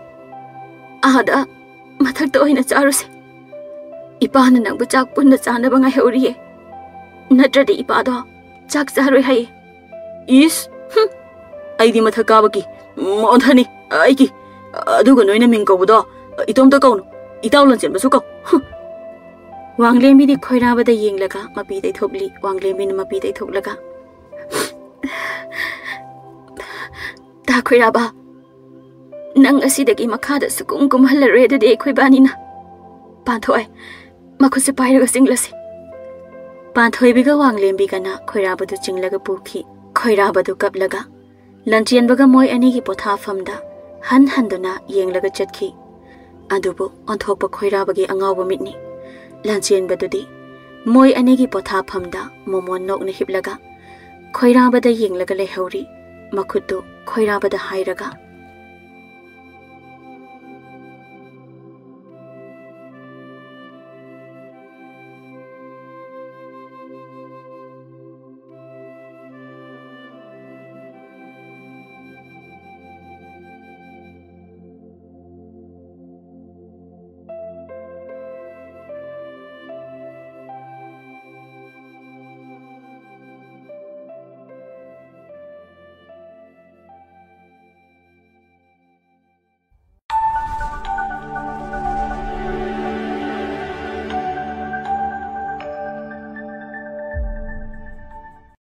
ꯑꯥꯗ ꯃꯊꯛꯇ ꯑꯣꯏꯅ ꯆꯥꯔꯨꯁꯦ꯫ ꯏꯄꯥꯅ ꯅꯪꯕꯨ ꯆꯥꯛ ꯄꯨꯟꯅ ꯆꯥꯅꯕ ꯉꯥꯏꯍꯧꯔꯤꯌꯦ꯫ ꯅꯠꯇ꯭ꯔꯗꯤ ꯏꯄꯥꯗꯣ ꯆꯥꯛ ꯆꯥꯔꯣꯏ ꯍꯥꯏꯌꯦ꯫" "ꯏꯁ, ꯍꯨꯝ, ꯑꯩꯗꯤ ꯃꯊꯛ ꯀꯥꯕꯒꯤ ꯃꯣꯟꯊꯅꯤ ꯑꯩꯒꯤ꯫ ꯑꯗꯨꯒ ꯅꯣꯏꯅ ꯃꯤꯡ ꯀꯧꯕꯗꯣ ꯏꯇꯣꯝꯇ ꯀꯧꯅꯨ, ꯏꯇꯥꯎ ꯂꯟꯆꯦꯟꯕꯁꯨ ꯀꯧ꯫" ꯍꯨꯝ꯫ ꯋꯥꯡꯂꯦꯝꯕꯤꯗꯤ ꯈꯣꯏꯔꯥꯕꯗ ꯌꯦꯡꯂꯒ ꯃꯄꯤ ꯇꯩꯊꯣꯛꯂꯤ꯫ ꯋꯥꯡꯂꯦꯝꯕꯤꯅ ꯃꯄꯤ ꯇꯩꯊꯣꯛꯂꯒ, "ꯇꯥ ꯈꯣꯏꯔꯥꯕ, ꯅꯪ ꯑꯁꯤꯗꯒꯤ ꯃꯈꯥꯗ ꯁꯨꯀꯨꯝ ꯀꯨꯝꯍꯜꯂꯔꯣꯏ ꯑꯗꯨꯗꯤ ꯑꯩꯈꯣꯏꯕꯥꯅꯤꯅ꯫ ꯄꯥꯟꯊꯣꯏ, ꯃꯈꯨꯠꯁꯦ ꯄꯥꯏꯔꯒ ꯆꯤꯡꯂꯁꯤ꯫ ꯄꯥꯟꯊꯣꯏꯕꯤꯒ ꯋꯥꯡꯂꯦꯝꯕꯤꯒꯅ ꯈꯣꯏꯔꯥꯕꯗꯨ ꯆꯤꯡꯂꯒ ꯄꯨꯈꯤ꯫ ꯈꯣꯏꯔꯥꯕꯗꯨ ꯀꯞꯂꯒ ꯂꯥꯟꯆꯦꯟꯕꯒ ꯃꯣꯏ ꯑꯅꯤꯒꯤ ꯄꯣꯊꯥꯐꯝꯗ ꯍꯟ ꯍꯟꯗꯨꯅ ꯌꯦꯡꯂꯒ ꯆꯠꯈꯤ꯫ ꯑꯗꯨꯕꯨ ꯑꯣꯟꯊꯣꯛꯄ ꯈꯣꯏꯔꯥꯕꯒꯤ ꯑꯉꯥꯎꯕ ꯃꯤꯠꯅꯤ꯫ ꯂꯥꯟꯆꯦꯟꯕꯗꯨꯗꯤ ꯃꯣꯏ ꯑꯅꯤꯒꯤ ꯄꯣꯊꯥꯐꯝꯗ ꯃꯣꯃꯣꯟ ꯅꯣꯛꯅ ꯍꯤꯞꯂꯒ ꯈꯣꯏꯔꯥꯕꯗ ꯌꯦꯡꯂꯒ ꯂꯩꯍꯧꯔꯤ꯫ ꯃꯈꯨꯠꯇꯨ ꯈꯣꯏꯔꯥꯕꯗ ꯍꯥꯏꯔꯒ